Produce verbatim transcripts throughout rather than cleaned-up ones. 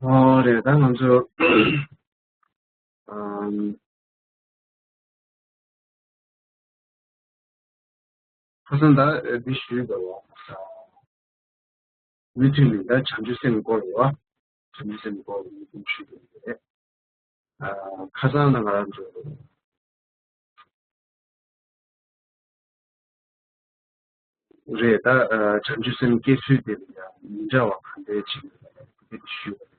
ཨོ་རེད། ད་ང་ཚོ་ཨམ། ཁ་སང་ད་འདི་ཞུས་པ་བ། མུ་མཐུད་ནས་ད་བྱང་ཆུབ་སེམས་སྐོར་བ། བྱང་ཆུབ་སེམས་སྐོར་མུ་མཐུད་ཞུས་པ་རེད། ཨ། ཁ་སང་ན་ང་རང་ཚོ་རེད། ད་ཨ་བྱང་ཆུབ་སེམས་སྐྱེ་ཚུལ་དེ་ལ་ཡང་མི་འདྲ་བ་གང་འདྲ་ཅིག་ཡོད་པ་དེ་ཞུས་པ་རེད།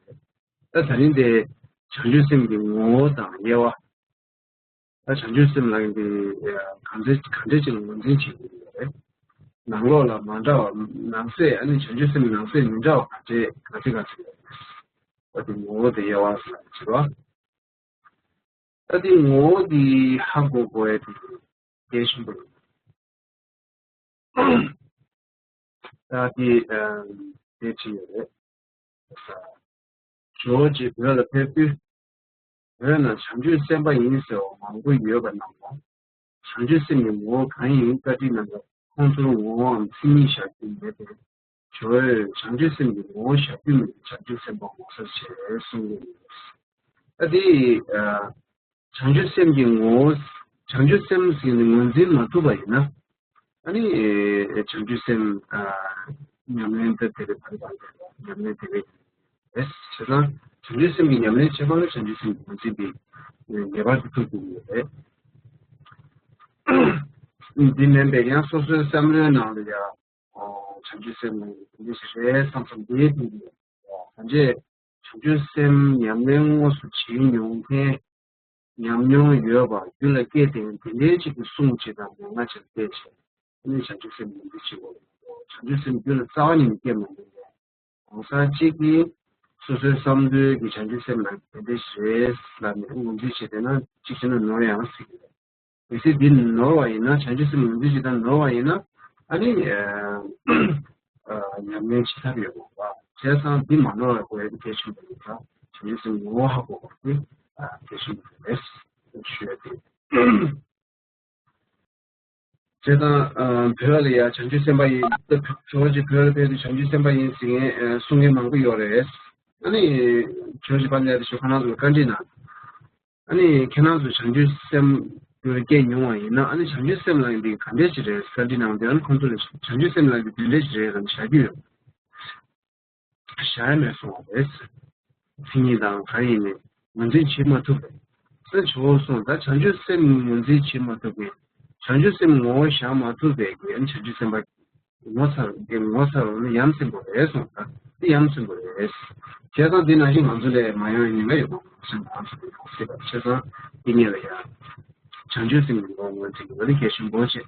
ད་ད་རིང་དེ་བྱང་ཆུབ་སེམས་ཀྱི་ངོ་བོ་དང་དབྱེ་བ། ད་བྱང་ཆུབ་སེམས་ལ་ཡིན་ཏེ་གང་འདྲ་གང་འདྲ་ཅིག་ལ་ངོས་འཛིན་བྱེད་དགོས་ཡོད་རེད། ནང་ལོགས་ལ་མ་འདྲ་བ། ནང་གསེས། ཨ་ནི་བྱང་ཆུབ་སེམས་ནང་གསེས་མི་འདྲ་བ་ག་ཚད་ག་ཚད་ག་ཚད་ཡོད་རེད། ཨ་དེ་ངོ་བོ་དེ་དབྱེ་བ་ཟེར་བ་བྱེད་པ། ཨ་དེ་ངོ་བོ་དེ་ཧ་གོ་དགོས་ཡ་དེ་གལ་ཆེན་པོ་རེད། ད་དེ་ཨ་དེ་བྲིས་ཡོད་རེད། ཇོ་བོ་རྗེ་བོད་ལ་ཕེབས་དུས། བོད་ན་བྱང་ཆུབ་སེམས་དཔའ་ཡིན་ཟེར་བ་མང་པོ་ཡོད་པ་རྣམས་ལ། བྱང་ཆུབ་སེམས་ཀྱི་ངོ་བོ་གང་ཡིན་བཀའ་འདྲི་གནང་སྐབས། ཁོང་ཚོར་ངོ་བོའམ་མཚན་ཉིད་བཞག་རྒྱུ་མེད་པས། ཇོ་བོས་བྱང་ཆུབ་སེམས་ཀྱི་ངོ་བོ་བཞག་རྒྱུ་མེད་པས་བྱང་ཆུབ་སེམས་དཔའ་ངོ་མཚར་ཆེ་གསུངས་ཡོད། ཨ་དེ་ཨ་བྱང་ཆུབ་སེམས་ཀྱི་ངོ་བོ། བྱང་ཆུབ་སེམས་ཟེར་ནས་ངོས་འཛིན་མ་ཐུབ་པ་ཡིན་ན། ཨ་ནི་བྱང་ཆུབ་སེམས་ཨ་ཉམས་ལེན་དེ་དེ་རེད། ད་ཉམས་ལེན་དེ་རེད། རེད། བྱས་ཙང་བྱང་ཆུབ་སེམས་ཀྱི་ཉམས་ལེན་བྱེད་པ་ལ་བྱང་ཆུབ་སེམས་ཀྱི་ངོས་འཛིན་དེ་ངེས་པར་དུ་ཐུབ་དགོས་ཀྱི་ཡོད་རེད། འདི་མིན་པའི་ཡང་སོ་སོའི་བསམ་བློའི་ནང་ལ་ཡང་བྱང་ཆུབ་སེམས་ལ་དེ་འདྲ་ཞིག་རེད་བསམ་བསམ་འདིའི་སྟེང་དུ་ད་ཆ་བྱང་ཆུབ་སེམས་ཉམས་ལེན་དངོས་སུ་བྱེད་མྱོང་མཁན། ཉམས་མྱོང་ཡོད་པ་རྒྱུད་ལ་སྐྱེས་ཏེ་དེ་འདྲའི་ཅིག་གི་གསུང་ཅིག་དང་མན་ངག་ཅིག་བལྟས་བྱས། ཨ་ནི་བྱང་ཆུབ་སེམས་ངོས་འཛིན་བྱེད་དགོས། བྱང་ཆུབ་སེམས་རྒྱུད་ལ་རྩ་བ་ཉིད་ནས་སྐྱེ་མ་མྱོང་བའི་གང་ཟག་ཅིག་གིས་སོ་སོའི་བསམ་ཚུལ་གྱི་བྱང་ཆུབ་སེམས་ལ་དེ་འདྲ་ཞིག་རེད་ལབ་ནས་ངོས་འཛིན་བྱས་བསྡད་ན་གཅིག་བྱས་ན་ནོར་ཡང་སྲིད་ཀྱི་རེད། གལ་སྲིད་འདི་ནོར་བ་ཡིན་ན། བྱང་ཆུབ་སེམས་ངོས་འཛིན་བྱེད་སྟངས་ནོར་བ་ཡིན་ན། ཨ་ནི་ཨ་ཉམས་ལེན་བྱེད་ཐབས་ཡོད་མ་རེད་པ། བྱས་ཙང་འདི་མ་ནོར་བའི་དགོས་ཡ་དེ་གལ་ཆེན་པོ་རེད། ད་བྱང་ཆུབ་སེམས་ངོ་བོ་ཧ་གོ་དགོས་པ་དེ་གལ་ཆེན་པོ་རེད་ཞུ་ཡ་དེ། བྱས་ཙང་ཨ་བོད་ལ་ཡ་བྱང་ཆུབ་སེམས་དཔའ་ཡིན། ད་ཇོ་བོ་རྗེ་བོད་ལ་ཕེབས་དུས་བྱང་ཆུབ་སེམས་དཔའ་ཡིན་ཟེར་མཁན་ཨ་གསུང་མཁན་མང་པོ་ཡོད་རེད། ཨ་ནི་ཇོ་བོ་རྗེ་དཔལ་ལྡན་ཨ་ཏི་ཤོ་ཁོ་རང་ཚོ་ལ་བཀའ་འདྲི་གནང་། ཨ་ནི་ཁྱེད་རང་ཚོ་བྱང་ཆུབ་སེམས་རྒྱུད་ལ་སྐྱེས་མྱོང་བ་ཡིན་ན། ཨ་ནི་བྱང་ཆུབ་སེམས་ལ་འདི་ག་འདྲས་ཅིག་རེད་བཀའ་འདྲི་གནང་དུས། ཨ་ནི་ཁོང་ཚོ་ལ་བྱང་ཆུབ་སེམས་ལ་འདི་དེ་འདྲས་ཅིག་རེད་ལབ་བཞག་རྒྱུ་ཡོད། བཞག་ཡ་མེད་གསུངས་པ་རེད། མཚན་ཉིད་དང་གང་ཡིན་ནི་ངོས་འཛིན་བྱེད་མ་ཐུབ་པས། ས་ཇོ་བོ་གསུངས། ད་བྱང་ཆུབ་སེམས་ངོས་འཛིན་བྱེད་མ་ཐུབ་པས། བྱང་ཆུབ་སེམས་ངོ་བོ་བཞག་མ་ཐུབ་པས་ཀྱི། ཨ་ནི་བྱང་ཆུབ་སེམས་དཔའ་ངོ་མཚར་གྱི་ངོ་མཚར་བ་ནི་ཡ་མཚན་པོ་རེད་གསུངས། ད་འདི་ཡ་མཚན་པོ་རེད། བྱས་ཙང་འདི་ནང་བཞིན་ང་ཚོ་ལས་མ་ཡོང་ཉེན་ཁ་ཡོད་པ་སེམས་ང་ཚོ་ལས་ཡོང་སྲིད་པ། བྱས་ཙང་འདི་ཉིད་ལ་ཡང་བྱང་ཆུབ་སེམས་ཀྱི་ངོ་བོ་ངོས་འཛིན་གྱི་ལ་ནི་གལ་ཆེན་པོ་བྱེད།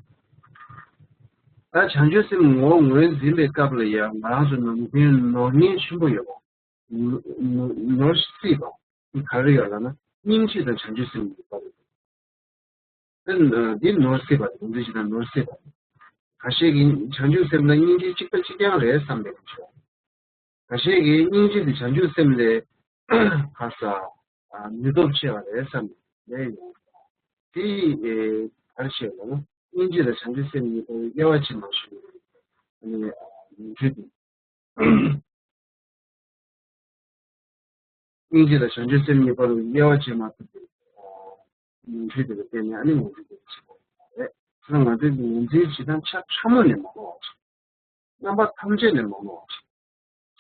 ད་བྱང་ཆུབ་སེམས་ངོ་བོ་ངོས་འཛིན་པའི་སྐབས་ལ་ཡང་ང་རང་ཚོ་ནོར་མཁན་ནོར་ཉེན་ཆེན་པོ་ཡོད་པ། ནོར་སྲིད་པ་འདི་ག་རེ་ཡོད་ལབ་ན། སྙིང་རྗེ་དང་བྱང་ཆུབ་སེམས་ཀྱི་ངོ་བོ། འདི་ནོར་སྲིད་པ་རེད། ངོས་འཛིན་བྱེད་སྟངས་ནོར་སྲིད་པ་རེད། ཁ་ཤས་ཀྱིས་བྱང་ཆུབ་སེམས་དང་སྙིང་རྗེ་གཅིག་པ་གཅིག་རྐྱང་རེད་བསམ་པའི་ཆོས། ཁ་ཤས་ཀྱིས་སྙིང་རྗེ་དེ་བྱང་ཆུབ་སེམས་ལས་ཁ་ས་ནུས་སྟོབས་ཆེ་བ་རེད་བསམ་ནས་ལས་ཡོང་། དེ་ག་རེ་བཤད་ལབ་ན། སྙིང་རྗེ་དང་བྱང་ཆུབ་སེམས་གཉིས་པོ་དབྱེ་བ་ཕྱེ་མ་ཞུ་ནས་ནོར་འཁྲུལ་དེ། སྙིང་རྗེ་དང་བྱང་ཆུབ་སེམས་གཉིས་བར་དུ་དབྱེ་བ་ཕྱེ་མ་ཐུབ་པའི་ནོར་འཁྲུལ་དེ་ལ་བརྟེན་ནས་ཨ་ནི་ངོས་འཛིན་དེ་བྱེད་དགོས་པ་རེད། ད་ང་ཚོའི་ངོས་འཛིན་བྱེད་སྟངས་ཆ་ཕྲ་མོ་ནས་མ་ནོར་བ་བྱེད། རྣམ་པ་ཐམས་ཅད་ནས་མ་ནོར་བ་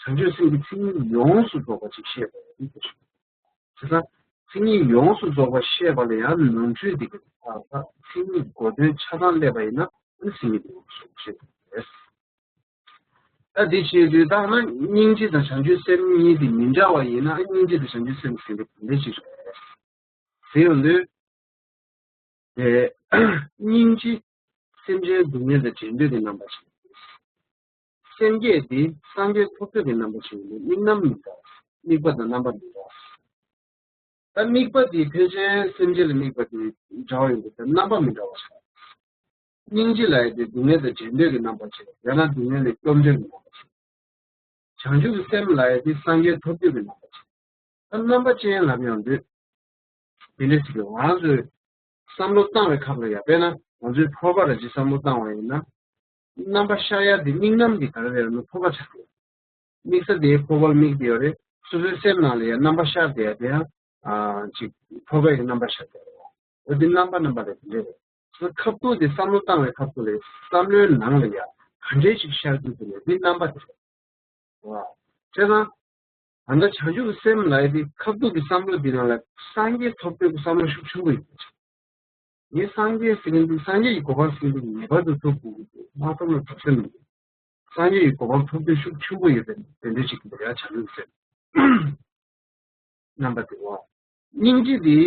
བྱེད། བྱང་ཆུབ་སེམས་ཀྱི་མཚན་ཉིད་ཡོངས་སུ་རྫོགས་པ་ཅིག་ཤེས་པ་ཡིན་པ་ཞིག། བྱས་ཙང་མཚན་ཉིད་ཡོངས་སུ་རྫོགས་པ་ཤེས་པ་ལ་ཡང་ནོར་འཁྲུལ་འདི་གི་ད་ལྟ་མཚན་ཉིད་གོ་དོན་ཆ་ཚང་སླེབས་པ་ཡིན་ན་ཨ་ནི་མཚན་ཉིད་ཡོངས་སུ་རྫོགས་པ་ཤེས་དགོས་རེད། ད་འདི་བྱེད་དུས་ད་ང་སྙིང་རྗེ་དང་བྱང་ཆུབ་སེམས་གཉིས་དེ་མི་འདྲ་བ་ཡིན་ན། སྙིང་རྗེ་དང་བྱང་ཆུབ་སེམས་ཟེར་དེ་ག་འདྲ་ཅིག་རེད་ཟེར་ཡོང་དུས། དེ་སྙིང་རྗེ་སེམས་ཅན་སྡུག་བསྔལ་དང་བྲལ་འདོད་ཀྱི་རྣམ་པ་ཅིག། སེམས་བསྐྱེད་དེ་སངས་རྒྱས་ཐོབ་འདོད་ཀྱི་རྣམ་པ་ཅིག་ཡིན་དུས་དམིགས་རྣམ་མི་འདྲ་བ། དམིགས་པ་དང་རྣམ་པ་མི་འདྲ་བ། ད་དམིགས་པ་དེ་ཕལ་ཆེར་སེམས་ཅན་ལ་དམིགས་པ་དེ་འདྲ་བ་ཡིན་དུས་ད་རྣམ་པ་མི་འདྲ་བ་ཆགས། སྙིང་རྗེ་ལབ་ཡ་དེ་སྡུག་བསྔལ་དང་བྲལ་འདོད་ཀྱི་རྣམ་པ་ཅིག། ཡང་ན་སྡུག་བསྔལ་ལས་སྐྱོབ་འདོད་ཀྱི་རྣམ་པ་ཅིག། བྱང་ཆུབ་ཀྱི་སེམས་ལབ་ཡ་དེ་སངས་རྒྱས་ཐོབ་འདོད་ཀྱི་རྣམ་པ་ཅིག། ད་རྣམ་པ་ཅན་ལབ་ཡོང་དུས། དེ་འདྲ་ཞིག་གི་ང་རང་ཚོས་བསམ་བློ་བཏང་བའི་སྐབས་ལ་ཡ། དཔེར་ན་ང་ཚོའི་ཕོར་པ་ར་ཅིག་བསམ་བློ་བཏང་བ་ཡིན་ན། རྣམ་པ་ཤར་ཡ་དེ་དམིགས་རྣམ་དེ་ག་རེ་རེད་ལབ་ན་ཕོར་པ་ཆགས་ཀྱི་ཡོད། དམིགས་ས་དེ་ཕོར་པ་ལ་དམིགས་བསྡད་ཡོད་རེད། སོ་སོའི་སེམས་ནང་ལ་ཡང་རྣམ་པ་ཤར་བསྡད་ཡ་དེ་ཡང་ཨ་ཅིག་འཕགས་པའི་གི་རྣམ་པ་ཤར་བསྡད་ཡ། འོ་དེ་རྣམ་པ་རྣམ་པ་ལས་དེ་འདྲ་རེད། སོ་ཁ་ཐུག་དེ་བསམ་བློ་བཏང་བའི་ཁ་ཐུག་ལས་བསམ་བློའི་ནང་ལ་ཡང་ག་འདྲའི་ཞིག་ཤར་གྱི་འདུག་ལས་དེ་རྣམ་པ་དེ་རེད། བ། བྱས་ཙང་། ད་ལྟ་བྱང་ཆུབ་སེམས་ལ་ཡི་དེ་ཁ་ཐུག་གི་བསམ་བློ་འདི་ནང་ལ་སངས་རྒྱས་ཐོབ་འདོད་ཀྱི་བསམ་བློ་ཤུགས་ཆེན་པོ་ཡོད། ངས་སངས་རྒྱས་ཟེར་གྱིན་འདུག་སངས་རྒྱས་ཀྱི་གོ་འཕང་ཟེར་གྱིན་འདུག་ངེས་པར་དུ་ཐོབ་དགོས་ཀྱི་འདུག་མ་ཐོབ་ན་ཐོབ་ས་མི་འདུག་སངས་རྒྱས་ཀྱི་གོ་འཕང་ཐོབ་འདོད་ཤུགས་ཆེན་པོ་ཡོད་པའི་དེ་འདྲ་ཞིག་གི་འདུག་ཡ་བྱང་ཆུབ་སེམས། རྣམ་པ་དེ་བ། སྙིང་རྗེ་དེ།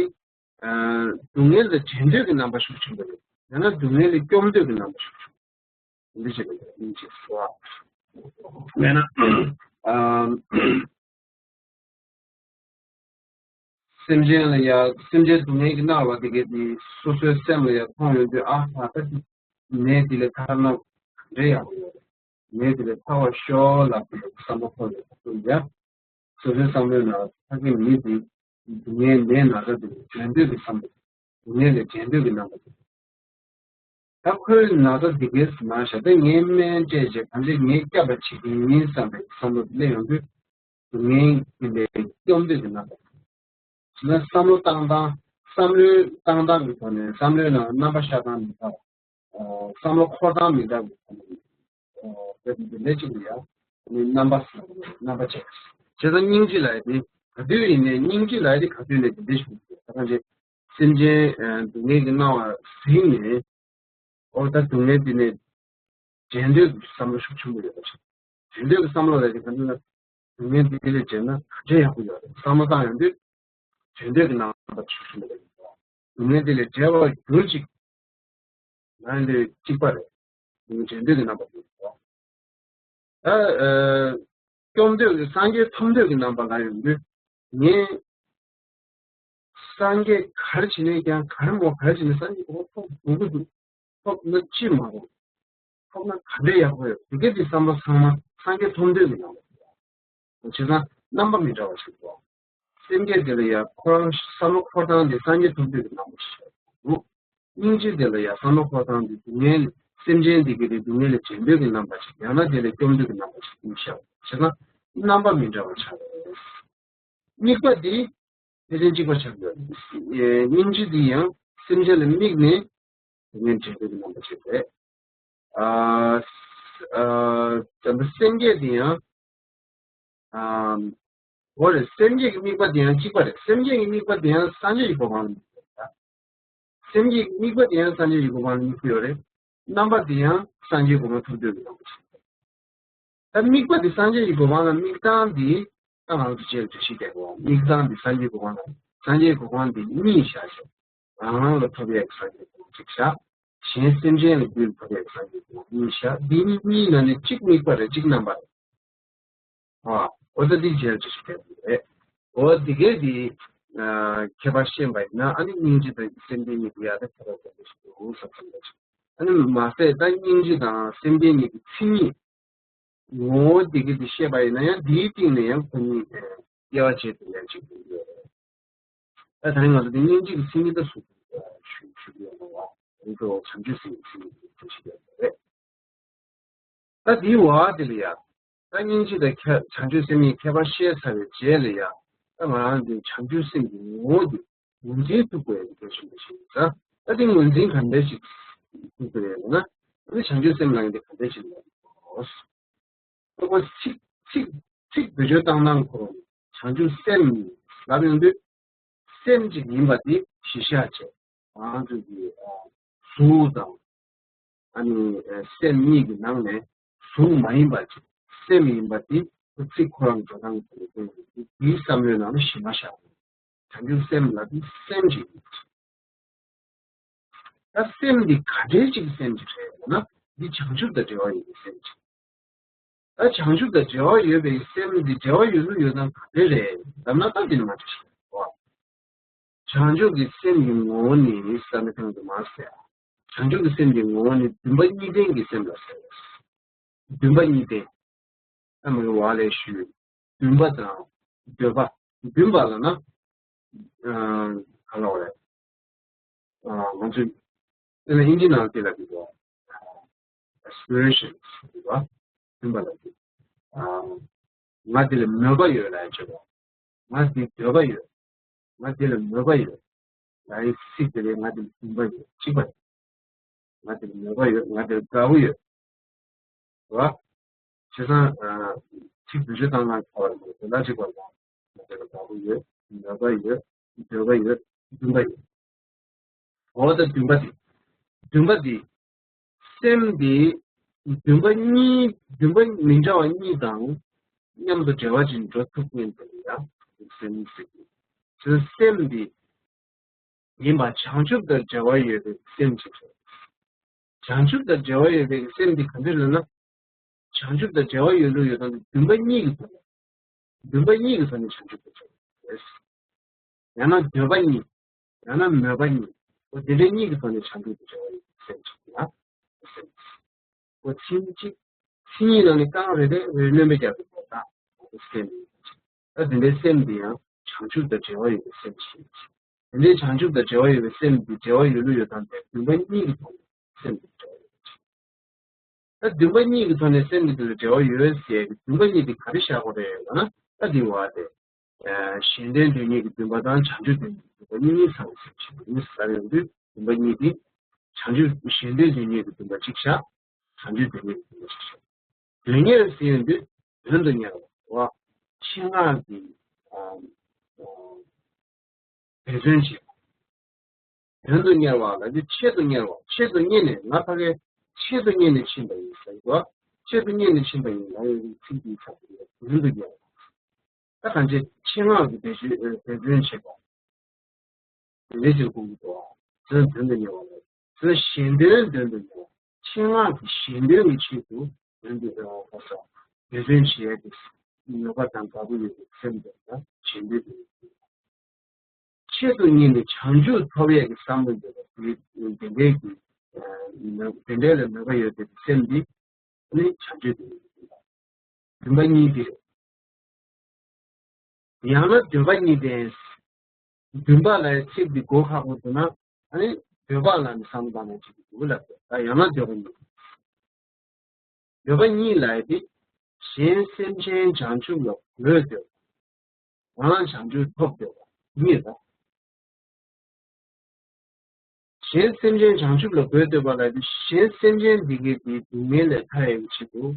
ཨ། སྡུག་བསྔལ་ལ་བྲལ་འདོད་ཀྱི་རྣམ་པ་ཤུགས་ཆེན་པོ་རེད། ཡང་ན་སྡུག་བསྔལ་ལས་སྐྱོབ་འདོད་ཀྱི་རྣམ་པ་ཤུགས་ཆེན་པོ། འདི་བྱེད་པ་ཡིན་ཅེས་སོ། མེད་ན། ཨ། སེམས་ཅན་ལ་ཡ་སེམས་ཅན་སྡུག་བསྔལ་གྱིས་མནར་བ་དེ་གས་དེ་སོ་སོའི་སེམས་ལ་ཡ་མཐོང་ཡོང་དུས་ཨ་ཧ་ད་དེ་ནད་དེ་ལས་ཐར་ན་ག་འདྲ་ཡག་པོ་ཡོད་རེད། ནད་དེ་ལས་ཐར་བ་ཤོག་ལབ་པའི་བསམ་པ་འཁོར་བའི་ཁ་ཐུག་ཡ། སོ་སོའི་བསམ་བློའི་ནང་ཕ་གི་མི་དེ་སྡུག་བསྔལ་ནད་ན་ཚ་དེ་ལས་བྲལ་འདོད་ཀྱི་བསམ་པ། སྡུག་བསྔལ་ལས་བྲལ་འདོད་ཀྱི་རྣམ་པ་དེ། ད་ཁོའི་ན་ཚ་འདི་གས་སུ་མ་བཞག་སྟེ་ངའི་སྨན་སྤྲད་བྱས་གང་ཅི་ངས་བསྐྱབ་པ་བྱེད་ཀྱི་ཡིན་བསམ་པའི་བསམ་བློ་སླེབས་ཡོང་དུས་སྡུག་བསྔལ་འདི་ལས་སྐྱོབ་འདོད་ཀྱི་རྣམ་པ། བྱས་ན་བསམ་བློ་བཏང་སྟངས་བསམ་བློའི་བཏང་སྟངས་ཀྱི་ཐོག་ནས་བསམ་བློའི་ནང་རྣམ་པ་ཤར་སྟངས་མི་འདྲ་བ། བསམ་བློ་འཁོར་སྟངས་མི་འདྲ་བའི་ཐོག་ནས་དེ་འདི་འདྲ་གཅིག་ལ་ཡང་རྣམ་པ་རྣམ་པ་བྱས། བྱས་ཙང་སྙིང་རྗེ་ལབ་ཡ་དེ་ག་དུས་ཡིན་ནའི་སྙིང་རྗེ་ལབ་ཡ་དེ་ག་དུས་ནས་འདི་འདྲ་ཞིག་ཡོད་ད་གང་ཅི། སེམས་ཅན་སྡུག་བསྔལ་གྱིས་མནར་བ་གཟིགས་ནས། ཨོ་ད་སྡུག་བསྔལ་འདི་ནས་བྲལ་འདོད་ཀྱི་བསམ་བློ་ཤུགས་ཆེན་པོ་ཡོད་པ་ཞིག་བྲལ་འདོད་ཀྱི་བསམ་བློ་ལ་ཅིག་ག་འདུག་ན། སྡུག་བསྔལ་འདི་ལས་བྲལ་ན་ག་འདྲ་ཡག་པོ་ཡོད་རེད་བསམ་བློ་བཏང་ཡོང་དུས། བྲལ་འདོད་ཀྱི་རྣམ་པ་ཤུགས་ཆེན་པོ་ཡོད། སྡུག་བསྔལ་འདི་ལས་བྲལ་བར་གྱུར་ཅིག་ང་འདི་གཅིག་པ་རེད། སྡུག་བསྔལ་བྲལ་འདོད་ཀྱི་རྣམ་པ་ཡོད། ད་ཨ། སྐྱོབ་འདོད་ཀྱི་སངས་རྒྱས་ཐོབ་འདོད་ཀྱི་རྣམ་པ་ལ་ཡོང་དུས། ངས་སངས་རྒྱས་ག་རེ་བྱས་ནས་ཀྱང་ག་རེ་མོ་ག་རེ་བྱས་ནས་སངས་རྒྱས་གོ་ཐོབ་ཡོང་གི་འདུག་ཐོབ་ན་ཅི་མ་རུང་། ཐོབ་ན་ག་འདྲའི་ཡག་པོ་ཡོད་དེ་གས་དེ་བསམ་པ་ཚང་མ་སངས་རྒྱས་ཐོབ་འདོད་ཀྱི་རྣམ་པ་ཞིག་ཡོད། བྱས་ཙང་རྣམ་པ་མི་འདྲ་བ་ཞིག་འདུག་སེམས་བསྐྱེད་དེ་ལ་ཡང་ཁོ་རང་བསམ་བློ་འཁོར་སྟངས་དེ་སངས་རྒྱས་ཐོབ་འདོད་ཀྱི་རྣམ་པ་ཞིག་འདུག་སྙིང་རྗེ་དེ་ལ་ཡང་བསམ་བློ་འཁོར་སྟངས་དེ་སྡུག་བསྔལ་སེམས་ཅན་དེ་གས་དེ་སྡུག་བསྔལ་ལས་བྲལ་འདོད་ཀྱི་རྣམ་པ་ཞིག་ཡང་ན་དེ་ལས་སྐྱོབ་འདོད་ཀྱི་རྣམ་པ་ཞིག་ཡིན་ཤག་བྱས་ཙང་རྣམ་པ་མི་འདྲ་བ་ཆགས་ཡོད་རེད། དམིགས་པ་འདི་ཕལ་ཆེར་གཅིག་པ་ཆགས་ཡོད། སྙིང་རྗེ་འདི་ཡང་སེམས་ཅན་ལ་དམིགས་ནས་དེ་ནས་འབྲས་བུ་གི་རྣམ་པ་ཅིག་རེད། ཨ་ཨ་ད་ལྟ་སེམས་བསྐྱེད་འདི་ཡང་ཨ་འོ་རེད། སེམས་བསྐྱེད་ཀྱི་དམིགས་པ་འདི་ཡང་གཅིག་པ་རེད། སེམས་བསྐྱེད་ཀྱི་དམིགས་པ་འདི་ཡང་སངས་རྒྱས་ཀྱི་གོ་འཕང་ལ་དམིགས་པ་རེད། སེམས་བསྐྱེད་ཀྱི་དམིགས་པ་འདི་ཡང་སངས་རྒྱས་ཀྱི་གོ་འཕང་ལ་དམིགས་ཀྱི་ཡོད་རེད། རྣམ་པ་འདི་ཡང་སངས་རྒྱས་གོ་འཕང་ཐོབ་འདོད་ཀྱི་རྣམ་པ་ཅིག་ད་དམིགས་པ་འདི་སངས་རྒྱས་ཀྱི་གོ་འཕང་ལ་དམིགས་སྟངས་འདི་ད་ང་ཚོ་བཅས་ལ་འགྲེལ་བཤད་རྒྱག་དགོས། དམིགས་སྟངས་འདི་སངས་རྒྱས་གོ་འཕང་ལ་སངས་རྒྱས་གོ་འཕང་འདི་གཉིས་བཞག་ཤག་རང་རང་ལ་ཐོབ་ཡས་ཀྱི་སངས་རྒྱས་གོ་འཕང་གཅིག་བཞག་གཞན་སེམས་ཅན་ལ་རྒྱུད་ཐོབ་ཡས་ཀྱི་སངས་རྒྱས་གོ་འཕང་གཉིས་བཞག་འདི་གཉིས་ནང་ནས་གཅིག་དམིགས་པ་རེད། གཅིག་རྣམ་པ་རེད། ཨ། འོ་ད་འདི་རྗེས་ལ་འགྲེལ་བཤད་རྒྱག་དགོས་རེད། འོ་འདི་གས་འདི་ཁྱད་པར་ཤེས་པ་ཡིན་ན་ཨ་ནི་སྙིང་རྗེ་དང་སེམས་བསྐྱེད་གཉིས་ཀྱི་ཡ་ད་ཁྱད་པར་ཆེན་པོ་ཞིག་འདུག་བསམ་བསམ་པ་ཞིག་ཨ་ནི་མ་ཟད་ད་སྙིང་རྗེ་དང་སེམས་བསྐྱེད་གཉིས་ཀྱི་མཚན་ཉིད། ངོ་བོ་འདི་གི་འདི་ཤེས་པ་ཡིན་ན་ཡང་འདིའི་སྟེང་ནས་ཡང་ཁོ་གཉིས་དབྱེ་བ་འབྱེད་ཐུབ་ཡ་ཅིག་ཡོད་རེད། ད་ད་རིང་ང་ཚོ་འདི་སྙིང་རྗེ་གི་མཚན་ཉིད་ད་ཞུ་ཞུ་གི་ཡོད་མ་རེད། ང་ཚོ་བྱང་ཆུབ་སེམས་ཀྱི་མཚན་ཉིད་ཅིག་ཡོད་རེད། ད་འདིའི་བར་དེ་ལ་ཡ། ད་སྙིང་རྗེ་དང་ཁྱད་བྱང་ཆུབ་སེམས་གཉིས་ཁྱད་པར་བཤད་ཚར་བའི་རྗེས་ལ་ཡ། ད་ང་རང་འདི་བྱང་ཆུབ་སེམས་ཀྱི་ངོ་བོ་འདི་ངོས་འཛིན་ཐུབ་དགོས་ཡ་གལ་ཆེན་པོ་ཞིག་ཡིན་ཙང་། ད་འདི་ངོས་འཛིན་ག་འདྲ་ཞིག་ཐུབ་དགོས་ཡ་ལབ་ན། ད་འདི་བྱང་ཆུབ་སེམས་ལབ་ཡ་འདི་ག་འདྲ་ཞིག་ལབ་དགོས། ད་ཁོ་ཚིག་ཚིག་ཚིག་བེད་སྤྱོད་བཏང་སྟངས་ཁོ་རང་བྱང་ཆུབ་སེམས་ལབ་ཡོང་དུས། སེམས་ཅིག་ཡིན་པ་དེ་གཞི་བཞག་བྱས། ང་ཚོ་གི་གཟུགས་དང་། ཨ་ནི་སེམས་གཉིས་ཀྱི་ནང་ནས་གཟུགས་མ་ཡིན་པ་ཅིག་སེམས་ཡིན་པ་དེ་ཚིག་ཁོ་རང་འགྲོ་སྟངས་ཀྱི་དོན་དུ་དེའི་བསམ་བློའི་ནང་ལ་གཞི་མ་བཞག་བྱང་ཆུབ་སེམས་ལ་དེ་སེམས་ཅིག་ཡིན། ད་སེམས་འདི་ག་འདྲའི་ཅིག་སེམས་ཅིག་རེད་ལབ་ན། འདི་བྱང་ཆུབ་དང་འབྲེལ་བ་ཡོད་པའི་སེམས་ཅིག་ད་བྱང་ཆུབ་དང་འབྲེལ་བ་ཡོད་པའི་སེམས་འདི་འབྲེལ་བ་ཡོད་ན་ཡོད་ན་ག་རེ་རེད་ལབ་ན། ད་འདི་ནི་མ་འདྲ་ཞིག་རེད་བ། བྱང་ཆུབ་ཀྱི་སེམས་ཀྱི་ངོ་བོ་ནི་ས་ནི་ཐང་དུ་མ་ཟད། བྱང་ཆུབ་ཀྱི་སེམས་ཀྱི་ངོ་བོ་ནི་འདུན་པ་གཉིས་ལྡན་གྱི་སེམས་ལ་ཟེར། འདུན་པ་གཉིས་ལྡན། ཨ་མ་གི་བ་ལས་ཞུས། འདུན་པ་དང་འདོད་པ། འདུན་པ་ལབ་ན། ཨ་ག་ལབ་རེད། ཨ་ང་ཚོས་དེ་ལ་ཨིན་ཇི་ནང་དེ་ལ་གི་གོ aspiration ཟེར་བ། འདུན་པ་ལ་གི་ཨ་ང་དེ་ལ་མོས་པ་ཡོད་ལབ་ཡ་བྱེད་པ། ང་འདི་འདོད་པ་ཡོད། ང་འདི་ལ་མོས་པ་ཡོད། ང་ཡི་ཚིག་དེ་ལས་ང་འདི་ལ་འདུན་པ་ཡོད། གཅིག་པ་རེད། ང་འདི་ལ་མོས་པ་ཡོད། ང་འདི་ལ་དགའ་པོ་ཡོད། བ། བྱས་ཙང་། ཚིག་བེད་སྤྱོད་བཏང་ན་ཁག་པོ་རེད། དེ་ལ་གཅིག་པ་རེད། ང་འདི་ལ་དགའ་པོ་ཡོད། མོས་པ་ཡོད། འདོད་པ་ཡོད། འདུན་པ་ཡོད། འོ་ད་འདུན་པ་དེ། འདུན་པ་དེ། སེམས་དེ། འདུན་པ་གཉིས། འདུན་པ་མི་འདྲ་བ་གཉིས་དང་མཉམ་དུ་འབྲེལ་བ་ཅན་འགྲོ་ཐུབ་མཁན་དེ་ཡང་སེམས་ཟེར་གྱི། དེ་སེམས་དེ་ཡིན་པ་བྱང་ཆུབ་དང་འབྲེལ་བ་ཡོད་པའི་སེམས་ཅིག་རེད། བྱང་ཆུབ་དང་འབྲེལ་བ་ཡོད་པའི་སེམས་དེ་ག་འདྲ་ལབ་ན། བྱང་ཆུབ་དང་འབྲེལ་བ་ཡོད་ལུགས་ཡོད་དམ་དེ་འདུན་པ་གཉིས་ཀྱི་ཐོག་ནས། འདུན་པ་གཉིས་ཀྱི་ཐོག་ནས་བྱང་ཆུབ་ཏུ་འགྲོ་བ་རེད། ཡང་ན་འདོད་པ་གཉིས། ཡང་ན་མོས་པ་གཉིས། འོ་དེ་འདྲ་གཉིས་ཀྱི་ཐོག་ནས་བྱང་ཆུབ་ཏུ་འགྲོ་བ་ཡིན་སེམས་ཅིག་ལ། སེམས། འོ་མཚན་ཉིད་གཅིག་མཚན་ཉིད་ནང་ནས་རྐང་རེ་རེ་རེ་སྣོན་པ་རྒྱག་དགོས་པ་དང་། སེམས། ད་དེ་འདྲའི་སེམས་འདི་ཡང་བྱང་ཆུབ་དང་འབྲེལ་བ་ཡོད་པའི་སེམས་ཤིག་དེ་འདྲའི་བྱང་ཆུབ་དང་འབྲེལ་བ་ཡོད་པའི་སེམས་འདི་འབྲེལ་བ་ཡོད་ལུགས་ཡོད་དམ་དེ་འདུན་པ་གཉིས་ཀྱི་ཐོག་ནས་སེམས་འདི་འབྲེལ་བ་ཡོད། ད་འདུན་པ་གཉིས་ཀྱི་ཐོག་ནས་སེམས་ཀྱི་འདུན་པ་འབྲེལ་བ་ཡོད་ཟེར་ཡག་གི་འདུན་པ་གཉིས་དེ་ག་རེ་བཞག་དགོས་རེད་ལབ་ན། ད་འདི་བ་དེ། གཞན་དོན་དོན་གཉེར་གྱི་འདུན་པ་དང་བྱང་ཆུབ་དོན་གཉེར་གྱི་འདུན་པ་གཉིས་གཉིས་ཚང་བའི་སེམས་ཤིག་གཉིས་ཟེར་ཡོང་དུས་འདུན་པ་གཉིས་དེ། བྱང་ཆུབ་གཞན་དོན་དོན་གཉེར་གྱི་འདུན་པ་གཅིག་བཞག་བྱང་ཆུབ་དོན་གཉེར་གྱི་འདུན་པ་གཅིག་བཞག་དོན་གཉེར་ཟེར་ཡོང་དུས་དོན་དུ་གཉེར་བ། ཆེད་མངགས་ཀྱི། འབད་བརྩོན་བྱེད་པ། དོན་དུ་གཉེར་བ་ལ་ནི་ཆེད་དུ་གཉེར་བ། ཆེད་དུ་གཉེར་ནས་ང་ཕ་གིའི་ཆེད་དུ་གཉེར་ནས་ཕྱིན་པ་ཡིན་ཟེར་གོ། ཆེད་དུ་གཉེར་ནས་ཕྱིན་པ་ཡིན་ལབ་ཡོང་དུས་ཚིག་འདིའི་ཚབ་ཏུ་དོན་དུ་གཉེར་བ། ད་གང་ཅི་ཆེད་མངགས་ཀྱི་འབད་བརྩོན་འབད་བརྩོན་བྱེད་པ། དེ་འདྲའི་ཕྱིར་ཁོང་གིས་འགྲོ་བ། དོན་དོན་དུ་གཉེར་བ་ལ། དོན་གཞན་དོན་དོན་དུ་གཉེར་བ། ཆེད་མངགས་ཀྱི་གཞན་དོན་གྱི་ཆེད་དུ་དོན་དུ་གཉེར་བ་ལ་སོགས་འབད་བརྩོན་བྱེད་ཡས་ཀྱི་མོས་པ་དང་དགའ་པོ་ཡོད་པའི་སེམས་དེ་ལ་གཞན་དོན་དོན་དུ་གཉེར་བ། ཆེད་དུ་གཉེར་ནས་བྱང་ཆུབ་ཐོབ་ཡས་ཀྱི་བསམ་བློ་ཡོད་པ་དེ་དེ་འདྲའི་གི་དེ་འདྲའི་ལ་མོས་པ་ཡོད་པའི་སེམས་འདི་ནི་བྱང་ཆུབ་ཏུ་ཡོད་པ། འདུན་པ་གཉིས་དེ། ཡང་ན་འདོད་པ་གཉིས་ལྡན། འདུན་པ་ལ་ཚིག་འདི་གོ་ཁག་པོ་འདུག་ན། ཨ་ནི་འདོད་པ་ལ་ནི་བསམ་བློ་བཏང་ན་ཅིག་འདུག་ལབ་པས། ད་ཡང་ན་འདོད་པ་གཉིས། འདོད་པ་གཉིས་ལ་ཡི་དེ། གཞན་སེམས་ཅན་བྱང་ཆུབ་ལ་དགོས་འདོད་པ། རང་བྱང་ཆུབ་ཐོབ་འདོད་པ་གཉིས་ལ། གཞན་སེམས་ཅན་བྱང་ཆུབ་ལ་དགོས་འདོད་པ་ལ་ནི་གཞན་སེམས་ཅན་འདི་གའི་དེའི་སྡུག་བསྔལ་ལས་ཐར་ཡག་གི་ཆེད་དུ།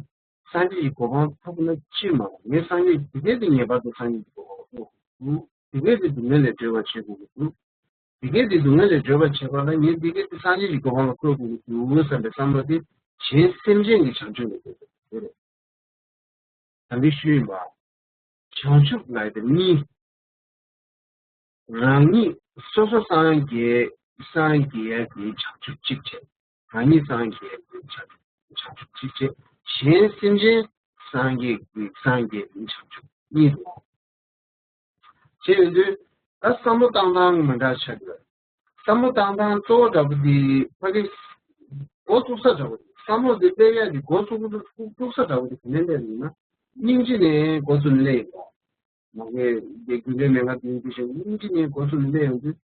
སངས་རྒྱས་ཀྱི་གོ་འཕང་ཐོབ་ན་ཅི་མ་རུང་། ངས་སངས་རྒྱས་འདི་གའི་དེ་ངེས་པར་དུ་སངས་རྒྱས་ཀྱི་གོ་འཕང་ཐོབ་དགོས་ཀྱི་འདུག་འདི་གའི་དེ་སྡུག་བསྔལ་ལས་སྒྲོལ་བར་བྱེད་དགོས་ཀྱི་འདུག་འདི་གའི་དེ་སྡུག་བསྔལ་ལས་སྒྲོལ་བར་བྱེད་པ་ལ་ངས་འདི་གའི་དེ་སངས་རྒྱས་ཀྱི་གོ་འཕང་ལ་བཀོད་དགོས་ཀྱི་འདུག་བསམ་པའི་བསམ་བློ་དེ་གཞན་སེམས་ཅན་གྱི་བྱང་ཆུབ་ལ་བཀོད་དགོས་ཀྱི་རེད། ད་འདི་ཞུས་ཡིན་པ། བྱང་ཆུབ་ལ་དེ་གཉིས། རང་ཉིད་སོ་སོ་སངས་རྒྱས། སངས་རྒྱས་ཡག་གི་བྱང་ཆུབ་གཅིག་བྱས། རང་ཉིད་སངས་རྒྱས་ཡག་གི་བྱང་ཆུབ་བྱང་ཆུབ་གཅིག་བྱས། གཞན་སེམས་ཅན་སངས་རྒྱས་ཀྱི་སངས་རྒྱས་ཀྱི་བྱང་ཆུབ་གཉིས་འདུག་བྱས་ཡོང་དུས་ད་བསམ་བློ་བཏང་སྟངས་མི་འདྲ་ཆགས་ཀྱི་ཡོད། བསམ་བློ་བཏང་སྟངས་གཙོ་བོ་འདྲ་པོ་འདི་ཕ་གི་འགོ་བཙུགས་ས་འདྲ་པོ་འདི། བསམ་བློ་འདི་སླེབས་ཡག་གི་འགོ་བཙུགས་བཙུགས་ས་འདྲ་པོ་འདི་ག་ནས་སླེབས་ཡོང་ན། སྙིང་རྗེ་ནས་འགོ་བཙུགས་ནས་སླེབས་ཡོང་བ། མ་གི་དགེ་རྒན་མེད་ང་དེ་འདི་བཞིན་སྙིང་རྗེ་ནས་འགོ་བཙུགས་ནས་སླེབས་ཡོང་དུས།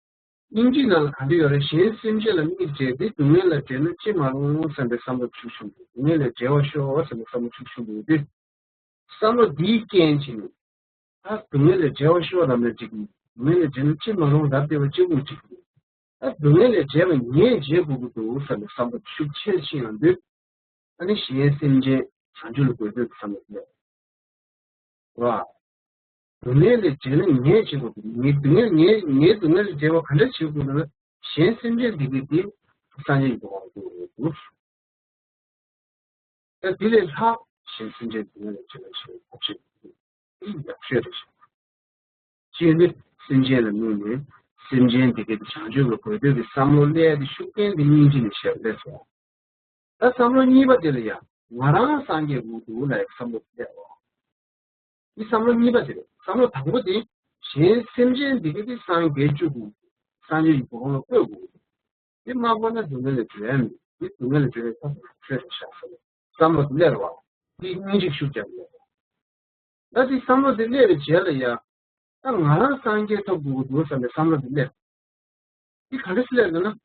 སྙིང་རྗེ་ནང་ལ་ག་འདྲ་ཡོད་རེད། གཞན་སེམས་ཅན་ལ་མིག་བྱས་ཏེ་སྡུག་བསྔལ་ལ་བྲེལ་ན་ཅི་མ་རུང་བསམ་པའི་བསམ་བློ་ཤུགས་ཆུང་དུ། སྡུག་བསྔལ་ལས་བྲེལ་བར་ཤོག་བསམ་པའི་བསམ་བློ་ཤུགས་ཆུང་དུ་ཡོད་དུས། བསམ་བློ་འདིའི་རྐྱེན་བྱས་ནས། ད་སྡུག་བསྔལ་ལས་བྲེལ་བར་ཤོག་ལབ་ན་འགྲིག་གི། སྡུག་བསྔལ་ལས་བྲེལ་ན་ཅི་མ་རུང་རབ་བདེ་བ་སྐྱེ་དགོས་འགྲིག་གི། ད་སྡུག་བསྔལ་ལས་བྲེལ་བ་ངས་བརྗེད་དགོས་ཀྱི་འདུག་བསམ་པའི་བསམ་བློ་ཤུགས་ཆེར་ཕྱིན་ཡོང་དུས། ཨ་ནི་གཞན་སེམས་ཅན་བྱང་ཆུབ་ལ་འགོད་འདོད་ཀྱི་བསམ་བློ་སླེབས། རེད་བ། སྡུག་བསྔལ་ལས་བྲེལ་ན་ངས་བྱེད་དགོས་འདུག་ངའི་སྡུག་བསྔལ་ངའི་ངའི་སྡུག་བསྔལ་ལས་བྲེལ་བ་ག་འདྲ་བྱེད་དགོས་ན། གཞན་སེམས་ཅན་འདི་གའི་དེ་སངས་རྒྱས་ཀྱི་གོ་འཕང་ཐོབ་དགོས་འདུག་ད་དེ་ལས་ལྷག་གཞན་སེམས་ཅན་སྡུག་བསྔལ་ལས་བྲེལ་བ་ཞེས་པའི་ཐབས་ཤེས་འདི་ཡག་ཤོས་རེད་ཤག་ཅེས་ནི་སེམས་ཅན་ལ་དམིགས་ནས་སེམས་ཅན་དེ་གའི་དེ་བྱང་ཆུབ་ལ་འགོད་འདོད་ཀྱི་བསམ་བློ་སླེབས་ཏེ་ཤུགས་རྐྱེན་དེ་སྙིང་རྗེ་ནས་ཞེ་པོ་སླེབས་སོང་། ད་བསམ་བློ་གཉིས་པ་དེ་ལ་ཡང་ང་རང་སངས་རྒྱས་དགོས་འདུག་ལབ་ཡག་བསམ་བློ་སླེབས་འོ། འདི་བསམ་བློ་གཉིས་པ་དེ་རེད། བསམ་བློ་དང་པོ་དེ་གཞན་སེམས་ཅན་འདི་ག་དེ་སངས་རྒྱས་བཅུག་དགོས། སངས་རྒྱས་ཀྱི་གོ་འཕང་ལ་བཀོད་དགོས། འདི་མ་བཀོད་ན་སྡུག་བསྔལ་ལས་གྲོལ་ཡ་མེད། འདི་སྡུག་བསྔལ་ལས་གྲོལ་བའི་ཐབས་ལ་ཆོས་རེད་ཤག་བསམ་བློ་དེ་སླེབས་རེད་བ། འདི་སྙིང་རྗེ་ཤུགས་རྒྱབ་སླེབས་རེད། ད་འདི་བསམ་བློ་དེ་སླེབས་པའི་རྗེས་ལ་ཡ། ད་ང་རང་སངས་རྒྱས་ཐོབ་དགོས་ཀྱི་འདུག་བསམ་པའི་བསམ་བློ་དེ་སླེབས། འདི་ག་འདྲ་སེ་སླེབས་འདུག་ན།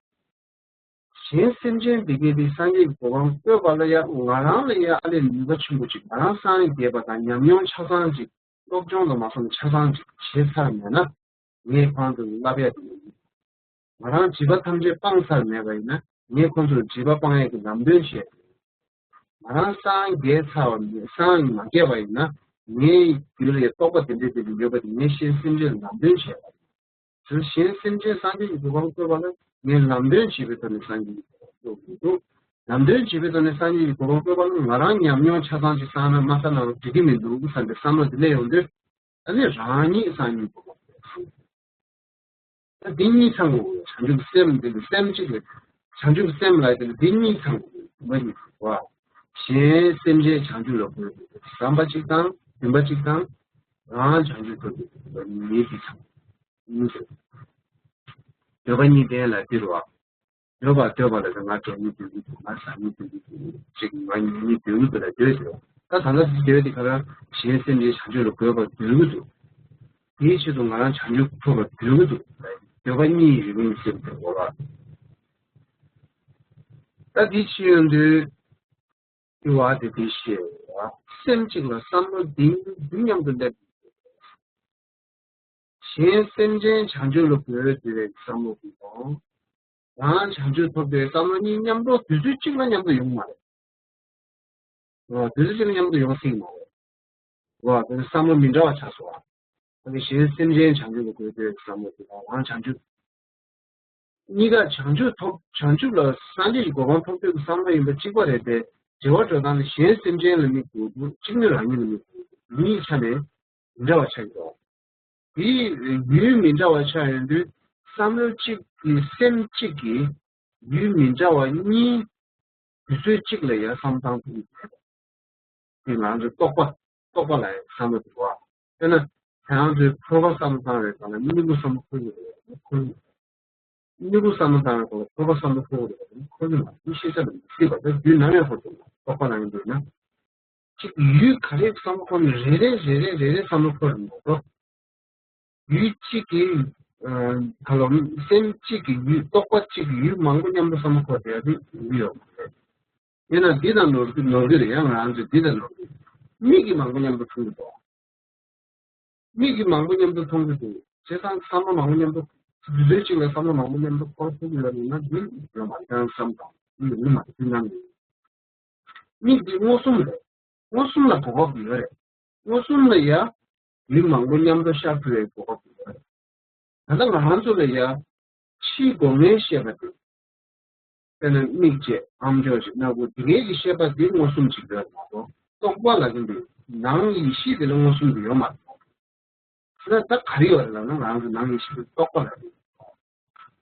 གཞན་སེམས་ཅན་འདི་གའི་དེ་སངས་རྒྱས་ཀྱི་གོ་འཕང་བཀོད་པ་ལ་ཡ་ང་རང་ལ་ཡ་ཨ་ལས་ནུས་པ་ཆེན་པོ་ཅིག་ང་རང་སངས་རྒྱས་པ་དང་ཉམས་མྱོང་ཆ་ཚང་ཅིག་ སློབ་སྦྱོང་དུ་མ་སོང་ཆ་ཚང་ཅིག་བྱེད་ཚར་མེད་ན་ངས་ཁོང་ཚོ་ལ་བསླབ་ཡ་དེ་ཡིན། ང་རང་བྱིས་པ་ཐམས་ཅད་སྤང་ཚར་མེད་པ་ཡིན་ན་ངས་ཁོང་ཚོར་བྱིས་པ་སྤང་ཡས་ཀྱི་ལམ་སྟོན་བྱས། ང་རང་སངས་རྒྱས་ཚར་བ་མེད། སངས་མ་རྒྱས་པ་ཡིན་ན་ངའི་རྒྱུད་ལ་རྟོགས་པ་དེ་འདྲ་དེ་འདྲ་ཡོད་པ་དེ་ངས་གཞན་སེམས་ཅན་ལ་ལམ་སྟོན་བྱས་པ་ཡིན། དེ་གཞན་སེམས་ཅན་སངས་རྒྱས་ཀྱི་གོ་འཕང་བཀོད་པ་ལ་ངས་ལམ་སྟོན་བྱས་པའི་ཐོག་ནས་སངས་རྒྱས་ཀྱི་གོ་འཕང་བཀོད་དགོས་འདུག་ལམ་སྟོན་བྱས་པའི་ཐོག་ནས་སངས་རྒྱས་ཀྱི་གོ་འཕང་བཀོད་པ་ལ་ང་རང་ཉམས་མྱོང་ཆ་ཚང་ཅིག་བསགས་ན་མ་བསགས་ན་འགྲིག་གི་མི་འདུག་བསམ་པའི་བསམ་བློ་དེ་སླེབས་ཡོང་དུས། ཨ་ནི་རང་ཉིད་སངས་རྒྱས་ཀྱི་གོ་འཕང་བཀོད་དགོས། ད་འདི་གཉིས་ཚང་དགོས། བྱང་ཆུབ་སེམས་འདི་ནི་སེམས་གཅིག་ལ། བྱང་ཆུབ་སེམས་ལ་དེ་ནི་འདི་གཉིས་ཚང་དགོས། མ་ཡིན་པ། གཞན་སེམས་ཅན་བྱང་ཆུབ་ལ་འགོད་དགོས། བཟང་པ་གཅིག་དང་སྡིག་པ་གཅིག་དང་། རང་བྱང་ཆུབ་ཐོབ་དགོས། མི་འདི་ཚང་། གཉིས་ཚང་། འདོད་པ་གཉིས་ལྡན་ལ་འདི་རུ་བ། འདོད་པ་འདོད་པ་ལ་ང་འགྲོ་མི་འདོད་ཀྱི་འདུག་ང་ཟ་མི་འདོད་ཀྱི་འདུག་ཅིག་ང་ཉལ་མི་འདོད་ཀྱི་འདུག་ལ་འདོད་ཟེར་བ། ད་ད་ལྟ་འདོད་དེ་ག་རང་གཞན་སེམས་ཅན་བྱང་ཆུབ་ལ་འགོད་པར་འདོད་ཀྱི་འདུག་དེའི་ཆེད་དུ་ང་རང་བྱང་ཆུབ་ཐོབ་པར་འདོད་ཀྱི་འདུག་འདོད་པ་གཉིས་ཡོད་པའི་སེམས་དེ་འོ་ལ། ད་དེ་ཕྱི་ཡོང་དུས་དེ་བ་དེ་དེ་ཤེས་བ། སེམས་གཅིག་ལ་བསམ་བློ་འདི་འདི་མཉམ་དུ་སླེབས། གཞན་སེམས་ཅན་བྱང་ཆུབ་ལ་འགོད་འདོད་པའི་བསམ་བློ་དེ་དང་། རང་བྱང་ཆུབ་ཐོབ་པའི་བསམ་བློ་གཉིས་མཉམ་དུ་དུས་ཚོད་གཅིག་ལ་མཉམ་དུ་ཡོང་མ་རེད། འོ། དུས་ཚོད་གཅིག་ལ་མཉམ་དུ་ཡོང་སྲིད་མ་རེད། འོ། དེ་ནི་བསམ་བློ་མི་འདྲ་བ་ཆགས་སོང་བ། ད་གི་གཞན་སེམས་ཅན་བྱང་ཆུབ་ལ་འགོད་འདོད་པའི་བསམ་བློ་དེ་དང་རང་བྱང་ཆུབ། གཉིས་ཀ་བྱང་ཆུབ་ཐོབ། བྱང་ཆུབ་ལ་སངས་རྒྱས་ཀྱི་གོ་འཕང་ཐོབ་འདོད་ཀྱི་བསམ་བློ་ཡིན་པ་གཅིག་པ་རེད་དེ། འབྲེལ་བ་འགྲོ་སྟངས་ནི་གཞན་སེམས་ཅན་ལ་དམིགས་དགོས་འདུག་གཅིག་ནི་རང་ཉིད་ལ་དམིགས་དགོས་འདུག་གཉིས་ཆ་ནས་མི་འདྲ་བ་ཆགས་ཀྱི་འདུག་དེའི་ཡུལ་མི་འདྲ་བ་ཆགས་ཡོང་དུས་བསམ་བློ་གཅིག་གི་སེམས་གཅིག་གི་ཡུལ་མི་འདྲ་བ་གཉིས་དུས་ཚོད་གཅིག་ལ་ཡར་བསམ་བཏང་ཐུབ་ཀྱི་མེད། དེ་ང་ཚོའི་རྟོག་པ། རྟོག་པ་ལ་ཡང་བསམ་བློ་འདུག་བ། དཔེར་ན། ཁྱེད་རང་ཚོའི་ཕོར་པ་བསམ་བློ་བཏང་བའི་སྒང་ལ་སྨྱུ་གུ་བསམ་བློ་འཁོར་གྱི་རེད། འཁོར་གྱི་རེད། སྨྱུ་གུ་བསམ་བློ་བཏང་བའི་སྒང་ལ་ཕོར་པ་བསམ་བློ་འཁོར་གྱི་རེད། འཁོར་གྱི་མ་རེད། འདི་ཤེས་བྱ་ལ་མི་སྲིད་པ་དེ་རྒྱུད་ནམ་ཡང་འཁོར་ཐུབ་མ་རེད། རྟོག་པ་ནང་གི་འདུག་ན། གཅིག་ཡུལ་ག་རེ་བསམ་བློ་འཁོར་ནས་རེ་རེ་རེ་རེ་རེ་རེ་བསམ་བློ་འཁོར་རེད་མ་གཏོགས། ཡུལ་གཅིག་གི། ཨ། ག་ལ། སེམས་གཅིག་གི་ཡུལ། རྟོག་པ་གཅིག་གི་ཡུལ་མང་པོ་མཉམ་དུ་བསམ་བློ་འཁོར་བསྡད་ཡ་དེ་ཡུལ་ཡོད་མ་རེད། ཡིན་ན་འདི་དང་ནོར་གི་ནོར་གི་རེད། ཡང་ང་རང་ཚོས་འདི་དང་ནོར་གི། མིག་གིས་མང་པོ་མཉམ་དུ་མཐོང་གི་འདུག་མིག་གིས་མང་པོ་མཉམ་དུ་མཐོང་གི་འདུག་བྱས་ཙང་བསམ་བློ་མང་པོ་མཉམ་དུ། དུས་ཚོད་གཅིག་ལ་བསམ་བློ་མང་པོ་མཉམ་དུ་འཁོར་ཐུབ་ཀྱི་ཡོད་ན་འདི་ཡོད་མ་རེད། ཡང་བསམ་དང་འདི་ཡོད་མ་རེད། འདི་ནང་གི། མིག་འདི་མངོན་སུམ་རེད། མངོན་སུམ་ལ་གོ་སྐབས་ཡོད་རེད། མངོན་སུམ་ལ་ཡ། ཡུལ་མང་པོ་མཉམ་དུ་ཤར་ཐུབ་པའི་གོ་སྐབས་ཡོད་རེད། ད་ལྟ་ང་རང་ཚོ་ལ་ཡ། ཕྱིའི་སྒོ་ལྔའི་ཤེས་པ་དེ། དཔེར་ན་མིག་བཅས་ཨམ་ཅོག་བཅས་སྣ་ཁུག་དེ་གའི་གི་ཤེས་པ་དེ་མངོན་སུམ་ཅིག་ཡོད་མ་གཏོགས་རྟོག་པ་ལ་ནི་འདི་ནང་ཡེ་ཤེས་དེ་ལ་མངོན་སུམ་དུ་ཡོད་མ་རེད། ད་ལྟ་ག་རེ་ཡོད་རེད་ལབ་ན་ང་རང་ཚོ་ནང་ཡེ་ཤེས་དེ་རྟོག་པ་ལ་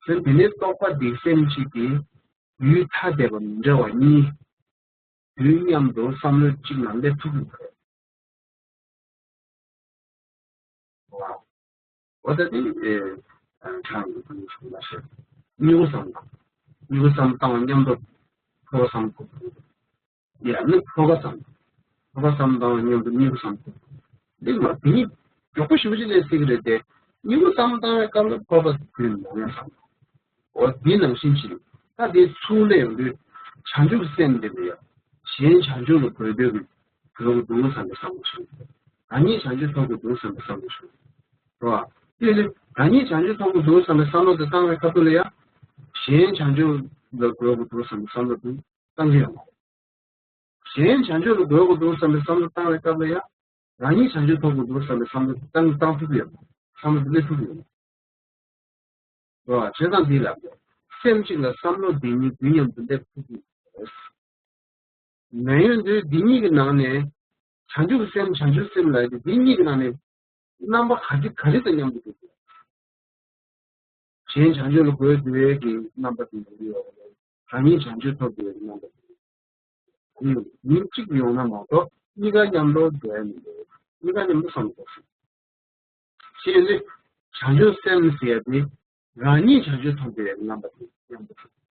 རེད། དེ་ནས་རྟོག་པ་དེ་སེམས་གཅིག་གི་ཡུལ་ཐ་དད་པ་མི་འདྲ་བ་གཉིས། དུས་མཉམ་དུ་བསམ་བློ་གཅིག་ནང་སླེབས་ཐུབ་ཀྱི་རེད། འོ་ད་དེ་ཨེ་ཁྱང་གི་ཁུལ་ཞིག་མ་ཤེས། སྨྱུ་གུ་བསམ་དང་། སྨྱུ་གུ་བསམ་བཏང་བ་མཉམ་དུ་ཕོར་པ་བསམ་དགོས། ཡང་ནི་ཕོར་པ་བསམ། ཕོར་པ་བསམ་བཏང་བ་མཉམ་དུ་སྨྱུ་གུ་བསམ་དགོས། འདི་མ་དེ་གཉིས་མགྱོགས་པོ་ཞེ་པོ་ཅིག་སླེབས་སྲིད་ཀྱི་རེད་དེ། སྨྱུ་གུ་བསམ་བཏང་བའི་སྐབས་ལ་ཕོར་པ་དེ་མང་ཡང་བསམ། འོ་འདི་ནང་བཞིན་ཅིག་ད་དེ་ཚུར་ལས་ཡོང་དུས་བྱང་ཆུབ་སེམས་དེ་ལ་ཡང་གཞན་བྱང་ཆུབ་ལ་འགོད་འདོད་ཀྱི་འགྲོ་དགོས་འདུག་བསམ་པའི་བསམ་བློ་བྱུང་། རང་ཉིད་བྱང་ཆུབ་ཐོབ་དགོས་འདུག་བསམ་པའི་བསམ་བློ་བྱུང་། རེད་བ། དེ་ནི་རང་ཉིད་བྱང་ཆུབ་ཐོབ་དགོས་འདུག་བསམ་པའི་བསམ་བློ་དེ་བཏང་བའི་སྐབས་དུ་ལ་ཡང་གཞན་བྱང་ཆུབ་ལ་འགོད་དགོས་འདུག་བསམ་པའི་བསམ་བློ་དེ་བཏང་གི་ཡོད་མ་རེད། གཞན་བྱང་ཆུབ་ལ་འགོད་དགོས་འདུག་བསམ་པའི་བསམ་བློ་བཏང་བའི་སྐབས་ལ་ཡང་རང་ཉིད་བྱང་ཆུབ་ཐོབ་དགོས་འདུག་བསམ་པའི་བསམ་བློ་བཏང་བཏང་ཐུབ་ཀྱི་ཡོད་མ་རེད། བསམ་བློ་དེ་སླེབས་ཐུབ་ཀྱི་ཡོད་མ་རེད། རེད་བ། བྱས་ཙང་འདི་ལ་སེམས་གཅིག་ལ་བསམ་བློ་འདི་གཉིས་དུས་མཉམ་དུ་སླེབས་ཐུབ་ཀྱི་ཡོད་རེད། མེད་ཡོད་དུས་འདི་གཉིས་ཀྱི་ནང་ནས་བྱང་ཆུབ་སེམས་བྱང་ཆུབ་སེམས་ལ་ཡོད་དུས་འདི་གཉིས་ཀྱི་ནང་ནས་རྣམ་པ་ག་ཅི་ག་རེ་དང་མཉམ་དུ་འདུག་གཞན་བྱང་ཆུབ་ལ་འགོད་འདོད་ཀྱི་རྣམ་པ་དེ་ཡོང་གི་ཡོད་རེད། རང་ཉིད་བྱང་ཆུབ་ཐོབ་འདོད་ཀྱི་རྣམ་པ་དེ་ཡོང་གི་ཡོད་རེད། ཉིན་གཅིག་ཡོང་ན་མ་གཏོགས་གཉིས་ཀ་མཉམ་དུ་འགྲོ་ཡ་མི་འདུག་གཉིས་ཀ་མཉམ་དུ་བསམ་དགོས་ཤིང་། ཞེས་ནི། བྱང་ཆུབ་སེམས་ཟེར་ཡ་དེ་རང་ཉིད་བྱང་ཆུབ་ཐོབ་འདོད་ཀྱི་རྣམ་པ་དེ་མཉམ་དུ་འགྲོ།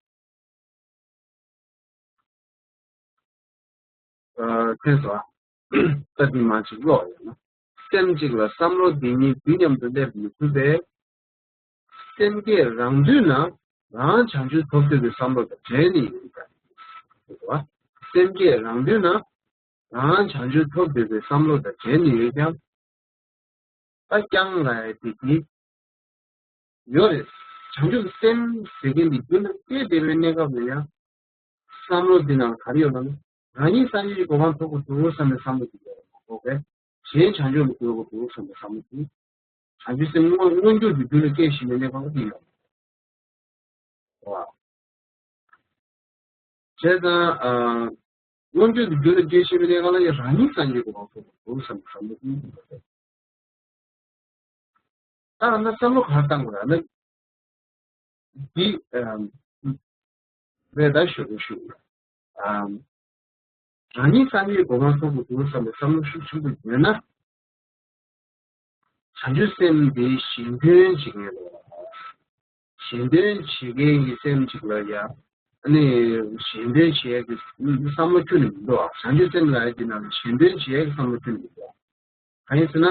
ཨ། མཁྱེན་སོང་ཨ། ད་འདི་མ་ཅིག་ཀློག་ཡོད་ན། སེམས་གཅིག་ལ་བསམ་བློ་འདི་གཉིས་དུས་མཉམ་དུ་སླེབས་མི་ཐུབ་པས། སེམས་བསྐྱེད་རང་དུས་ན་རང་བྱང་ཆུབ་ཐོབ་འདོད་པའི་བསམ་བློ་དང་བྲལ་ནས་ཡོད་ཀྱང་། སེམས་བསྐྱེད་རང་དུས་ན་རང་བྱང་ཆུབ་ཐོབ་འདོད་པའི་བསམ་བློ་དང་བྲལ་ནས་ཡོད་ཀྱང་། ད་རྐྱང་ལ་ཡ་དེ་དེ་ཡོད་རེད། བྱང་ཆུབ་སེམས་ཟེར་མཁན་འདི་རྒྱུད་ལ་སྐྱེས་བསྡད་པའི་གནས་སྐབས་ལ་ཡང་བསམ་བློ་འདི་ནང་ག་རེ་ཡོད་ལབ་ན། རང་ཉིད་སངས་རྒྱས་ཀྱི་གོ་འཕང་ཐོབ་དགོས་འདུག་བསམ་པའི་བསམ་བློ་འདི་ཡོད་རེད་མ་གཏོགས་པས། གཞན་བྱང་ཆུབ་ལ་འགོད་དགོས་འདུག་བསམ་པའི་བསམ་བློ་འདི། བྱང་ཆུབ་སེམས་མངོན་མངོན་གྱུར་གྱི་རྒྱུད་ལ་སྐྱེས་བཞིན་པའི་གནས་སྐབས་འདི་ཡོད་རེད་བ། བྱས་ཙང་། ཨ། མངོན་གྱུར་གྱི་རྒྱུད་ལ་སྐྱེས་བཞིན་པའི་གནས་སྐབས་ལ་ཡང་རང་ཉིད་སངས་རྒྱས་ཀྱི་གོ་འཕང་ཐོབ་དགོས་འདུག་བསམ་པའི་བསམ་བློ་འདི་ཡོད་རེད། ད་ང་ཚོ་བསམ་བློ་ག་རེ་བཏང་དགོས་རེད་ན། འདི། ཨམ། རེད་ད་ཞུ་རེ་ཞུ། ཨམ། རང་ཉིད་སངས་རྒྱས་གོ་འཕང་ཐོབ་དགོས་འདུག་བསམ་པའི་བསམ་བློ་ཤུགས་ཆེན་པོ་ཡོད་ན། བྱང་ཆུབ་སེམས་དེ་གཞན་དོན་བྱེད་མཁན་རེད། གཞན་དོན་བྱེད་མཁན་གྱི་སེམས་གཅིག་ལ་ཡ། ཨ་ནི་གཞན་དོན་བྱེད་ཡག་གི་བསམ་བློ་ཁྱོན་ནས་མི་འདུག་ཨ། བྱང་ཆུབ་སེམས་ལབ་ཡག་གི་ནང་ལ་གཞན་དོན་བྱེད་ཡག་གི་བསམ་བློ་ཁྱོན་ནས་མི་འདུག་ཨ། གང་ཡིན་ཟེར་ན།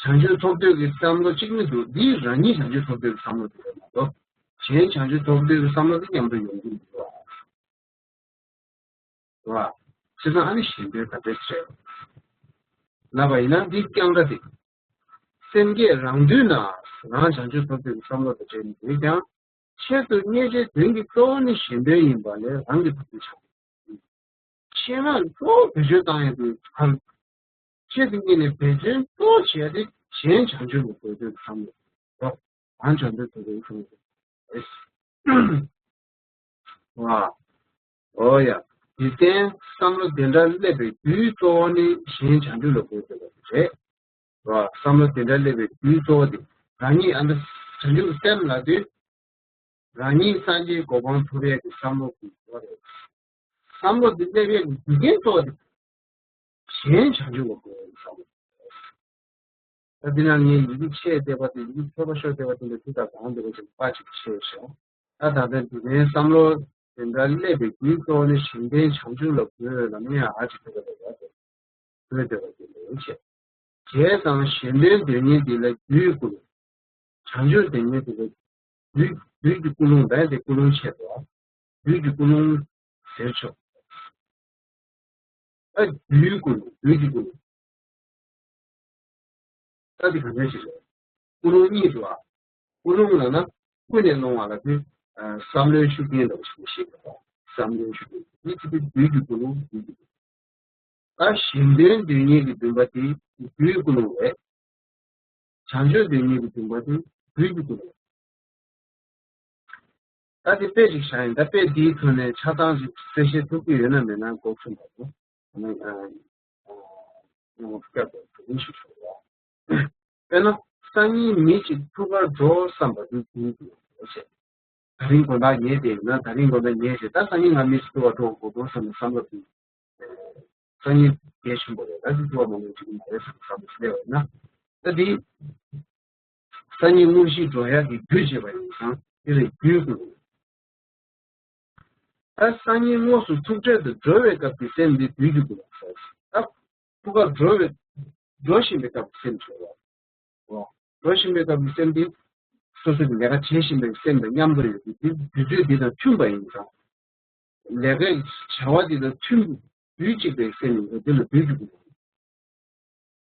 བྱང་ཆུབ་ཐོབ་འདོད་ཀྱི་བསམ་བློ་གཅིག་མི་འདུག་འདི་རང་ཉིད་བྱང་ཆུབ་ཐོབ་འདོད་ཀྱི་བསམ་བློ་དེ་རེད་མ་གཏོགས། གཞན་བྱང་ཆུབ་ཐོབ་འདོད་ཀྱི་བསམ་བློ་དེ་མཉམ་དུ་ཡོང་གི་མི་འདུག་ཨ། རེད་བ། བྱས་ཙང་ཨ་ནི་གཞན་དོན་ག་འདྲས་བྱས། ལབ་པ་ཡིན་ན་འདི་རྐྱང་ར་དེ། སེམས་བསྐྱེད་རང་དུས་ན་རང་བྱང་ཆུབ་ཐོབ་འདོད་ཀྱི་བསམ་བློ་དང་བྲལ་ནས་ཡོད་ཀྱང་། ཆེད་དུ་གཉེར་བྱའི་དོན་གྱི་གཙོ་བོ་ནི་གཞན་དོན་ཡིན་པ་ལས་རང་གི་ཕར་ཕྱིན་བྱ། ཆེད་མངགས་གཙོ་བོ་བེད་སྤྱོད་བཏང་ཡག་དེ་གང་། ཆེད་དུ་གཉེར་ནས་འབད་བརྩོན་གཙོ་བོ་བྱས་ཏེ་གཞན་བྱང་ཆུབ་ལ་འགོད་འདོད་ཀྱི་བསམ་བློ། རང་བྱང་ཆུབ་ཐོབ་འདོད་ཀྱི་བསམ་བློ། ཨོ་ཡ། འཇིག་རྟེན་བསམ་བློ་དེ་འདྲ་སླེབས་པའི་རྒྱུའི་གཙོ་བོ་ནི་གཞན་བྱང་ཆུབ་ལ་འགོད་འདོད་པ་རེད། བསམ་བློ་དེ་འདྲ་སླེབས་པའི་རྒྱུའི་གཙོ་བོ་དེ་རང་ཉིད་ཨ་ནི་བྱང་ཆུབ་སེམས་ལབ་དུས། རང་ཉིད་སངས་རྒྱས་གོ་འཕང་ཐོབ་ཡས་ཀྱི་བསམ་བློ་དེ་ཡོད་རེད། བསམ་བློ་དེ་སླེབས་ཡས་ཀྱི་རྒྱུ་རྐྱེན་གཙོ་བོ་དེ་གཞན་བྱང་ཆུབ་ལ་འགོད་ཡས་ཀྱི་བསམ་བློ། ད་འདི་ན་ངས་ཡི་གེ་ཆེ་བསྡད་པ་དེ་ཡི་གེ་ཚོད་པ་ཤོར་བསྡད་པ་དེ་འདྲ་ཅིག་དང་གང་འདྲ་བ་ཞིག་པ་ཅིག་ཆེ་ཤོག་ད་ད་ལྟ་འདི་ནས་བསམ་བློ་དེ་འདྲ་སླེབས་པའི་རྒྱུའི་གཙོ་བོ་ནི་གཞན་ཕན་བྱང་ཆུབ་ལ་འགོད་ལ་མི་ཡང་ཨ་ཅིག་ཐུབ་པ་རེད་བ། འགོད་བསྡད་པ་དེ་ལས་ཆེ། བྱས་ཙང་གཞན་ཕན་དོན་གཉེར་འདི་ལ་རྒྱུའི་ཀུན། བྱང་ཆུབ་དོན་གཉེར་དེ་ལ་རྒྱུད་རྒྱུད་ཀྱི་ཀུན་སློང་ལ་དེ་ཀུན་སློང་ཆེ་བ། རྒྱུད་ཀྱི་ཀུན་སློང་ཟེར་ཆོག་ཨ་རྒྱུད་ཀུན་སློང་རྒྱུད་ཀྱི་ཀུན་སློང་། ད་དེ་ག་འདྲ་ཞིག་རེད། ཀུན་སློང་གཉིས་འདུག་ཨ། ཀུན་སློང་ལབ་ན་ཀུན་ནས་སློང་བ་ལ་དེ་བསམ་བློའི་ཤུགས་རྐྱེན་འདྲ་བ་ཞིག་ཤེས་དགོས། བསམ་བློའི་ཤུགས་རྐྱེན་གཉིས་ཀྱི་རྒྱུད་ཀྱི་ཀུན་སློང་རྒྱུད་ཀྱི་ཀུན་སློང་། ད་གཞན་ཕན་དོན་གཉེར་གྱི་འདུན་པ་དེ་རྒྱུའི་ཀུན་སློང་རེད། བྱང་ཆུབ་དོན་གཉེར་གྱི་འདུན་པ་དེ་རྒྱུད་ཀྱི་ཀུན་སློང་རེད། ད་དེ་དཔེ་ཞིག་བཞག་ཡིན། ད་དཔེ་འདིའི་ཐོག་ནས་ཆ་ཚང་ཞིག་གསལ་བཤད་ཐུབ་ཀྱི་ཡོད་ན་མེད་ན་འགོག་ཐུབ་མ་སོང་། ཨ་ནི་ཨ་ཨ་ཨ་སྐྱབས་དང་བུ་ལོན་ཞིག་ཞུ་བ། དཔེར་ན་སང་ཉིན་མི་གཅིག་ཐུག་གར་འགྲོ་བསམ་པ་དེ་རྒྱུད་ཀྱི་ཀུན་སློང་རེད། ད་རིང་དགོང་དག་ཉལ་བསྡད་ཡོད་ན་ད་རིང་དགོང་དག་ཉལ་བྱས་ད་སང་ཉིན་ང་མི་ཚོ་ཐུག་གར་འགྲོ་དགོས་འདུག་བསམ་ནས་བསམ་བློ་བཏང་། སང་ཉིན་གལ་ཆེན་པོ་རེད། ད་ཅི་ཐུག་གར་མ་འགྲོ་ཅིག་མ་རེད་བསམ་བསམ་བློ་སླེབས་པ་ཡིན་ན། ད་དེ་སང་ཉིན་དངོས་གཞིའི་འགྲོ་ཡག་གི་རྒྱུ་བྱེད་པ་ཡིན་ཙང་དེ་ལས་རྒྱུའི་ཀུན་སློང་། ད་སང་ཉིན་དངོས་སུ་ཐུག་འཕྲད་དུ་འགྲོ་བའི་སྐབས་ཀྱི་སེམས་འདི་རྒྱུད་ཀྱི་ཀུན་སློང་ཟེར། ད་ཐུག་གར་འགྲོ་བའི་འགྲོ་བཞིན་པའི་སྐབས་ཀྱི་སེམས་ཟེར་བ། འོ། འགྲོ་བཞིན་པའི་སྐབས་ཀྱི་སེམས་འདི་སོ་སོ་གི་ལས་ཀ་བྱེད་བཞིན་པའི་སེམས་དང་མཉམ་དུ་ཡོད་དེ་དུས་ཚོད་འདི་དང་མཐུན་པ་ཡིན་ཙང་། ལས་ཀའི་བྱ་བ་འདི་དང་མཐུན་དུས་གཅིག་པའི་སེམས་ཡིན་ཙང་འདི་ལ་རྒྱུད་ཀྱི་ཀུན་སློང་།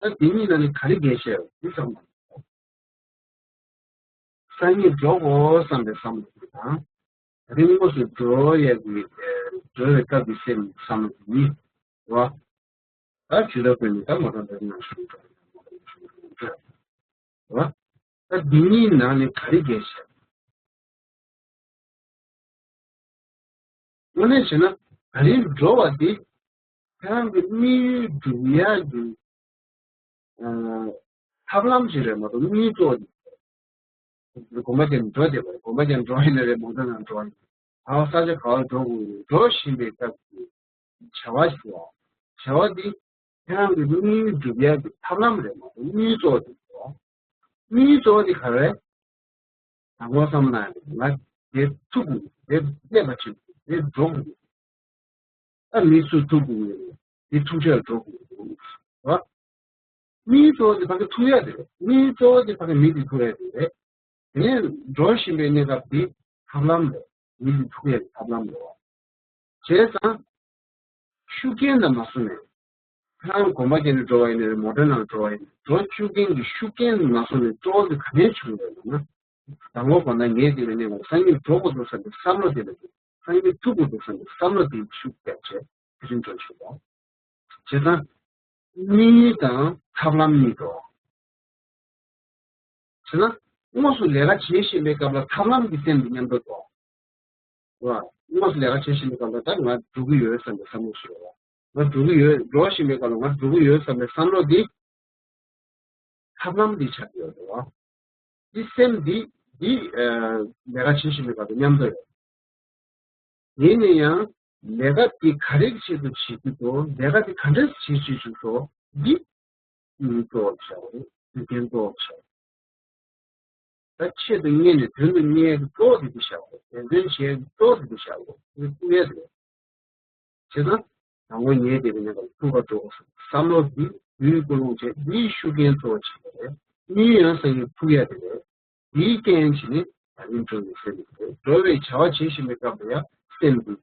ད་དེ་གཉིས་ནང་ནས་ག་རེ་གལ་ཆེ་བ་འདི་ཙམ་མ་ཡིན། སང་ཉིན་འགྲོ་དགོས་བསམ་པའི་བསམ་བློ་དེ་དང་། ད་རིང་དངོས་སུ་འགྲོ་ཡག་གི་འགྲོ་བའི་སྐབས་ཀྱི་སེམས་བསམ་བློ་དེ་གཉིས་རེད་བ། ད་ཇི་ལྟར་དཔེར་ན་ད་མོ་ཊ་འདྲ་ནང་བཞིན་འགྲོ་བ། ད་འདི་གཉིས་ནང་ནས་ག་རེ་གལ་ཆེ། དངོས་གནས་བྱས་ན་ད་རིང་འགྲོ་བ་འདི་ཁྱེད་རང་གི་དམིགས་ཡུལ་སྒྲུབ་ཡག་གི་ཨ་ཐབས་ལམ་ཞིག་རེད་མ་གཏོགས་དམིགས་ཡུལ་གཙོ་བོ་འདི། དགོན་པ་ཅན་འགྲོ་བསྡད་པ་རེད། དགོན་པ་ཅན་འགྲོ་ཡིན་ན་རེད། མོ་ཊ་ནང་འགྲོ་ཡིན། ད་ས་ཆ་ག་བར་འགྲོ་དགོས་རེད། འགྲོ་བཞིན་པའི་སྐབས་ཀྱི་བྱ་བ་ཞིག་ལ། བྱ་བ་འདི་ཁྱེད་རང་གི་དམིགས་ཡུལ་སྒྲུབ་ཡག་གི་ཐབས་ལམ་རེད་མ་གཏོགས་དམིགས་ཡུལ་གཙོ་བོ་དེ་རེད། དམིགས་ཡུལ་གཙོ་བོ་དེ་ག་རེ་རེད། དང་པོ་བསམ་ན་ང་དེ་ཐུག་དགོས། དེ་སླེབས་པ་བྱེད་དགོས། དེ་འགྲོ་དགོས། ཨ་མི་སུ་ཐུག་དགོས་ཡོད་རེད། དེ་ཐུག་ཆ་འགྲོ་དགོས་རེད། དམིགས་ཡུལ་གཙོ་བོ་དེ་ཕ་གི་ཐུག་ཡག་དེ་རེད། དམིགས་ཡུལ་གཙོ་བོ་དེ་ཕ་གི་མི་དེ་ཐུག་ཡག་དེ་རེད། དེ་ནས་འགྲོ་བཞིན་པའི་གནས་སྐབས་དེ་ཐབས་ལམ་རེད། མི་དེ་ཐུག་ཡག་གི་ཐབས་ལམ་རེད། བྱས་ཙང་ཤུགས་རྐྱེན་དང་མ་བཟུང་ནས་ ཁྱེད་རང་གོམ་པ་བརྒྱབ་ནས་འགྲོ་བ་ཡིན་ནའི་རེད། མོ་ཊ་ནང་འགྲོ་བ་ཡིན་ནའི་རེད། འགྲོ་བཅུག་མཁན་གྱི་ཤུགས་རྐྱེན་མ་སོང་ནས་སྤྲོ་བ་དེ་ག་ནས་བྱུང་ཡོད་ལབ་ན། དང་པོ་གོ་ན་ངས་དེ་ལ་གནས་པ་སང་ཉིན་འགྲོ་དགོས་འདུག་བསམ་པའི་བསམ་བློ་དེ་ལ་འདུག་སང་ཉིན་ཐུག་དགོས་འདུག་བསམ་པའི་བསམ་བློ་དེ་ཤུགས་རྒྱབ་བྱས་དེ་རིང་འགྲོ་ཆོག་པ། བྱས་ཙང་། དམིགས་ཡུལ་དང་ཐབས་ལམ་གཉིས་འགྲོ། བྱས་ན། དངོས་སུ་ལས་ཀ་བྱེད་བཞིན་པའི་སྐབས་ལ་ཐབས་ལམ་གྱི་སེམས་དེ་མཉམ་དུ་འགྲོ། བ། དངོས་སུ་ལས་ཀ་བྱེད་བཞིན་པའི་སྐབས་ལ་ད་ང་འགྲོ་གི་ཡོད་བསམ་པའི་བསམ་བློ་ཞིག་ཡོད་པ། ང་འགྲོ་གི་ཡོད། འགྲོ་བཞིན་པའི་སྐབས་ལ་ང་འགྲོ་གི་ཡོད་བསམ་པའི་བསམ་བློ་འདི། ཐབས་ལམ་འདི་ཆགས་ཡོད་རེད་བ། འདི་སེམས་འདི་འདི་ལས་ཀ་བྱེད་བཞིན་པའི་སྐབས་ལ་མཉམ་དུ་ཡོད། ཡིན་ན་ཡང་ལས་ཀ་འདི་ག་རེ་གི་ཆེད་དུ་བྱེད་ཀྱི་འདུག་ལས་ཀ་འདི་ག་འདྲས་བྱེད་བྱེད་བྱེད་སོ་འདི་ནི་གཙོ་བོ་ཆགས་རེད། འདི་གན་གཙོ་བོ་ཆགས། ད་ཆེད་དུ་གཉེར་ནས་དོན་དུ་གཉེར་གྱི་གཙོ་བོ་དེ་འདི་བཞག་དགོས། དོན་དོན་བྱེད་ཀྱི་གཙོ་བོ་དེ་འདི་བཞག་དགོས། དེ་ཐུག་ཡས་དེ་རེད། བྱས་ཙང་དང་པོ་ངས་དེ་གི་ནང་ལ་ཐུག་པ་འགྲོ་དགོས། བསམ་བློ་འདི་ཡུལ་ཀུན་སློང་བྱས་འདིའི་ཤུགས་རྐྱེན་གཙོ་བོ་བྱེད་པ་རེད། གཉིས་ཡང་སེམས་ཀྱི་ཐུག་ཡས་དེ་རེད། འདིའི་རྐྱེན་བྱས་ནས་ད་རིང་འགྲོ་བའི་སེམས་དེ་རེད། འགྲོ་བའི་བྱ་བ་བྱེད་བཞིན་པའི་སྐབས་ལ་ཡང་སེམས་འདི་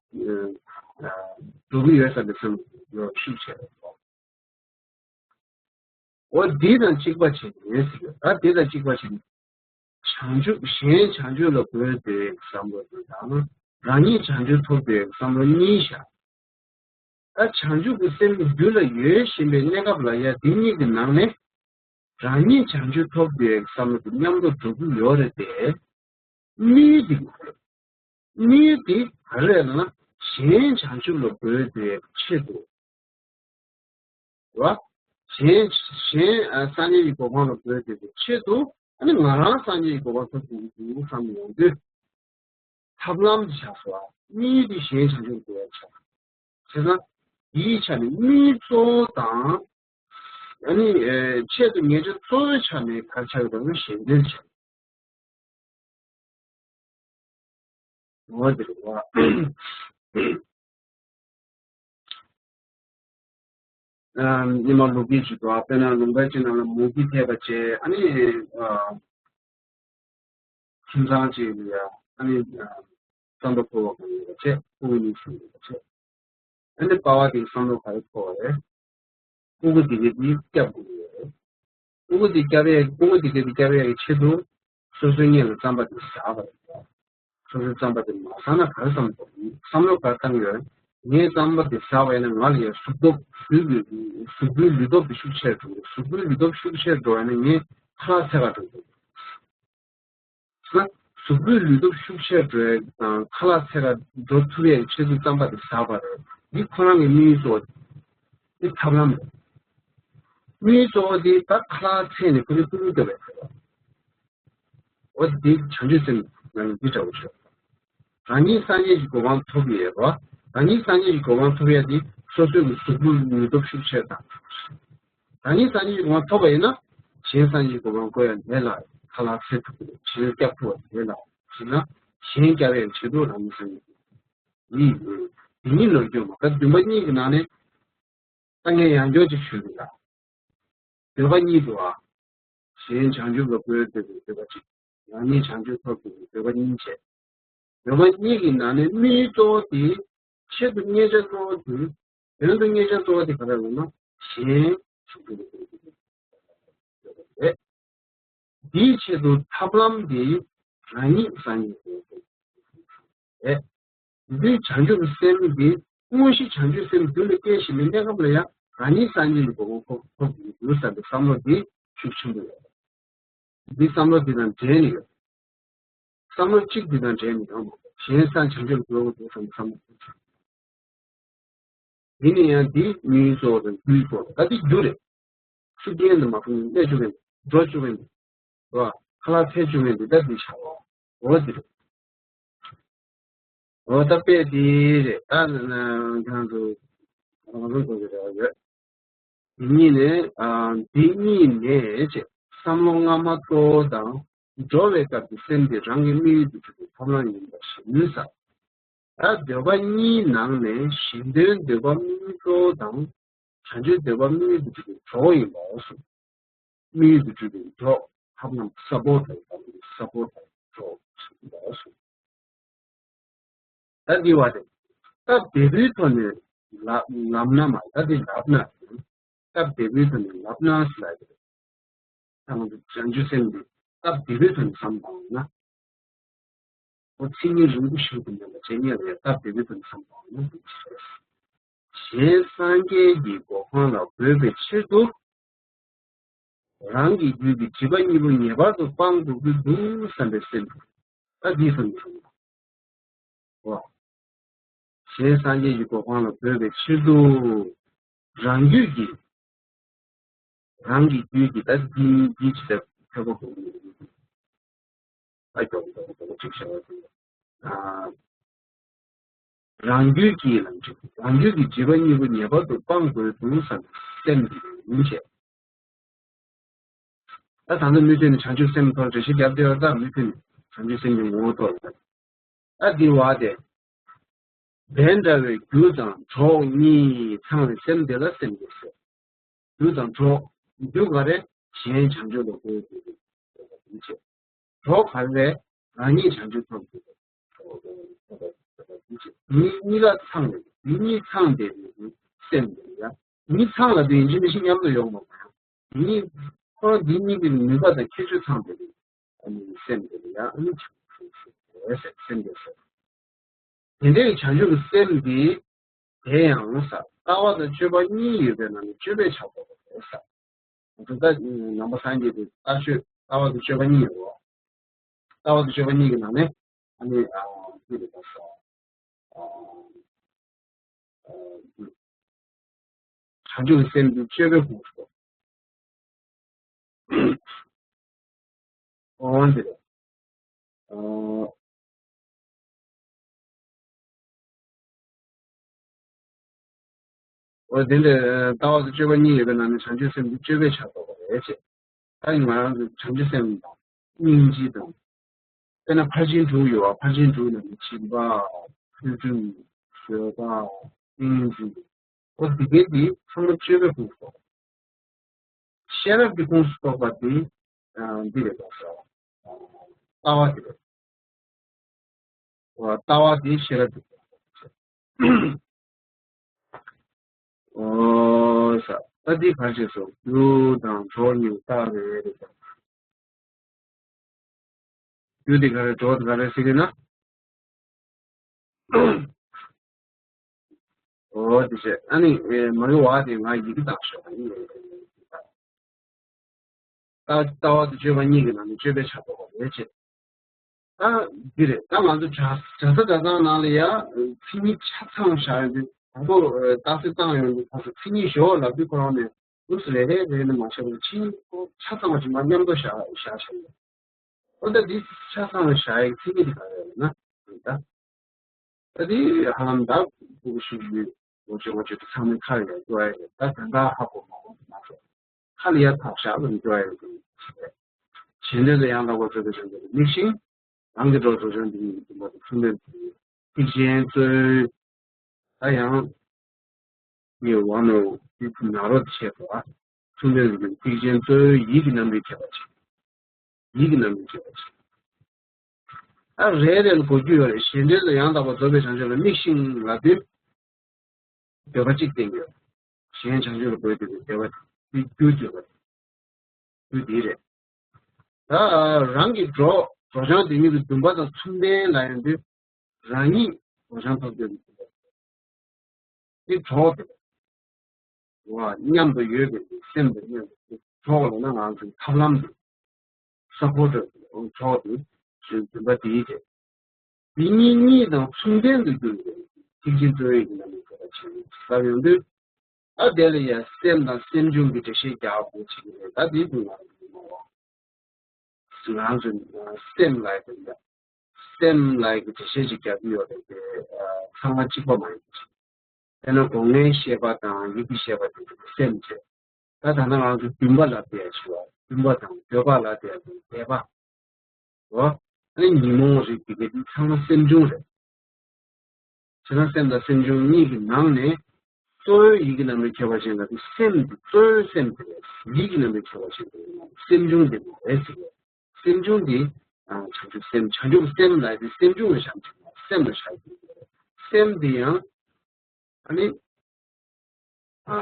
འགྲོ་གི་ཡོད་བསམ་པའི་སེམས་ཡོད་ཤུགས་ཆེ་རེད། འོ་འདི་དང་གཅིག་པ་བྱས་ནས་ཟེར་ཡོད། ད་འདི་དང་གཅིག་པ་བྱས་ནས། བྱང་ཆུབ་གཞན་བྱང་ཆུབ་ལ་འགོད་འདོད་བསམ་བློ་འདི་དང་། རང་ཉིད་བྱང་ཆུབ་ཐོབ་འདོད་བསམ་བློ་གཉིས་བཞག་ད་བྱང་ཆུབ་ཀྱི་སེམས་རྒྱུད་ལ་ཡོད་བཞིན་པའི་གནས་སྐབས་ལ་ཡང་འདི་གཉིས་ཀྱི་ནང་ནས། རང་ཉིད་བྱང་ཆུབ་ཐོབ་འདོད་བསམ་བློ་འདི་མཉམ་དུ་འགྲོ་གི་ཡོད་རེད་དེ། དམིགས་ཡུལ་འདི། དམིགས་ཡུལ་འདི་ག་རེ་རེད་ལབ་ན། གཞན་བྱང་ཆུབ་ལ་འགོད་འདོད་ཆེད་དུ། རེད་བ། གཞན་གཞན་སངས་རྒྱས་ཀྱི་གོ་འཕང་ལ་འགོད་འདོད་པའི་ཆེད་དུ། ཨ་ནི་ང་རང་སངས་རྒྱས་ཀྱི་གོ་འཕང་ཐོབ་དགོས་ཀྱི་འདུག་བསམ་ཡོང་དུས། ཐབས་ལམ་དེ་ཆགས་སོང་བ། དམིགས་ཡུལ་དེ་གཞན་བྱང་ཆུབ་དགོས་ཡ་ཆགས། བྱས་ཙང་། དེའི་ཆ་ནས་དམིགས་ཡུལ་གཙོ་བོ་དང་། ཨ་ནི་ཆེད་དུ་ངེས་ཆ་གཙོ་བོའི་ཆ་ནས་ག་རེ་ཆགས་ཡོད་པ་ན་གཞན་དོན་ཆགས། འོ་དེ་རེད་བ། ཉི་མ་ལོ་རྒྱུས་ཅིག་འདུག་དཔེར་ན་ལུང་པ་ཅིག་ནང་ལ་མུ་གེ་ཐེབས་པ་བྱས། ཨ་ནི། ཁྱིམ་ཚང་གཅིག་ལ་ཡ་ཨ་ནི་རྩམ་པ་ཕོར་བ་གང་ཡོད་པ་བྱས། ཕྲུ་གུ་གཉིས་གསུམ་ཡོད་པ་བྱས། ཨ་ནི་པ་ཕ་དེའི་བསམ་བློ་ག་རེ་འཁོར་བ་རེད། ཕྲུ་གུ་དེ་གའི་དེ་སྐྱབས་དགོས་ཀྱི་ཡོད་རེད། ཕྲུ་གུ་དེ་སྐྱབས་ཡས། ཕྲུ་གུ་དེ་གའི་དེ་སྐྱབས་ཡས་ཀྱི་ཆེད་དུ་སོ་སོའི་སྔོན་ལ་རྩམ་པ་དེ་ཟ་བ་རེད། སོ་སོའི་རྩམ་པ་དེ་མ་ཟ་ན་ག་རེ་བསམ་དགོས། བསམ་བློ་ག་རེ་བཏང་ཡོད། ངས་རྩམ་པ་དེ་ཟ་བ་ཡིན་ན་ང་ལ་ཡང་གཟུགས་སྟོབས་གཟུགས་ཀྱི་གཟུགས་པོའི་ལུས་སྟོབས་དེ་ཤུགས་ཆེར་འགྲོ་གི། གཟུགས་པོའི་ལུས་སྟོབས་ཤུགས་ཆེར་འགྲོ་བ་ཡིན་ན་ངས་ཁ་ལག་ཚད་ཀ་འགྲོ་གི། ཟེར་ན། གཟུགས་པོའི་ལུས་སྟོབས་ཤུགས་ཆེར་འགྲོ་ཡ་དང་ཁ་ལག་ཚད་ཀ་འགྲོ་ཐུབ་ཡའི་ཆེད་དུ་རྩམ་པ་དེ་ཟ་བ་རེད། འདི་ཁོ་རང་གི་དམིགས་ཡུལ་གཙོ་བོ་དེ་ཐབས་ལམ་རེད། དམིགས་ཡུལ་གཙོ་བོ་དེ་ད་ཁ་ལག་ཚད་ནས་ཁོ་ཚོའི་ཕྲུ་གུ་སྐྱོབ་པ་རེད། འོ་དེ་བྱང་ཆུབ་སེམས་ནང་འདི་འདྲ་བོ་ཆོག་རང་ཉིད་སངས་རྒྱས་ཀྱི་གོ་འཕང་ཐོབ་ཡོད་རེད་བ། རང་ཉིད་སངས་རྒྱས་ཀྱི་གོ་འཕང་ཐོབ་ཡ་དེ་སོ་སོའི་གཟུགས་པོའི་ནུས་སྟོབས་ཤུགས་ཆེར་དང་། རང་ཉིད་སངས་རྒྱས་ཀྱི་གོ་འཕང་ཐོབ་པ་ཡིན་ན། གཞན་སངས་རྒྱས་ཀྱི་གོ་འཕང་བཀོད་ཡ་ལས་སླ། ཁ་ལག་ཟས་ཐུབ་ཀྱི་རེད། གཞན་སྐྱོབ་ཐུབ་པ་ལས་སླ། ཡིན་ན་གཞན་སྐྱོབ་ཡ་ཆེད་དུ་རང་ཉིད་སངས་རྒྱས་ཀྱི། ཡིན། དེ་ཉིད་ནོར་འཁྱོལ་མ། ད་འདུན་པ་གཉིས་ཀྱི་ནང་ནས། ད་ངས་ཡང་བསྐྱར་ཅིག་ཞུ་གི་ཡིན་ལ། འདོད་པ་གཉིས་འདུག་ཨ། གཞན་བྱང་ཆུབ་ལ་འགོད་འདོད་པའི་འདོད་པ་གཅིག་རང་ཉིད་བྱང་ཆུབ་ཐོབ་འདོད་པའི་འདོད་པ་གཉིས་བྱས། འདོད་པ་གཉིས་ཀྱི་ནང་ནས་དམིགས་ཡུལ་གཙོ་བོ་དེ། ཆེད་དུ་གཉེར་བྱ་གཙོ་བོ་དེ། དོན་དུ་གཉེར་བྱ་གཙོ་བོ་དེ་ག་རེ་ལབ་ན་གཞན་བྱང་ཆུབ་ལ་འགོད་འདོད་པའི་འདོད་པ་རེད། དེའི་ཆེད་དུ་ཐབས་ལམ་དེ་རང་ཉིད་སངས་རྒྱས་ཀྱི་རེད། འདི་བྱང་ཆུབ་སེམས་འདི་དངོས་གཞི་བྱང་ཆུབ་སེམས་རྒྱུད་ལ་སྐྱེས་ཤིང་ནི་གནས་སྐབས་ལ་ཡང་རང་ཉིད་སངས་རྒྱས་ཀྱི་གོ་འཕང་ཐོབ་ཐོབ་ཀྱི་ཡོད་བསམ་པའི་བསམ་བློ་འདི་ཤུགས་ཆེན་པོ་ཡོད། འདི་བསམ་བློ་འདི་དང་འབྲེལ་ནས་ཡོད། བསམ་བློ་གཅིག་འདི་དང་འབྲེལ་ནས་ཡོང་མ་གཞན་སངས་བྱང་ཆུབ་འགྲོ་དགོས་བསམ་བསམ་བློ། དེ་ནས་ཡང་འདི་དམིགས་ཡུལ་གཙོ་བོ་དང་རྒྱུ་ཡུལ་གཙོ་བོ་ད་འདི་རྒྱུ་རེད། ཤུགས་རྐྱེན་དུ་མ་ཕུང་གནས་བཅུག་གིན་འགྲོ་བཅུག་གིན་རེད་བ། ཁ་ལག་འཚོལ་བཅུག་གིན་འདི་ད་འདི་ཆགས་པ་འོ་འདི་རེད། འོ་ད་དཔེ་འདི་རེད། ད་ཁྱེད་རང་ཚོ་རང་རང་གོ་གི་རེ་བ་ཡོད། འདི་གཉིས་ནས་འདི་གཉིས་ནས་ཅེས་བསམ་བློ་སྔ་མ་གཙོ་བོ་དང་འགྲོ་བའི་སྐབས་ཀྱི་སེམས་དེ་རང་གི་དམིགས་ཡུལ་དུ་གྱུར་པའི་ཐབས་ལམ་ཡིན་པ་ཞིག་ཟེར། ད་འདོད་པ་གཉིས་ནང་ནས་གཞན་དོན་འདོད་པ་དམིགས་ཡུལ་གཙོ་བོ་དང་། བྱང་ཆུབ་འདོད་པ་དམིགས་ཡུལ་དུ་གྱུར་པའི་གྲོགས་ཡིན་པའོ་གསུངས། དམིགས་ཡུལ་དུ་གྱུར་པའི་གྲོགས་ཐབས་ལམ་ས་པོར་ཊར་དང་ས་པོར་ཊར་གྲོགས་ཡིན་པའོ་གསུངས། ད་འདི་བ་དེ། ད་འབྲས་བུའི་ཐོག་ནས་ལབ་ལབ་ན་མ་ད་འདི་ལབ་ན། སྟབས་བདེ་པོའི་ཐོག་ནས་ལབ་ན་ཟེར་ལབ་ཀྱི་རེད། ད་ང་ཚོ་བྱང་ཆུབ་སེམས་འདི་སྟབས་བདེ་པོའི་ཐོག་ནས་བསམ་བཏང་ན། ཁོ་མཚན་ཉིད་རིང་པོ་ཞིག་ཏུ་མེད་པ་བྱེད་ཉེན་རེད། སྟབས་བདེ་པོའི་ཐོག་ནས་བསམ་བཏང་ན་འདུག་ཟེར། གཞན་སངས་རྒྱས་ཀྱི་གོ་འཕང་ལ་འགོད་པའི་ཕྱིར་དུ། རང་གི་རྒྱུད་ཀྱི་བྱིས་པ་གཉིས་པོ་ངེས་པར་དུ་སྤང་དགོས་ཀྱི་འདུག་བསམ་པའི་སེམས། ད་འདི་གསུམ་གྱི་གསུམ་པ། གཞན་སངས་རྒྱས་ཀྱི་གོ་འཕང་ལ་འགོད་པའི་ཕྱིར་དུ། རང་རྒྱུད་ཀྱི། རང་གི་རྒྱུད་ཀྱི། ད་འདི་འདི་ཅི་ལྟར་ཐེག་པ་དགོས་ཀྱི་འདུག་ད་མགྱོགས་མགྱོགས་མགྱོགས་གཅིག་བྱ་བ་དེ། ཨ། རང་རྒྱུད་ཀྱི་ལམ་ཁྲིད། རང་རྒྱུད་ཀྱི་བྱིས་པ་གཉིས་པོ་ངེས་པར་དུ་སྤང་དགོས་འདུག་བསམ་པའི་སེམས་དེ་ཡིན་བྱས། ད་ད་ལྟ་མུ་མཐུད་ནས་བྱང་ཆུབ་སེམས་ཐོག་འགྲེལ་བཤད་རྒྱབ་བསྡད་པ་ད་མུ་མཐུད་ནས་བྱང་ཆུབ་སེམས་ཀྱི་ངོ་བོ་ཐོག་ལ། ད་འདི་བ་དེ། དེ་འདྲ་བའི་རྒྱུ་དང་གྲོགས་གཉིས་ཚང་བའི་སེམས་དེ་ལ་སེམས་ཀྱི་ཟེར། རྒྱུ་དང་གྲོགས། རྒྱུ་ག་རེ། གཞན་བྱང་ཆུབ་ལ་འགོད་དགོས་པའི་རྒྱུ་བྱེད། གྲོགས་ག་རེ། རང་ཉིད་བྱང་ཆུབ་ཐོབ་དགོས་པའི་རྒྱུ་བྱེད། མི་གཉིས་ལ་ཚང་བའི། མི་གཉིས་ཚང་བསྡད་པའི་སེམས་དེ་ཡ། མི་ཚང་ལབ་དུས་ཡིན་གཅིག་མིན་གཅིག་མཉམ་དུ་ཡོང་མ་མྱོང་། མི་གཉིས། ཁོ་རང་འདི་གཉིས་ཀྱི་ནུས་པ་དང་ཁྱད་ཆོས་ཚང་བསྡད་པའི་སེམས་དེ་ཡ། ཨ་ནི་བྱང་ཆུབ་སེམས་དེ་ཟེར། དེ་འདྲའི་བྱང་ཆུབ་ཀྱི་སེམས་འདི། དེ་ཡང་ཟེར། ལྟ་བ་དང་སྤྱོད་པ་གཉིས་ཡོད་པའི་ནང་ནས་སྤྱོད་པས་ཆགས་པ་རེད་ཟེར། ད་ལྟ་ནང་པ་སངས་རྒྱས་པའི་ལྟ་སྤྱོད། ལྟ་བ་དང་སྤྱོད་པ་གཉིས་ཡོད་རེད། ལྟ་བ་དང་སྤྱོད་པ་གཉིས་ཀྱི་ནང་ནས་ཨ་ནི། ཨ། འདི་རེད་པ་ཟེར། ཨ། བྱང་ཆུབ་ཀྱི་སེམས་འདི་སྤྱོད་པའི་ཁོངས་སུ། འོ་འདི་རེད། ཨ། འོ་དེ་འདྲ་ལྟ་བ་དང་སྤྱོད་པ་གཉིས་ཡོད་པའི་ནང་ནས་བྱང་ཆུབ་སེམས་འདི་སྤྱོད་པས་ཆགས་པ་རེད་ཅེས། ད་ང་རང་ཚོ་བྱང་ཆུབ་སེམས་དང་སྙིང་རྗེ་དང་། དཔེར་ན་ཕར་ཕྱིན་དྲུག་ཡོད་པ། ཕར་ཕྱིན་དྲུག་ནང་ནས་སྦྱིན་པ། ཕུལ་བྱུང་། བཟོད་པ། ཏིང་འཛིན། འོ་འདི་གའི་འདི་ཚང་མ་སྤྱོད་པའི་ཁོངས་སུ་གཏོགས། ཤེས་རབ་ཀྱི་ཁོངས་སུ་གཏོགས་པ་འདི། ཨ། འདི་རེད་པ་ཟེར། ལྟ་བ་འདི་རེད། འོ་ལྟ་བ་འདི་ཤེས་རབ་ཀྱི། འོ་ས། ད་འདི་ག་རེ་བྱས་སོང་། རྒྱུ་དང་གྲོགས་གཉིས་རྟག་རེད་རེད་ད། རྒྱུ་འདི་ག་རེ། གྲོགས་འདི་ག་རེ་ཟེར་གྱི་ན། འོ་དེ་བྱས། ཨ་ནི་མ་གི་བ་དེ་ང་ཡི་གེ་བཏགས་ཤོག་ཨ་ནི། ལྟ་ལྟ་བ་དང་སྤྱོད་པ་གཉིས་ཀྱི་ནང་ནས་སྤྱོད་པས་ཆགས་པ་རེད་ཅེས། ད་འདི་རེད། ད་ང་ཚོ་གྲྭ་གྲྭ་ས་གྲྭ་ཚང་ནང་ལ་ཡ་མཚན་ཉིད་ཆ་ཚང་བཞག་ཡོང་དུས། དང་པོ་རྟགས་གསལ་བཏང་ཡོང་དུས་ཁོ་ཚོ་མཚན་ཉིད་ཞོག་ལབ་དུས་ཁོ་རང་ནས་ལུགས་སུ་རེ་རེ་རེ་ནས་མ་བྱས་པར་མཚན་ཉིད་ཆ་ཚང་བ་ཞིག་མ་མཉམ་དུ་བཞག་བཞག་བཞག་ཡོད། འོ་ད་འདི་ཆ་ཚང་བ་བཞག་ཡག་མཚན་ཉིད་དེ་ག་རེ་རེད་ན། ད་ད་འདི་ཧ་ལམ་ད་ཕྲུ་གུ་ཤུགས་ཡོད། ལོ་ཆུང་བ་ཆུང་དུ་ཚང་མའི་ཁ་ལ་ཡ་སྐྱོ་ཡ་རེད། ད་དོན་དག་ཧ་གོ་མ་གོ་མ་ཚོ་ཁ་ལ་ཡ་ཐག་བཞག་ལ་སྐྱོ་ཡ་རེད། བྱེད་འདོད་དུ་ཡང་དག་པར་རྫོགས་པའི་བྱང་ཆུབ་ལ་དམིགས་ཤིང་། རང་གི་གྲོགས་རྫོགས་བྱང་སྡུག་བསྔལ་གྱི་སྡུག་བསྔལ་དང་མཚུངས་ལྡན་དུ། ཐེག་ཆེན་གཙོ་བོའི། ད་ཡང་ངས་ཝ་ནོ་ཏི་ཕུ་ན་རོ་ཏི་བྱས་པ། མཚུངས་ལྡན་དུ་ཐེག་ཆེན་གཙོ་བོའི་ཡིད་ཀྱི་རྣམ་པའི་ཁྱད་པར་ཅན། ཡིད་ཀྱི་རྣམ་པའི་ཁྱད་པར་ཅན། ད་རེ་རེ་ལ་གོ་རྒྱུ་ཡོད་རེད། གཞན་དོན་དུ་ཡང་དག་པར་རྫོགས་པའི་བྱང་ཆུབ་ལ་དམིགས་ཤིང་ལབ་དུས། འདོད་པ་གཅིག་བསྟན་གྱི་ཡོད། གཞན་བྱང་ཆུབ་ལ་འགོད་འདོད་པའི་འདོད་པ་དེ་རྒྱུ་འདོད་པ་དེ། རྒྱུ་འདི་རེད། ད་རང་གི་གྲོགས་རྫོགས་བྱང་སྡུག་བསྔལ་གྱི་འདུན་པ་དང་མཚུངས་ལྡན་ལ་ཡོང་དུས། རང་ཉིད་རྫོགས་བྱང་ཐོབ་འདོད་པའི་འདུན་པ་དེ་གྲོགས་དེ། བ། མཉམ་དུ་ཡོད་པའི་སེམས་དང་མཉམ་དུ་གྲོགས་ལ་ན་ང་ཚོའི་ཐབས་ལམ་དེ། སཔོར་ཊར་གྲོགས་དེ་ཞེས་འདུན་པ་དེའི་རྗེས། དེ་གཉིས་གཉིས་དང་མཚུངས་ལྡན་དུ་གྱུར་པའི་ཐེག་ཆེན་གཙོ་བོའི་ཡིན་ན་མི་ཁྱད་པར་ཆེན་པོ་ཟབ་ཡོང་དུས། ཨ་དེ་ལ་ཡང་སེམས་དང་སེམས་བྱུང་གི་འགྲེལ་བཤད་རྒྱག་དགོས་ཆེ་གི་རེད། ད་དེའི་དུས་ང་རང་གི་མ་བ། ང་ཚོ་སེམས་ལ་ཡོད་པའི་སེམས་ལ་ཡི་གེ་འགྲེལ་བཤད་ཅིག་རྒྱག་གི་ཡོད་རེད་དེ། ཚང་མ་གཅིག་པ་མ་ཡིན་པ་ཞིག་དཔེར་ན་སྒོ་ལྔའི་ཤེས་པ་དང་ཡིད་ཀྱི་ཤེས་པ་དེ་ཚོ་སེམས་བྱས། ད་ད་ལྟ་ང་ཚོ་འདུན་པ་ལ་དེ་ཡ་ཞུ་བ། འདུན་པ་དང་འདོད་པ་ལ་དེ་ཡ་དེ་འདོད་པ། འོ། ཨ་ནི་ཉོན་མོངས་རིགས་དེ་གའི་དེ་ཚང་མ་སེམས་བྱུང་རེད། བྱས་ན་སེམས་དང་སེམས་བྱུང་གཉིས་ཀྱི་ནང་ནས། གཙོ་བོའི་ཡིད་ཀྱི་རྣམ་རིག་ཁྱད་པར་ཅན་དེ་སེམས་དེ་གཙོ་བོའི་སེམས་དེ་རེད། ཡིད་ཀྱི་རྣམ་རིག་ཁྱད་པར་ཅན་དེ་རེད། སེམས་བྱུང་དེ་མ་རེད་ཟེར་བས། སེམས་བྱུང་དེ། ཨ། བྱང་ཆུབ་སེམས། བྱང་ཆུབ་སེམས་ལ་དེ་སེམས་བྱུང་ལ་བཞག་ཅིག་སེམས་ལ་བཞག་ཅིག་སེམས་དེ་ཡང་། ཨ་ནི། ཨ།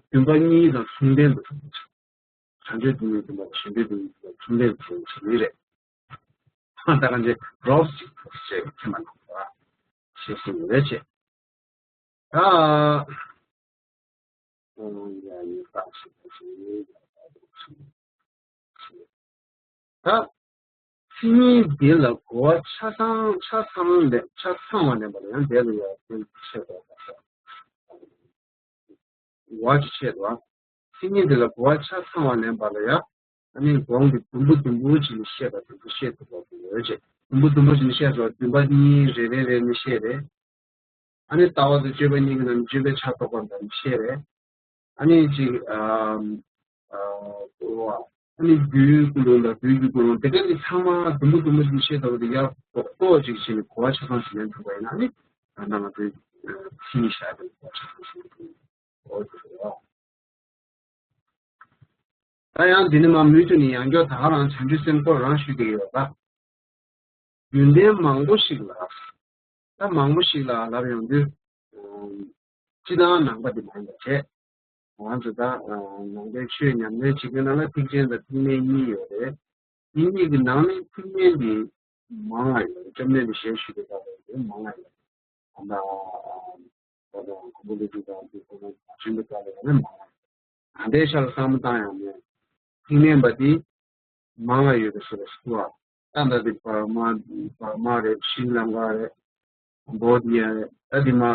བདུན་པ་གཉིས་དང་མཚུངས་ལྡན་དུ་གྲུབ་པ་བྱ། བྱང་ཆུབ་ཏིང་ངེ་འཛིན་པ་དང་གཞན་དོན་ཏིང་ངེ་འཛིན་པ་མཚུངས་ལྡན་དུ་གྲུབ་པ་བྱ་ནི་རེད། ད་གང་ཅི་རོབ་ཅིག་ཞེས་ཁྱེད་མ་གནང་བ་ཞེས་གསུངས་ཡོད་ཅེས། ད། ཨོ་ཡ་ཡི་བཀའ་ཞིག་ཞིག་ད། མཚན་ཉིད་འདི་ལ་གོ་བ་ཆ་ཚང་ཆ་ཚང་ལས་ཆ་ཚང་བ་ལེན་པ་ལ་ཡང་དེ་ལ་ཡང་དེ་ཆེ་བ་ལ་གོ་བ་ཆེ་ཆེ་བ། མཚན་ཉིད་འདི་ལ་གོ་བ་ཆ་ཚང་བ་ལེན་པ་ལ་ཡང་ཨ་ནི་གོང་གི་དུམ་བུ་དུམ་བུ་ཅིག་ནས་བཤད་པ་དུམ་བུ་བཤད་ཐུབ་པ་དེ་ཡོད་ཅེས། དུམ་བུ་དུམ་བུ་ཅིག་ནས་བཤད་སོགས་བདུན་པ་གཉིས་རེ་རེ་རེ་ནས་བཤད་རེད། ཨ་ནི་ལྟ་བ་དང་སྤྱོད་པ་གཉིས་ཀྱི་ནང་ནས་སྤྱོད་པའི་ཆ་ཐོགས་པ་འདྲ་ནས་བཤད་རེད། ཨ་ནི་ཅིག་ཨ་ཨ་ཨ་ནི་རྒྱུའི་ཀུན་སློང་དང་དུས་ཀྱི་ཀུན་སློང་དེ་ག་ནི་ཚང་མ་དུམ་བུ་དུམ་བུ་ཅིག་ནས་བཤད་ཐུབ་པ་དེ་ཡར་རྡོག་རྡོག་ཅིག་བྱས་ནས་གོ་བ་ཆ་ཚང་ཞིག་ལེན་ཐུབ་པ་ཡིན་ན་ཨ་ནི་ད་ང་ཚོའི་མཚན་ཉིད་བཞག་པའི་གོ་བ་ཆ་ཚང་ཞིག་ལེན་ཐུབ་འོ་དེ་རེད། ད་ཡང་འདི་ནི་མ་མུ་མཐུད་ནས་ཡང་བསྐྱར་ད་ག་རང་བྱང་ཆུབ་སེམས་སྐོར་རང་ཞུ་གི་ཡོད་ལ། རྒྱུན་ལྡན་མང་པོ་ཞིག་ལ། ད་མང་པོ་ཞིག་ལ་ལབ་ཡོང་དུས། སྤྱི་བཏང་ནང་པ་འདི་མང་བ་བྱས། ང་ཚོ་ད་ནང་པའི་ཆོས་ཉམས་ལེན་བྱེད་མཁན་ནང་ལ་ཐེག་ཆེན་དང་ཐེག་དམན་གཉིས་ཡོད་རེད། འདི་གཉིས་ཀྱི་ནང་ནས་ཐེག་དམན་འདི་མང་བ་ཡོད་རེད། སྐྱབས་གནས་འདི་ཞལ་ཞུ་བའི་སྐབས་ལ་མང་བ་ཡོད་རེད། ད་ལྟ་ད་ལྟ་གོང་བུ་ལས་སུ་དང་དེ་ཁོ་ན་བྱིན་པའི་སྐབས་ལ་ཡང་ན་མང་བ་ཡོད། ད་ལྟའི་ཆ་ལ་བསམ་བློ་བཏང་ཡང་མེད། ཐེག་དམན་པ་འདི་མང་བ་ཡོད་པའི་བཟོ་ལ་སྐུར་བ། ད་ལྟ་འདི་འབར་མ་འབར་མ་རེད། ཤྲི་ལང་ཀ་རེད། ཀམ་བོ་ཌི་ཡ་རེད། ད་འདི་མ་ཨ་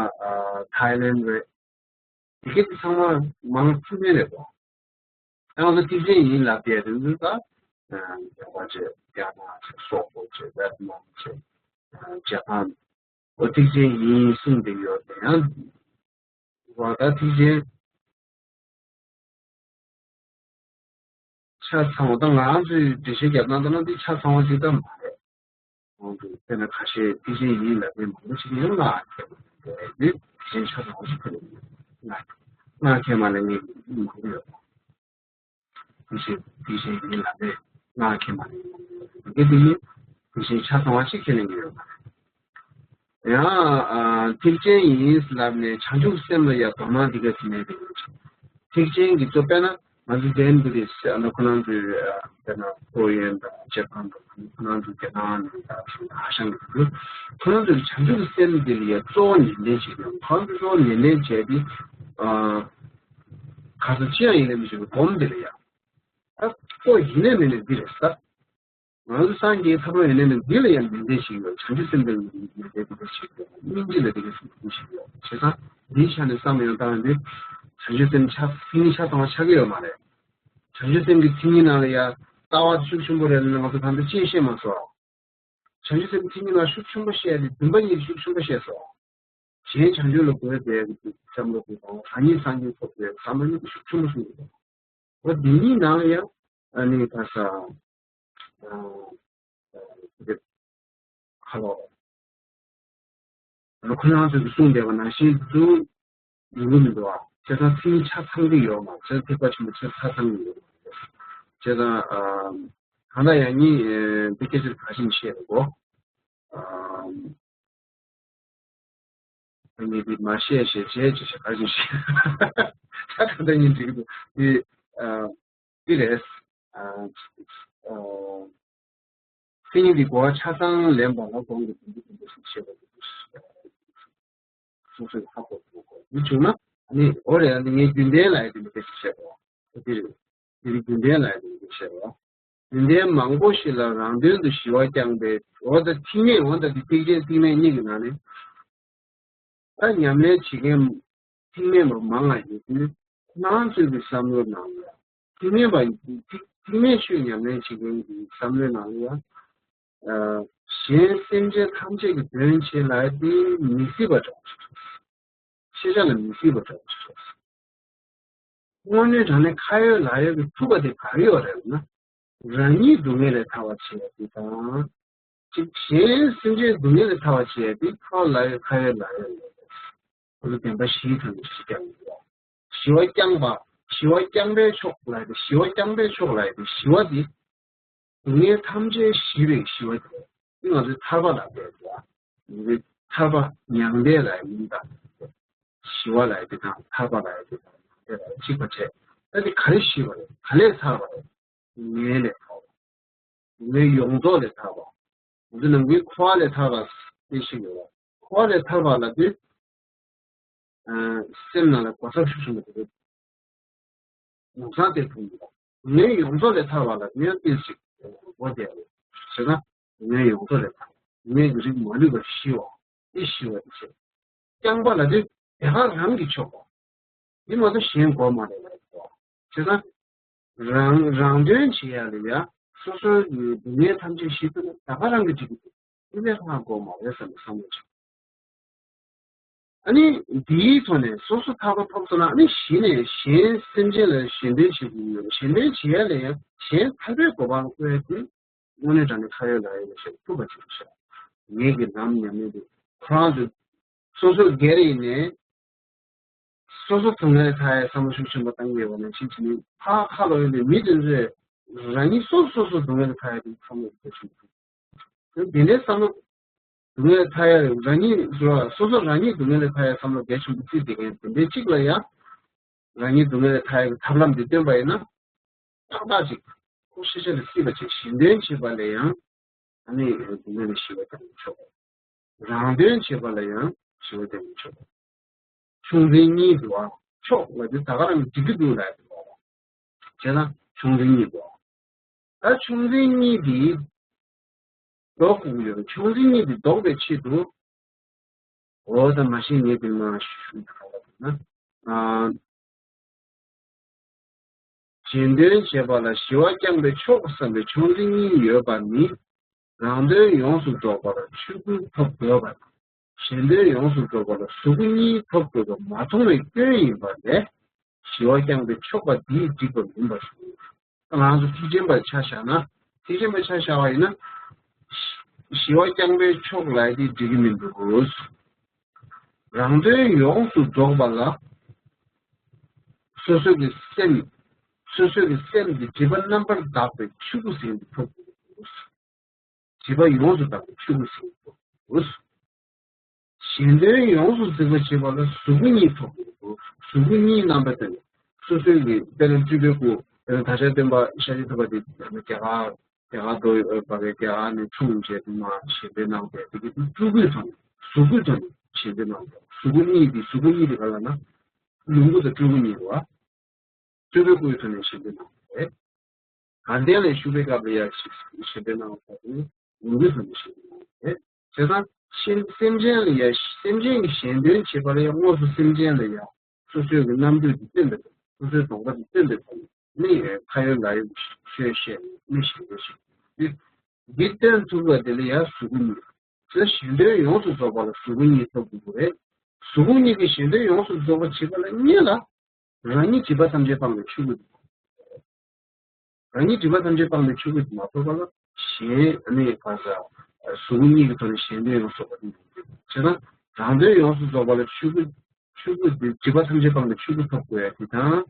ཐའི་ལེན་རེད། དེ་གས་དེ་ཚང་མ་མང་ཐུབ་མེད་རེད་པ། ཡང་ན་ཐེག་ཆེན་ཡིན་ལབ་བསྡད་དེ་འདུག་ད། རྒྱ་གར་བྱས། རྒྱ་ནག་བྱས། སོག་པོ་བྱས། ཝེ་ཏི་ནམ་བྱས། ཇ་པན། འོ་ཐེག་ཆེན་ཡིན་གསུངས་བསྡད་ཡོད་དེ་ཡང་། བ་ད་ཐེག་ཆེན་ཆ་ཚང་བ་ད་ང་རང་ཚོའི་འགྲེལ་བཤད་རྒྱབ་སྟངས་ལྟར་ན་འདི་ཆ་ཚང་བ་ཅིག་ད་མ་རེད། ཁོང་ཚོས་དཔེར་ན་ཁ་ཤས་ཐེག་ཆེན་ཡིན་ལབ་མཁན་མང་པོ་ཞིག་ཡང་ང་ཁྱེད་མ་རེད། འདི་ཐེག་ཆེན་ཆ་ཚང་བ་ཞིག་ཁྱེད་ལ་ཡིན། ང་ང་ཁྱེད་མ་ལ་ངས་མང་པོ་ཡོད། ཐེག་ཆེན་ཐེག་ཆེན་ཡིན་ལབ་མཁན་ང་ཁྱེད་མ་ལ་ཡིན། འདི་འདི་ཡིན། ཐེག་ཆེན་ཆ་ཚང་བ་ཞིག་ཁྱེད་ལ་ཡོད་མ་རེད། ཡང་ཨ་ཐེག་ཆེན་ཡིན་ལབ་ནས་བྱང་ཆུབ་སེམས་ལ་ཡང་དོ་སྣང་འདི་ག་ཟེར་ནས་འདི་ཡོད། ཐེག་ཆེན་གྱི་གཙོ་དཔེར་ན་ང་ཚོ་ལྡན་འདི་རེད་ཟེར་ན་ཁོ་རང་ཚོའི་དཔེར་ན་ཀོ་རི་ཡན་དང་ཇ་པན་དང་ཁོ་རང་ཚོ་རྒྱ་ནག་ནས་དང་ཧ་ཤང་གི་འདུག་ཁོ་རང་ཚོའི་བྱང་ཆུབ་སེམས་འདི་ལ་ཡང་གཙོ་བོ་ནན་ཏན་བྱེད་ཀྱི་ཡོད། ཁོ་རང་ཚོ་གཙོ་བོ་ནན་ཏན་བྱས་ཏེ་ག་ཚོད་ཅི་ཡང་ཡིན་ན་མི་ཤེས་པའི་སྒོམ་འདི་ལ་ཡང་ད་ཁོ་ཡིན་ནའི་མིན་ནའི་འདི་རེད་ཟེར། ང་ཚོ་སངས་རྒྱས་ཐོབ་རོགས་ཡིན་ནའི་འདི་ལ་ཡང་ནན་ཏན་ཞིག་ཡོད། བྱང་ཆུབ་སེམས་དཔའི་ནན་ཏན་འདི་ཞིག་ཡོད། སྙིང་རྗེ་ལ་འདི་ག་ཞིག་ཞིག་ཡོད། བྱས་ཙང་འདིའི་ཆ་ནས་བསམ་ཡང་བཏང་ཡང་འདི་བྱང་ཆུབ་སེམས་ཆ་མཚན་ཉིད་ཆ་ཚང་བ་ཆགས་ཀྱི་ཡོད་མ་རེད། བྱང་ཆུབ་སེམས་ཀྱི་མཚན་ཉིད་ནང་ལ་ཡང་ལྟ་བ་ཤུགས་ཆེན་པོ་རེད་ལབ་ན་ང་ཚོ་ད་ལྟ་ཅི་ཡང་ཤེས་མ་སོང་། བྱང་ཆུབ་སེམས་མཚན་ཉིད་ལ་ཤུགས་ཆེན་པོ་བཤད་དེ་བདུན་པ་གཉིས་ཤུགས་ཆེན་པོ་བཤད་སོང་། གཞན་བྱང་ཆུབ་ལ་འགོད་པའི་བསམ་བློ་དེ་དང་རང་ཉིད་སངས་རྒྱས་ཐོབ་པའི་བསམ་བློ་གཉིས་ཤུགས་ཆེན་པོ་གསུངས་ཡོད། འོ་འདི་གཉིས་ནང་ལ་ཡང་ཨ་ནི་ད་ས་ཨ་ཨ་ཁ་ལོ་ཁོ་རང་ཚོས་གསུངས་བསྡད་པ་ནང་བཞིན་དུ་ཡོང་གི་མི་འདུག་ཨ། བྱས་ཙང་མཚན་ཉིད་ཆ་ཚང་གི་ཡོད་མ་རེད། ཐེག་པ་ཆེན་པོ་ཆ་ཚང་གི་ཡོད་མ་རེད། བྱས་ཙང་ཨ་གང་ལྟར་ཡང་ཉིད་འདི་སྐད་ཆ་ག་ཞིག་བཤད་འདུག་གོ། ཨ་ངས་འདི་མ་བཤད་ཞེས་བྱས་ཅི་ཞིག་ག་ཞིག་བཤད། ད་གང་ལྟར་ཉིད་འགྲིག་གི་འདུག་འདི་ཨ་འདི་རེད། ཨ་ཨ་མཚན་ཉིད་འདི་གོ་བ་ཆ་ཚང་ལེན་པ་ལ་གོང་གི་དོན་འདི་དོན་འདི་ཞིག་བཤད་པ་འདི་སོ་སོས་ཧ་གོ་དགོས་གོ་འདི་བྱུང་ན་ནི་འོ་རེད། ཨ་ནི་ངས་རྒྱུན་ལྡན་ལ་ཡི་དེ་འདི་སྐད་ཆ་བཤད་པ་འོ་འདི་རེད། འདི་རྒྱུན་ལྡན་ལ་ཡི་དེ་འདི་བཤད་པ། རྒྱུན་ལྡན་མང་པོ་ཞིག་ལ་རང་དོན་དུ་ཞི་བ་བསྐྱངས་པའི་འོ་ད་ཐེག་དམན་འོ་ད་འདི་ཐེག་ཆེན་ཐེག་དམན་གཉིས་ཀྱི་ནང་ནས་ད་ཉམས་ལེན་བྱེད་མཁན་ཐེག་དམན་པ་མང་ང་ཡོད་དུས་ཁོ་རང་ཚོའི་གི་བསམ་བློ་ནང་ལ་ཐེག་དམན་པ་ཐེག་ཐེག་དམན་ཆོས་ཉམས་ལེན་བྱེད་མཁན་གྱི་བསམ་བློའི་ནང་ལ་ཨ་གཞན་སེམས་ཅན་ཐམས་ཅད་ཀྱི་དོན་བྱེད་ལ་དེ་མི་སྲིད་པ་འདྲ་བོ་ཞིག་འདུག་ཤེས་བྱ་ལ་མི་སྲིད་པ་འདྲ་བོ་ཞིག་འདུག་དངོས་གནས་དྲང་གནས་ཁ་ཡོད་ལག་ཡོད་ཀྱི་ཐུབ་པ་དེ་ག་རེ་ཡོད་རེད་ན། རང་ཉིད་སྡུག་བསྔལ་ལས་ཐར་བར་བྱེད་ཡ་དེ་དང་། གཅིག་གཞན་སེམས་ཅན་སྡུག་བསྔལ་ལས་ཐར་བར་བྱེད་ཡ་དེ་ཐུབ་པ་ལག་ཡོད་ཁ་ཡོད་ལག་ཡོད་ཡོད་རེད། ཁོ་ཚོ་བདེན་པ་བཞིའི་དོན་དུ་ཞི་བ་སྐྱངས་ཡོད་རེད། ཞི་བ་སྐྱངས་པ། ཞི་བ་སྐྱངས་པའི་ཕྱོགས་ལ་ཡོད་དེ་ཞི་བ་སྐྱངས་པའི་ཕྱོགས་ལ་ཡོད་དེ་ཞི་བ་དེ། སྡུག་བསྔལ་ཐམས་ཅད་ཞི་བའི་ཞི་བ་དེ་ང་ཚོའི་ཐར་པ་ལ་བསྡད་དེ། ཐར་པ་མྱང་འདས་ལ་ཡིན་ད། ཞི་བ་ལ་ཡོད་དེ་དང་ཐར་པ་ལ་ཡོད་དེ་དང་ དེ་ལ་གཅིག་པ་བྱས། ད་དེ་ག་རེ་ཤེས་པ་རེད། ག་ལས་ཐར་བ་རེད། སྡུག་བསྔལ་ལས་ཐར་བ། སྡུག་བསྔལ་ཡོངས་རྫོགས་ལས་ཐར་བ། འོ་དེ་ནང་གི་འཁོར་བ་ལས་ཐར་བ་དེ་ཤེས་དགོས་པ། འཁོར་བ་ལས་ཐར་བ་ལ་དེ། ཨ། སེམས་ནང་ལ་གོ་ས་ཤུགས་ཆེན་པོ་དེ་རེད། ལམ་སང་དེ་མཐོང་གི་རེད། སྡུག་བསྔལ་ཡོངས་རྫོགས་ལས་ཐར་བ་ལ་དེ་ཡང་ཏོག་ཙམ་གོ་བདེ་བ་རེད། བྱས་ན་སྡུག་བསྔལ་ཡོངས་རྫོགས་ལས་ཐར། སྡུག་བསྔལ་གྱི་རིགས་མ་ལུས་པ་ཞི་བ། དེ་ཞི་བ་དེ་བྱས། རྐྱང་པ་ལ་དེ་དེ་ག་རང་གིས་ཆོག་པ། འདི་མ་གཏོགས་གཞན་དགོས་མ་རེད་ལབ་ཀྱི་འདུག་བྱས་ཙང་། རང་རང་དོན་བྱེད་ཡ་ལ་ཡ། སོ་སོའི་སྡུག་བསྔལ་ཐམས་ཅད་ཞི་ཐུབ་ན་ད་ག་རང་གིས་འགྲིག་གི་འདུག་འདི་ལས་ལྷག་དགོས་མ་རེད་བསམ་པའི་བསམ་བློ་བྱུང་། ཨ་ནི་འདིའི་ཐོག་ནས་སོ་སོ་ཐར་པ་ཐོབ་སོང་ན། ཨ་ནི་གཞི་ནས་གཞན་སེམས་ཅན་ལ་གཞན་དོན་བྱེད་ཀྱི་ཡོད། གཞན་དོན་བྱེད་ཡ་ལ་ཡང་གཞན་ཐར་པའི་གོ་འཕང་བཀོད་ཡ་དེ་དངོས་གནས་དྲང་གནས་ཁ་ཡོད་ལག་ཡོད་ལ་བཤད་ཐུབ་པ་ཅིག་རེད་ཤག་ངེད་ཀྱི་ལམ་ཉམས་མེད་དེ་ཁོ་རང་ཚོ་སོ་སོ་སྒེར་ཡིན་ནའི། སོ་སོ་སྡུག་བསྔལ་ཐར་ཡའི་བསམ་བློ་ཤུགས་ཆེན་པོ་བཏང་གི་ཡོད་པ་ནང་བཞིན་བྱས་ནས། ཕར་ཁ་ལོག་ཡོད་པའི་མི་དེ་ཚོས་རང་ཉིད་སོ་སོ་སོ་སོ་སྡུག་བསྔལ་ཐར་ཡ་དེ་བསམ་བློ་ཤུགས་ཆེན་པོ། དེ་འདྲའི་བསམ་བློ། སྡུག་བསྔལ་ཐར་ཡ་རང་ཉིད་སོ་སོ་རང་ཉིད་སྡུག་བསྔལ་ཐར་ཡའི་བསམ་བློ་གལ་ཆེན་པོ་བརྩིས་བསྡད་མཁན་དེ་འདྲའི་གཅིག་ལ་ཡང་། རང་ཉིད་སྡུག་བསྔལ་ཐར་ཡ་གི་ཐབས་ལམ་འདི་སྟོན་པ་ཡིན་ན། ཏག་ཏག་ཅིག་ཁོ་ཤེས་བྱ་ལ་སྲིད་པ་ཅིག་གཞན་དོན་བྱེད་པ་ལ་ཡང་། ཨ་ནི་སྡུག་བསྔལ་ལ་ཞི་བ་དང་ཆོག་རང་དོན་བྱེད་པ་ལ་ཡང་ཞི་བ་དང་ཆོག་ཆུང་འབྲིང་གཉིས་འདུག་ཨ། ཕྱོགས་ལ་དེ་ད་ག་རང་གིས་འགྲིག་གི་འདུག་ལབ་ཡ་དེ་འདུག་ཨ། བྱས་ན་ཆུང་འབྲིང་གཉིས་འདུག་ཨ། ད་ཆུང་འབྲིང་གཉིས་དེ་ལྡོག་དགོས་ཀྱི་ཡོད། ཆུང་འབྲིང་གཉིས་དེ་ལྡོག་པའི་ཆེད་དུ། འོ་ད་མ་གཞི་ངས་དེ་མ་ཞུ་ན། ཨ། གཞན་དོན་བྱེད་པ་ལ་ཞི་བ་བསྐྱང་བའི་ཕྱོགས་བསམ་པའི་ཆུང་འབྲིང་གཉིས་ཡོད་པ་ནི། རང་དོན་ཡོངས་སུ་རྫོགས་པ་ལ་ཆོས་སྐུ་ཐོབ་དགོས་པ་དང་། གཞན་དོན་ཡོངས་སུ་རྫོགས་པ་ལ་གཟུགས་སྐུ་གཉིས་ཐོབ་དགོས་པ་མ་མཐོང་བའི་སྐྱོན་ཡིན་པ་ལས། ཞི་བ་བསྐྱང་བའི་ཕྱོགས་པ་འདིས་འགྲིག་པ་མིན་པར་ཞུ། ང་ཚོ་ཐེག་ཆེན་པར་ཆ་བཞག་ན། ཐེག་ཆེན་པར་ཆ་བཞག་པ་ཡིན་ན། ཞི་བ་བསྐྱང་བའི་ཕྱོགས་ལ་དེ་འགྲིག་གི་མི་འདུག་རང་དོན་ཡོངས་སུ་རྫོགས་པ་ལ། སོ་སོ་གི་སེམས། སོ་སོ་གི་སེམས་ཀྱི་སྒྲིབ་པ་རྣམ་པར་དག་པའི་ཆོས་སྐུ་ཟིན་དུ་ཐོབ་དགོས། སྒྲིབ་པ་ཡོངས་སུ་དག་པའི་ཆོས་སྐུ་ཟིན་དུ་ཐོབ་དགོས། གཞན་དོན་ཡོངས་སུ་གཟིགས་པར་བྱེད་པ་ལ་གཟུགས་སྐུ་གཉིས་ཐོབ་དགོས། གཟུགས་སྐུ་གཉིས་རྣམ་པ་སྟོན། སོ་སོའི་གི་དཔེར་ན་སྤྲུལ་པའི་སྐུ། དཔེར་ན་བདག་ཅག་སྟོན་པ་ཤཱཀྱ་ཐུབ་པ་དེ་རྒྱ་གར། རྒྱ་གར་དུ་ཡོད་པ་རེད། རྒྱ་གར་ནས་འཁྲུངས་བྱས་དུ་མ་ཞལ་འདོན་གནང་བས་དེ་གི་སྤྲུལ་སྐུའི་ཐོག་ནས། གཟུགས་སྐུའི་ཐོག་ནས་ཞལ་འདོན་གནང་བས། གཟུགས་སྐུ་གཉིས་དེ། གཟུགས་སྐུ་གཉིས་དེ་ག་ལ་ན། ལོངས་སྐུ་དང་སྤྲུལ་སྐུ་གཉིས་རེད་བ། སྤྲུལ་པའི་སྐུའི་ཐོག་ནས་ཞལ་འདོན་གནང་བས། དགའ་ལྡན་ལ་བཞུགས་པའི་སྐབས་ལ་ཡང་ཞིག་ཞལ་འདོན་གནང་བ་དང་། ལོངས་སྐུའི་ཐོག་ནས་ཞལ་འདོན་གནང་བས། བྱས་ཙང་སེམས་སེམས་ཅན་ལ་ཡང་། སེམས་ཅན་གྱི་གཞན་དོན་བྱེད་པ་ལ་ཡང་དངོས་སུ་སེམས་ཅན་ལ་ཡང་སོ་སོའི་གི་རྣམ་འགྱུར་དེ་སྟོན་པའི་ཐོག། སོ་སོའི་གདོང་པ་དེ་སྟོན་པའི་ཐོག་ནས་ཁ་ཡོད་ལག་ཡོད་ཆོས་བཤད་ནས་ཞལ་འདོན་ཞིག་འདི་འདི་སྟོན་ཐུབ་པ་དེ་ལ་ཡང་གཟུགས་སྐུ་གཉིས། དེ་གཞན་དོན་ཡོངས་སུ་རྫོགས་པ་ལ་གཟུགས་སྐུ་གཉིས་ཐོབ་དགོས་ཀྱི་རེད། གཟུགས་སྐུ་གཉིས་ཀྱིས་གཞན་དོན་ཡོངས་སུ་རྫོགས་པ་བྱེད་པ་ལ་གཉིས་ལ། རང་ཉིད་སྒྲིབ་པ་ཐམས་ཅད་སྤངས་པའི་ཆོས་སྐུ། རང་ཉིད་སྒྲིབ་པ་ཐམས་ཅད་སྤངས་པའི་ཆོས་སྐུ་དེ་མ་ཐོབ་པ་ལ་གཞན་ནི་བར་ས་གཟུགས་སྐུ་གཉིས་ཀྱི་ཐོག་ནས་གཞན་དོན་ཡོངས་སུ་རྫོགས་པ་དེ་མི་འདུག་བྱས་ན་རང་དོན་ཡོངས་སུ་རྫོགས་པ་ལ་ཆོས་སྐུ། ཆོས་སྐུ་དེ་སྒྲིབ་པ་ཐམས་ཅད་སྤངས་པའི་ཆོས་སྐུ་ཐོབ་དགོས་ཡ་དེ་དང་།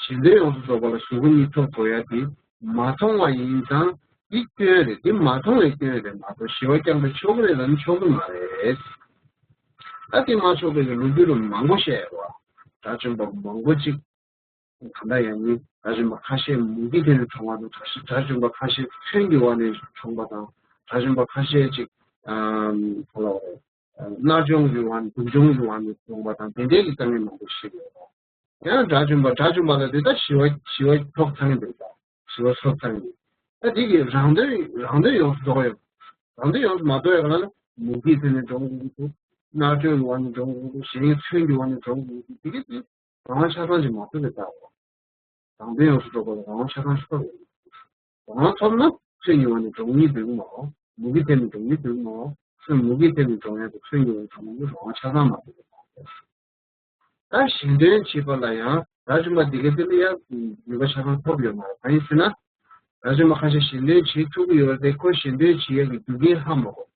གཞན་དོན་ཡོངས་སུ་རྫོགས་པ་ལ་གཟུགས་སྐུ་གཉིས་ཐོབ་དགོས་ཡ་དེ་མ་མཐོང་བ་ཡིན་ཙང་། འདི་སྐྱོན་རེད། འདི་མ་མཐོང་བའི་སྐྱོན་རེད་མ་གཏོགས་ཞི་བ་བསྐྱངས་པའི་ཆོག་གི་རེད་ལབ་ན་ཆོག་གི་མ་རེད། ད་དེ་མ་ཆོག་པའི་ལོ་རྒྱུས་རུ་མང་པོ་བཤད་ཡོད་པ། དགྲ་བཅོམ་པ་མང་པོ་ཅིག་ད་ལྟ་ཡང་ནི་དགྲ་བཅོམ་པ་ཁ་ཤས་མུ་གེ་ཐོན་ནས་གྲོངས་པ་དང་། དགྲ་བཅོམ་པ་ཁ་ཤས་མཚོན་གྱི་འོག་ནས་གྲོངས་པ་དང་། དགྲ་བཅོམ་པ་ཁ་ཤས་ཅིག་ཨམ་ག་ལ་བ་རེད། མནར་གཅོད་ཀྱི་འོག་ནས། སྡུག་སྦྱོང་གི་འོག་ནས་གྲོངས་པ་དང་། དེ་འདྲའི་གི་དཀའ་ངལ་མང་པོ་ཞིག་ཡོད། ཡང་དགྲ་བཅོམ་པ། དགྲ་བཅོམ་པ་ལ་དེ་ལྟར་ཞི་བ། ཞི་བ་ཐོབ་ཚར་གྱི་འདུག་ད་ཞི་བ་ཐོབ་ཚར་གྱི་འདུག་ད་དེ་གི་རང་དོན། རང་དོན་ཡོངས་སུ་རྫོགས་ཡོད། རང་དོན་ཡོངས་སུ་མ་རྫོགས་ཡོད་ག་ལ་ན་མུ་གེ་ཐོན་ནས་གྲོངས་དགོས་ཀྱི་འདུག་མནར་གཅོད་ཀྱི་འོག་ནས་གྲོངས་དགོས་ཀྱི་འདུག་གཞན་མཚོན་གྱི་འོག་ནས་གྲོངས་དགོས་ཀྱི་འདུག་དེ་གི་དེ་རང་དབང་ཆ་ཚང་ཞིག་མ་ཐོབ་པའི་རྟགས་རེད། རང་དོན་ཡོངས་སུ་རྫོགས་པ་ལ་རང་དབང་ཆ་ཚང་ཞིག་ཐོབ་དགོས། རང་དབང་ཐོབ་ན་མཚོན་གྱི་འོག་ནས་གྲོངས་སྙིང་འདོད་ཀྱི་མ་རེད། མུ་གེ་ཐོན་ནས་གྲོངས་སྙིང་འདོད་ཀྱི་མ་རེད། སེམས་མུ་གེ་ཐོན་ནས་གྲོངས་ཡ་དང་མཚོན་གྱི་འོག་ནས་གྲོངས་ཡ་གི་རང་དབང་ཆ་ཚང་མ་ཐོབ་པའི་རྟགས་རེད། ད་གཞན་དོན་བྱེད་པ་ལ་ཡང་། དགྲ་བཅོམ་པ་འདི་ག་དེ་ལ་ཡང་ནུས་པ་ཆ་ཚང་ཐོབ་ཡོད་མ་རེད། གང་ཡིན་ཟེར་ན། དགྲ་བཅོམ་པ་ཁ་ཤས་གཞན་དོན་བྱེད་ཐུབ་ཀྱི་ཡོད་རེད་དེ། ཁོ་གཞན་དོན་བྱེད་ཡག་གི་རྒྱུ་རྐྱེན་ལྷག་མ་དགོས།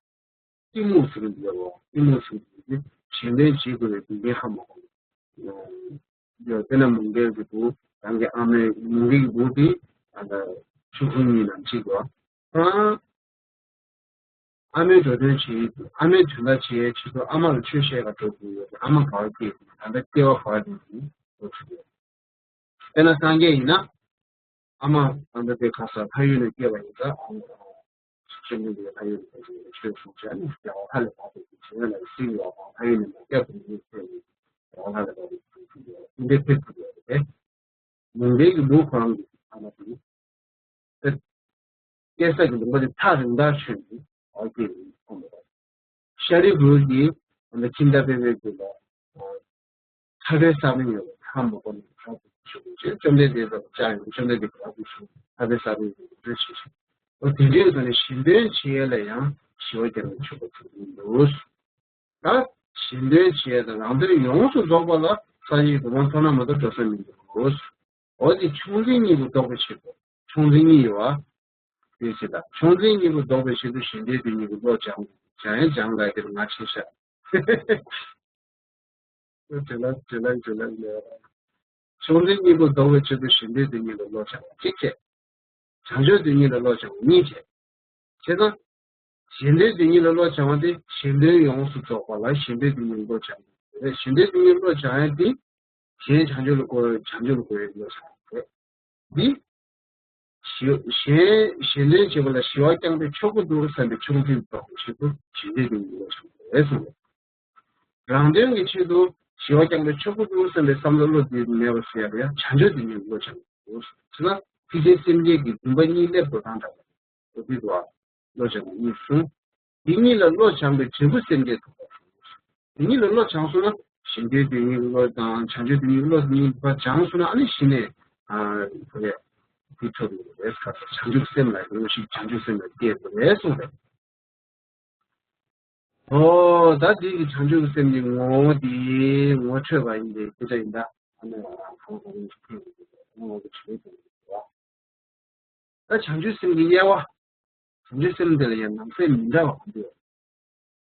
གཏི་མུག་ཟེར་གྱི་འདུག་ལ། གཏི་མུག་ཟེར་གྱི་འདུག་གཞན་དོན་བྱེད་དགོས་པའི་རྒྱུ་རྐྱེན་ལྷག་མ་དགོས། ཡང་དཔེར་ན་མོའུ་འགལ་གྱི་བུ། རང་གི་ཨ་མའི། མོའུ་འགལ་གྱི་བུ་དེ་ད་ལྟ་ཆུ་ཁུང་གཉིས་ནང་གཅིག་གོ། ཁོ་རང་ཨ་མའི་འགྲོ་དོན་བྱེད། ཨ་མའི་དོན་དག་བྱེད་ཆེད་དུ་ཨ་མ་ལ་ཆོས་བཤད་ག་འགྲོ་དགོས་ཡོད། ཨ་མ་ག་བ་སྐྱེས། ད་ལྟ་སྐྱེ་བ་ག་བ་ནས་འགྲོ་ཐུབ་ཡོད། དཔེར་ན་སངས་རྒྱས་ཡིན་ན། ཨ་མ་ཨ་མ་དེ་ཁ་ས་ཕ་ཡུལ་ནས་སྐྱེས་པ་ཡིན་ཙང་། ཨ་མ་ཤེས་ཡོན་དེ་ཕ་ཡུལ་ནས་ཆོས་གསུངས་བྱས་ནས་རྒྱལ་བ་ཧ་ལས་པ་དེ་ཞིག་ཡོད་ལ་སྲིད་ཡོད་པ་ཕ་ཡུལ་ནས་མ་སྐྱེས་པ་ཡིན་ཟེར་ནས་རྒྱལ་བ་ཧ་ལས་པ་དེ་ཞིག་ཡོད་འདི་ཕེབས་ཐུབ་ཡོད་རེད། ལུང་པའི་གི་ལུགས་ཁོ་རང་གི་ཨ་མ་དེ་ནི། སྐྱེ་ས་གི་ལུང་པ་དེ་ཐག་རིང་ཐག་ཆོད་ནས་ཨོ་ཀེ་ཁོང་ལ། ཤཱ་རིའི་བུ་གིས་ཁྱིམ་བདག་པོའི་གི་ལ། ཁྲ་བོའི་ས་བོན་ཡོད་པ་ཧ་མ་གོ་ནས་ཁྲ་བོ་ཆུ་བོ་ཆེ་བཅོམ་ལྡན་འདས་ལ་བཅར་ཡང་བཅོམ་ལྡན་འདས་ཀྱིས་ཁྲ་བོ་ཆུ་ཁྲ་བོའི་ས་བོན་ཡོད་པ་རེ་ཞུ་ཞིང་། འོ་དེ་འདྲའི་ཐོག་ནས་གཞན་དོན་བྱེད་ཡས་ལ་ཡང་ཞི་བ་རྒྱ་མཚོའི་ཆུ་བོ་ཆུ་བོ་འདུག་ད་གཞན་དོན་བྱེད་ཡས་དང་རང་དོན་ཡོངས་སུ་རྫོགས་པ་ལ་ས་གཞིའི་གོ་འཕང་མཐོང་ན་མ་གཏོགས་འགྲོ་ས་མི་འདུག་འོ་དེ་ཕྱོགས་འཛིན་གཉིས་པོ་ལྡོག་པའི་ཕྱིར་དུ། ཕྱོགས་འཛིན་གཉིས་ཡོད་པ། དེ་བྱེད་ད་ཕྱོགས་འཛིན་གཉིས་པོ་ལྡོག་པའི་ཕྱིར་དུ་གཞན་དོན་དེ་གཉིས་པོ་བློ་སྦྱང་། སྦྱང་ཡང་སྦྱང་ལ་དེར་ང་ཆེ་ཤ། དྲི་ལན་དྲི་ལན་དྲི་ལན་ལས། ཕྱོགས་འཛིན་གཉིས་པོ་ལྡོག་པའི་ཕྱིར་དུ་གཞན་དོན་དེ་གཉིས་ལ་བློ་སྦྱང་བ་གཅིག་བྱས། བྱང་ཆུབ་དེ་གཉིས་ལ་བློ་སྦྱང་བ་གཉིས་བྱས། བྱས་ཙང་། གཞན་དོན་དེ་གཉིས་ལ་བློ་སྦྱང་བ་དེ་གཞན་དོན་ཡོངས་སུ་རྫོགས་པ་ལ་གཞན་དོན་དེ་གཉིས་ལ་བློ་སྦྱང་བ་རེད། གཞན་དོན་དེ་གཉིས་ལ་བློ་སྦྱང་ཡ་དེ། གཞན་བྱང་ཆུབ་ལ་གོ་བས་བྱང་ཆུབ་ལ་གོ་བའི་བློ་སྦྱང་བ་རེད། འདི། ཞི་གཞན་གཞན་དོན་བྱེད་པ་ལ་ཞི་བ་བསྐྱངས་པས་ཆོག་གི་འདུག་བསམ་པའི་ཕྱོགས་འཛིན་ལྡོག་པའི་ཆེད་དུ་གཞན་དོན་དེ་གཉིས་ལ་བློ་སྦྱང་བ་རེད་གསུངས་པས། རང་དོན་གྱི་ཆེད་དུ་ཞི་བ་བསྐྱངས་པས་ཆོག་གི་འདུག་བསམ་པའི་བསམ་བློ་བློ་དེ་མེད་པར་བཟོ་ཡ་ལ་ཡང་བྱང་ཆུབ་དེ་གཉིས་ལ་བློ་སྦྱང་དགོས། ཟེར་ན་ཐེག་ཆེན་སེམས་བསྐྱེད་ཀྱི་འདུན་པ་གཉིས་སླེབས་དགོས་སྟངས་འདྲ་བ། འོ་དེ་འདུག་བ། བློ་སྦྱང་བ་གཉིས་གསུངས། དེ་གཉིས་ལ་བློ་སྦྱངས་པའི་འབྲས་བུ་སེམས་བསྐྱེད་ཐོབ་པ། དེ་གཉིས་ལ་བློ་སྦྱངས་སོང་ན་གཞན་དོན་དེ་གཉིས་བློ་དང་བྱང་ཆུབ་དེ་གཉིས་བློ་གཉིས་པ་སྦྱངས་སོང་ན་ཨ་ནི་གཞི་ནས་ཨ་དེ་ཐོབ་ཡོད་རེད། ཁ་ས་བྱང་ཆུབ་སེམས་ལ་བློ་ཞིག་བྱང་ཆུབ་སེམས་ལ་སྐྱེས་དགོས་རེད་གསུངས་རེད། ཨོ་ད་འདི་གི་བྱང་ཆུབ་སེམས་ཀྱི་ངོ་བོ་འདི་ངོ་འཕྲོད་པ་ཡིན་པའི་སྐད་ཆ་ཡིན་ད། ཨ་ནི་ང་རང་གང་གང་ཞིག་ཐོས་ཡོང་གི་འདུག་ངོ་བོ་གི་བྱང་ཆུབ་སེམས་ཀྱི་དབྱེ་བ། ད་བྱང་ཆུབ་སེམས་ཀྱི་དབྱེ་བ། བྱང་ཆུབ་སེམས་འདི་ལ་ཡང་ནང་གསེས་མི་འདྲ་བ་གང་འདུག་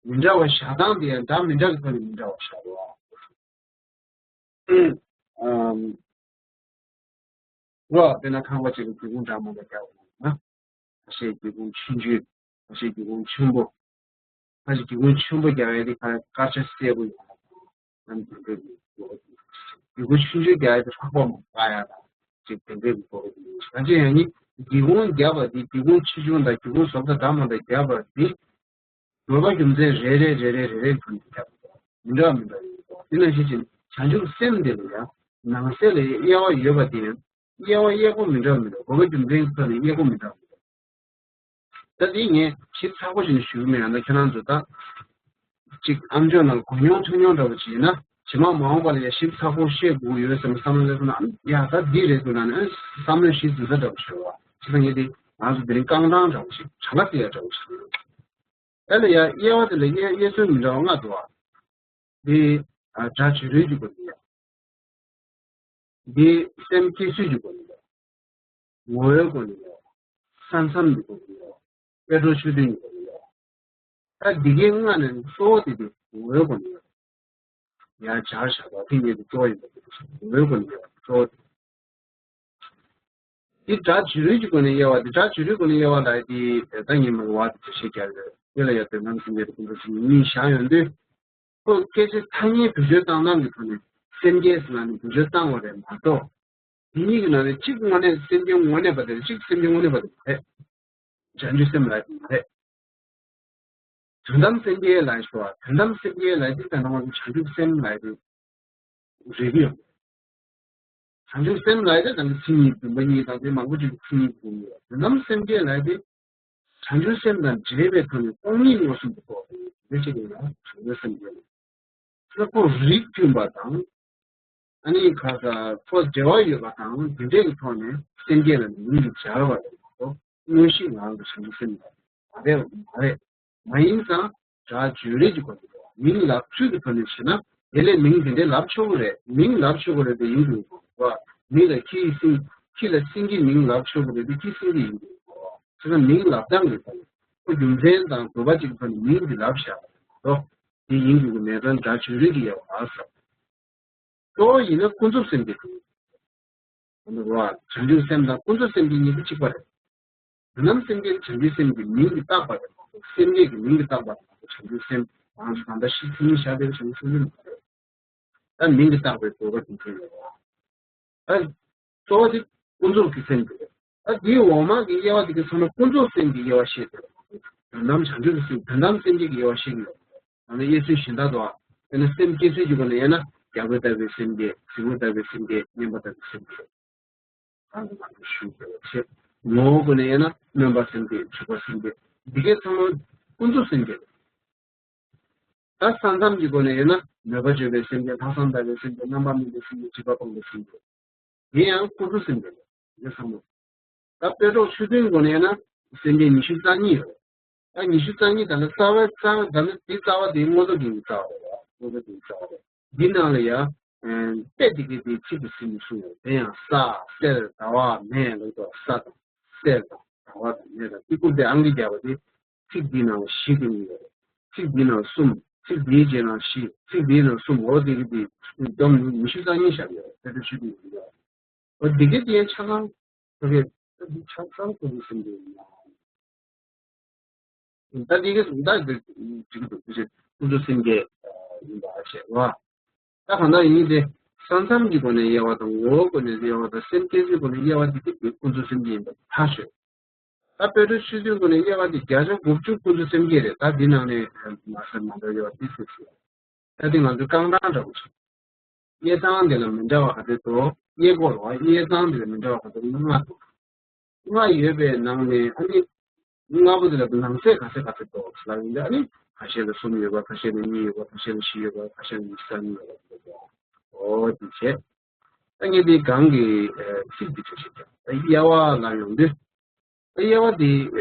མི་འདྲ་བ་བཞག་སྟངས་དེ་ཡང་འདྲ་མི་འདྲ་གི་ཐོག་ནས་མི་འདྲ་བ་བཞག་རོགས། ཨམ། རོགས་དཔེར་ན་ཁང་པ་གཅིག་ལ་སྒེའུ་ཁུང་འདྲ་མི་འདྲ་རྒྱག་པ་ཡིན་ན། ཁ་ཤས་སྒེའུ་ཁུང་ཆུང་ཆུང་། ཁ་ཤས་སྒེའུ་ཁུང་ཆེན་པོ། ཁ་ཤས་སྒེའུ་ཁུང་ཆེན་པོ་རྒྱག་ཡ་དེ་ཁ་དཀར་ཆ་སེར་པོ་ཡོང་བ་དང་། སྒེའུ་ཁུང་ཆུང་ཆུང་རྒྱག་ཡ་དེ་ལྷགས་པ་མང་པོ་ཡ་དང་། ཅིག་དེ་འདྲའི་གི་གོ་བ་དེ་ཡིན། ད་ཅི་ཡང་ནི་སྒེའུ་ཁུང་རྒྱབ་པ་དེ་སྒེའུ་ཁུང་ཆེ་ཆུང་དང་སྒེའུ་ཁུང་བཟོ་ལྟ་འདྲ་མི་འདྲ་རྒྱབ་པ་དེ། དགོས་པ་རྒྱུ་མཚན་རེ་རེ་རེ་རེ་རེ་རེ་ཁུར་ནས་རྒྱབ་དགོས། མི་འདྲ་བ་མི་འདྲ་ཡོད་དགོས། དེ་ནང་བཞིན་བྱས་བྱང་ཆུབ་སེམས་དེ་ལ་ཡང་ནང་གསེས་ལ་དབྱེ་བ་ཡོད་པ་དེ་ཡང་དབྱེ་བ་དབྱེ་སྒོ་མི་འདྲ་བ་མི་འདྲ། དགོས་པ་རྒྱུ་མཚན་ཁུར་ནས་དབྱེ་སྒོ་མི་འདྲ་བ་མི་འདྲ། ད་དེ་ངས་ཞིབ་ཚགས་པོ་ཞིག་ཞུ་གི་མེད། ཡང་ན་ཁྱེད་རང་ཚོ་ད་ཅིག་ཨམ་ཅོག་ནང་གོ་མྱོང་ཐོས་མྱོང་འདྲ་བོ་ཅིག་ཡིན་ན་ཇི་མ་མ་འོངས་པ་ལ་ཡ་ཞིབ་ཚགས་པོ་ཤེས་དགོས་ཡོད་བསམ་བསམ་བློ་སླེབས་སོང་ན། ཡ་ད་འདི་རེད་འདུག་ན་ནི་བསམ་བློ་ཞིབ་འཛིན་ས་འདྲ་བོ་ཞིག་རེད་བ། བྱས་ཙང་ངས་དེ་ང་ཚོ་དེ་རིང་རྐང་གྲངས་འདྲ་བོ་ཞིག་བྱ་ལ་བརྩི་ཡ་འདྲ་བོ་ཞིག་རེད། དེ་ལ་ཡ་དབྱེ་བ་དེ་ལ་དབྱེ་དབྱེ་ཚུལ་མི་འདྲ་བ་ལྔ་འདུག་བ། འདི་ཨ་སྒྲ་བྱེད་རོལ་གྱི་སྒོ་ནས་ཡ། འདི་སེམས་བསྐྱེད་ཚུལ་གྱི་སྒོ་ནས་ཡ། ངོ་བོའི་སྒོ་ནས་ཡ། ས་མཚམས་ཀྱི་སྒོ་ནས་ཡ། དཔལ་འབྱོར་ཆོས་ལྡན་གྱི་སྒོ་ནས་ཡ། ད་འདི་གའི་ལྔ་ནས་གཙོ་བོ་དེ་དེ་ངོ་བོའི་སྒོ་ནས་ཡ། ཡ་སྦྱར་བཞག་པ་དེ་ངེས་དེ་གཙོ་བོ་ཡིན་པ་དེ་ངོ་བོའི་སྒོ་ནས་ཡ་གཙོ་བོ་དེ། འདི་སྒྲ་བྱེད་རོལ་གྱི་སྒོ་ནས་དབྱེ་བ་དེ། སྒྲ་བྱེད་རོལ་སྒོ་ནས་དབྱེ་བ་ལ་དེ་ད་ངས་མ་གི་བ་དེ་འགྲེལ་བཤད་རྒྱག་ཡོད། དེ་ལ་ཡ་དོན་དམ་སེམས་བསྐྱེད་དེ་ཀུན་རྫོབ་སེམས་གཉིས་བཞག་ཡོང་དུས། ཁོ་སྐད་ཆ་ཐ་སྙད་བེད་སྤྱོད་བཏང་སྟངས་ཀྱི་ཐོག་ནས་སེམས་བསྐྱེད་ཟེར་ན་ནི་བེད་སྤྱོད་བཏང་བ་རེད་མ་གཏོགས། དེ་གཉིས་ཀྱི་ནང་ནས་གཅིག་དངོས་གནས་སེམས་བསྐྱེད་དངོས་གནས་པ་དེ་རེད། གཅིག་སེམས་བསྐྱེད་དངོས་གནས་པ་དེ་མ་རེད། བྱང་ཆུབ་སེམས་ལ་དེ་མ་རེད། དོན་དམ་སེམས་བསྐྱེད་ལ་ཞུ་བ། དོན་དམ་སེམས་བསྐྱེད་ལ་དེ་ད་ནང་བཞིན་བྱང་ཆུབ་སེམས་ལ་དེ་རེད་ཀྱི་ཡོད། བྱང་ཆུབ་སེམས་ལ་དེ་ད་ནི་མཚན་ཉིད་བདུན་པ་གཉིས་དང་དེ་མང་པོ་ཅིག་མཚན་ཉིད་བདུན་ཡོད། དོན་དམ་སེམས་བསྐྱེད་ལ་དེ། བྱང་ཆུབ་སེམས་དང་འབྲེལ་བའི་ཐོག་ནས་སྟོང་ཉིད་མངོན་སུམ་དུ་རྟོགས་པའི་རེ་ཞིག་ཡིན་ན་བྱང་ཆུབ་སེམས་ཡོད། ཁོ་རིགས་མཐུན་པ་དང་། ཨ་ནི་ཁ་ས་ཁོ་འབྲེལ་བ་ཡོད་པ་དང་དེ་འདྲའི་གི་ཐོག་ནས་སེམས་བསྐྱེད་ལ་མིང་དུ་སྦྱར་བ་རེད་མ་གཏོགས་དངོས་གཞི་ངང་གི་བྱང་ཆུབ་སེམས་ལ་མ་རེད་མ་རེད། མ་ཡིན་ཙང་སྒྲ་བརྗོད་རེས་ཀྱི་སྐོར་དུ་མིང་ལབ་ཚུལ་གྱི་ཐོག་ནས་བྱས་ན་དེ་ལས་མིང་དེ་འདྲའི་ལབ་ཆོག་གི་རེད། མིང་ལབ་ཆོག་གི་རེད་དེ་ཡིན་དགོས་པ། མི་ལ་ཁྱི་ཡི་སེང་ཁྱི་ལ་སེང་གེའི་མིང་ལབ་ཆོག་གི་རེད་དེ་ཁྱི་སེང་གེ་ཡིན་དགོས་པ། བྱས་ཙང་མིང་ལབ་སྟངས་ཀྱི་ཐོག་ནས་ཁོ་རྒྱུ་མཚན་དང་དགོས་པ་གཅིག་གི་ཐོག་ནས་མིང་དེ་ལབ་བཞག་པ་རེད་དོ། དེ་ཡིན་དགོས་ཀྱི་མེད་ཙང་སྒྲ་བརྗོད་རེས་ཀྱི་དབྱེ་བ་ཟེར། གཙོ་བོ་ཡིན་ན་ཀུན་རྫོབ་སེམས་བསྐྱེད་དེ། ཨ་ནི་རོ། བྱང་ཆུབ་སེམས་དང་ཀུན་རྫོབ་སེམས་བསྐྱེད་གཉིས་པོ་གཅིག་པ་རེད། དོན་དམ་སེམས་བསྐྱེད་བྱང་ཆུབ་སེམས་ཀྱི་མིང་གིས་བཏགས་པ་རེད། སེམས་བསྐྱེད་ཀྱི་མིང་གིས་བཏགས་པ་རེད། བྱང་ཆུབ་སེམས་རང་སུ་གང་ལྟར་ཤེས་ཚུལ་ནི་བཞག་པའི་བྱང་ཆུབ་སེམས་མ་རེད། ད་མིང་གིས་བཏགས་པའི་དགོས་པ་དེ་ཚོ་ཡོད་རེད། ཨ། གཙོ་བོ་དེ་ཀུན་རྫོབ་ཀྱི་སེམས་དེ་རེད། ད་དེའི་འོག་མ་གི་དབྱེ་བ་དེ་གའི་ཚང་མ་ཀུན་རྫོབ་སེམས་ཀྱི་དབྱེ་བ་བཤད་དེ། དོན་དམ་བྱང་ཆུབ་ཀྱི་སེམས་དོན་དམ་སེམས་བསྐྱེད་ཀྱི་དབྱེ་བ་བཤད་ཀྱི་ཡོད། ད་ནི་དབྱེ་ཚུལ་གཞན་དག་ཏུ་དབྱེ་ན་སེམས་བསྐྱེད་ཚུལ་གྱི་སྒོ་ནས་དབྱེ་ན་རྒྱལ་པོ་ལྟ་བུའི་སེམས་བསྐྱེད། གཟིགས་མོ་ལྟ་བུའི་སེམས་བསྐྱེད། མཉན་པ་ལྟ་བུའི་སེམས་བསྐྱེད། གང་གི་ནང་དུ་ཞུགས་པའི་ཕྱིར། ངོ་བོའི་སྒོ་ནས་དབྱེ་ན་སྨོན་པ་སེམས་བསྐྱེད། འཇུག་པ་སེམས་བསྐྱེད། འདི་གའི་ཚང་མ་ཀུན་རྫོབ་སེམས་བསྐྱེད། ད་ས་མཚམས་ཀྱི་སྒོ་ནས་དབྱེ་ན་མོས་པ་བརྗོད་པའི་སེམས་བསྐྱེད། ལྷག་བསམ་འདའ་བའི་སེམས་བསྐྱེད། རྣམ་པར་སྨིན་པའི་སེམས་བསྐྱེད། སྒྲིབ་པ་སྤོང་བའི་སེམས་བསྐྱེད། འདི་ཡང་ཀུན་རྫོབ་སེམས་བསྐྱེད་རེད། འདི་ཚང་མ། ད་དཔེ་གྲོགས་ཆོས་མཐུན་སྒོ་ནས་ན་སེམས་བསྐྱེད་ཉི་ཤུ་རྩ་གཉིས་ཡོད། ད་ཉི་ཤུ་རྩ་གཉིས་དང་ནི་རྩ་བའི་རྩ་བའི་ད་ནི་དེའི་རྩ་བ་དེའི་མངོན་རྟོགས་ཀྱི་རྩ་བ་རེད། མངོན་རྟོགས་ཀྱི་རྩ་བ་རེད། འདི་ནང་ལ་ཡང་དཔེ་དེ་གའི་དེའི་ཚིག་ཏུ་ཟིན་ནས་གསུངས་ཡོད། དེ་ཡང་ས་གསེར་ཟླ་བ་མེ་ལ་སོགས། ས་དང་གསེར་དང་ཟླ་བ་དང་མེ་དང་དེ་ཀུན་དེ་ཨང་ཀི་བརྒྱབ་པ་དེ་ཚིག་འདིའི་ནང་བཞི་བསྡོམས་ཡོད། ཚིག་འདིའི་ནང་གསུམ། ཚིག་འདིའི་རྗེས་ནང་བཞི། ཚིག་འདིའི་ནང་གསུམ། འོ་དེ་གི་དེ་བསྡོམས་ནས་ཉི་ཤུ་རྩ་གཉིས་བཞག་ཡོད། དཔེ་ཆ་ཤོད་དུས་ཡིན་ཡོད། འོ་དེ་གི་དེ་ཆ་ཚང་ཁོ་གི་ཆ་ཚང་ཁོ་གི་སེམས་བསྐྱེད་ཡིན་ཡང་། ད་དེ་གི་ད་དེ་ཅིག་ཏུ་དེ་ཀུན་རྫོབ་སེམས་བསྐྱེད་ཡིན་པ་བཤད་རོ། ད་གང་ལྟར་ཡིན་ཏེ། ས་མཚམས་ཀྱི་སྒོ་ནས་དབྱེ་བ་དང་། ངོ་བོའི་སྒོ་ནས་དབྱེ་བ་དང་། སེམས་བསྐྱེད་ཚུལ་སྒོ་ནས་དབྱེ་བ་དེ་དེ་ཀུན་རྫོབ་སེམས་བསྐྱེད་ཡིན་པ་ཐག་ཆོད། ད་དཔེ་གྲོགས་ཆོས་མཐུན་སྒོ་ནས་དབྱེ་བ་དེ་བརྒྱ་ཆ་དགུ་བཅུ་ཀུན་རྫོབ་སེམས་བསྐྱེད་རེད། ད་འདི་ནང་ནས་མ་ཟེར་མ་འདྲ་དབྱེ་བ་དེ་ཟེར་ཞུ། ད་དེ་ང་ཚོའི་རྐང་གྲངས་འདྲ་པོ་ཞིག་དབྱེ་སྟངས་དེ་ལ་མི་འདྲ་བ་ག་ཚོད་འདུག་དབྱེ་སྒོ་ལ་དབྱེ་སྟངས་དེ་ལ་མི་འདྲ་བ་ག་ཚོད་འདུག་ལྔ་འདུག་ལྔ་ཡོད་པའི་ནང་ནས་ཨ་ནི་ལྔ་པོ་དེ་ལ་ནང་གསེས་ག་ཚོད་ག་ཚོད་འདུག་ལབ་ཡིན་ད། ཨ་ནི་ཁ་ཤས་ལ་གསུམ་ཡོད་པ། ཁ་ཤས་ལ་གཉིས་ཡོད་པ། ཁ་ཤས་ལ་བཞི་ཡོད་པ། ཁ་ཤས་ལ་ཉི་ཤུ་རྩ་གཉིས་ཡོད་པ། འོ་དེ་བྱས། ད་ངས་དེ་གང་གི་ཚིག་འདི་ཆ་ཞིག་ཀྱང་ད་དབྱེ་བ་ལ་ཡོང་དུས། ད་དབྱེ་བ་དེ་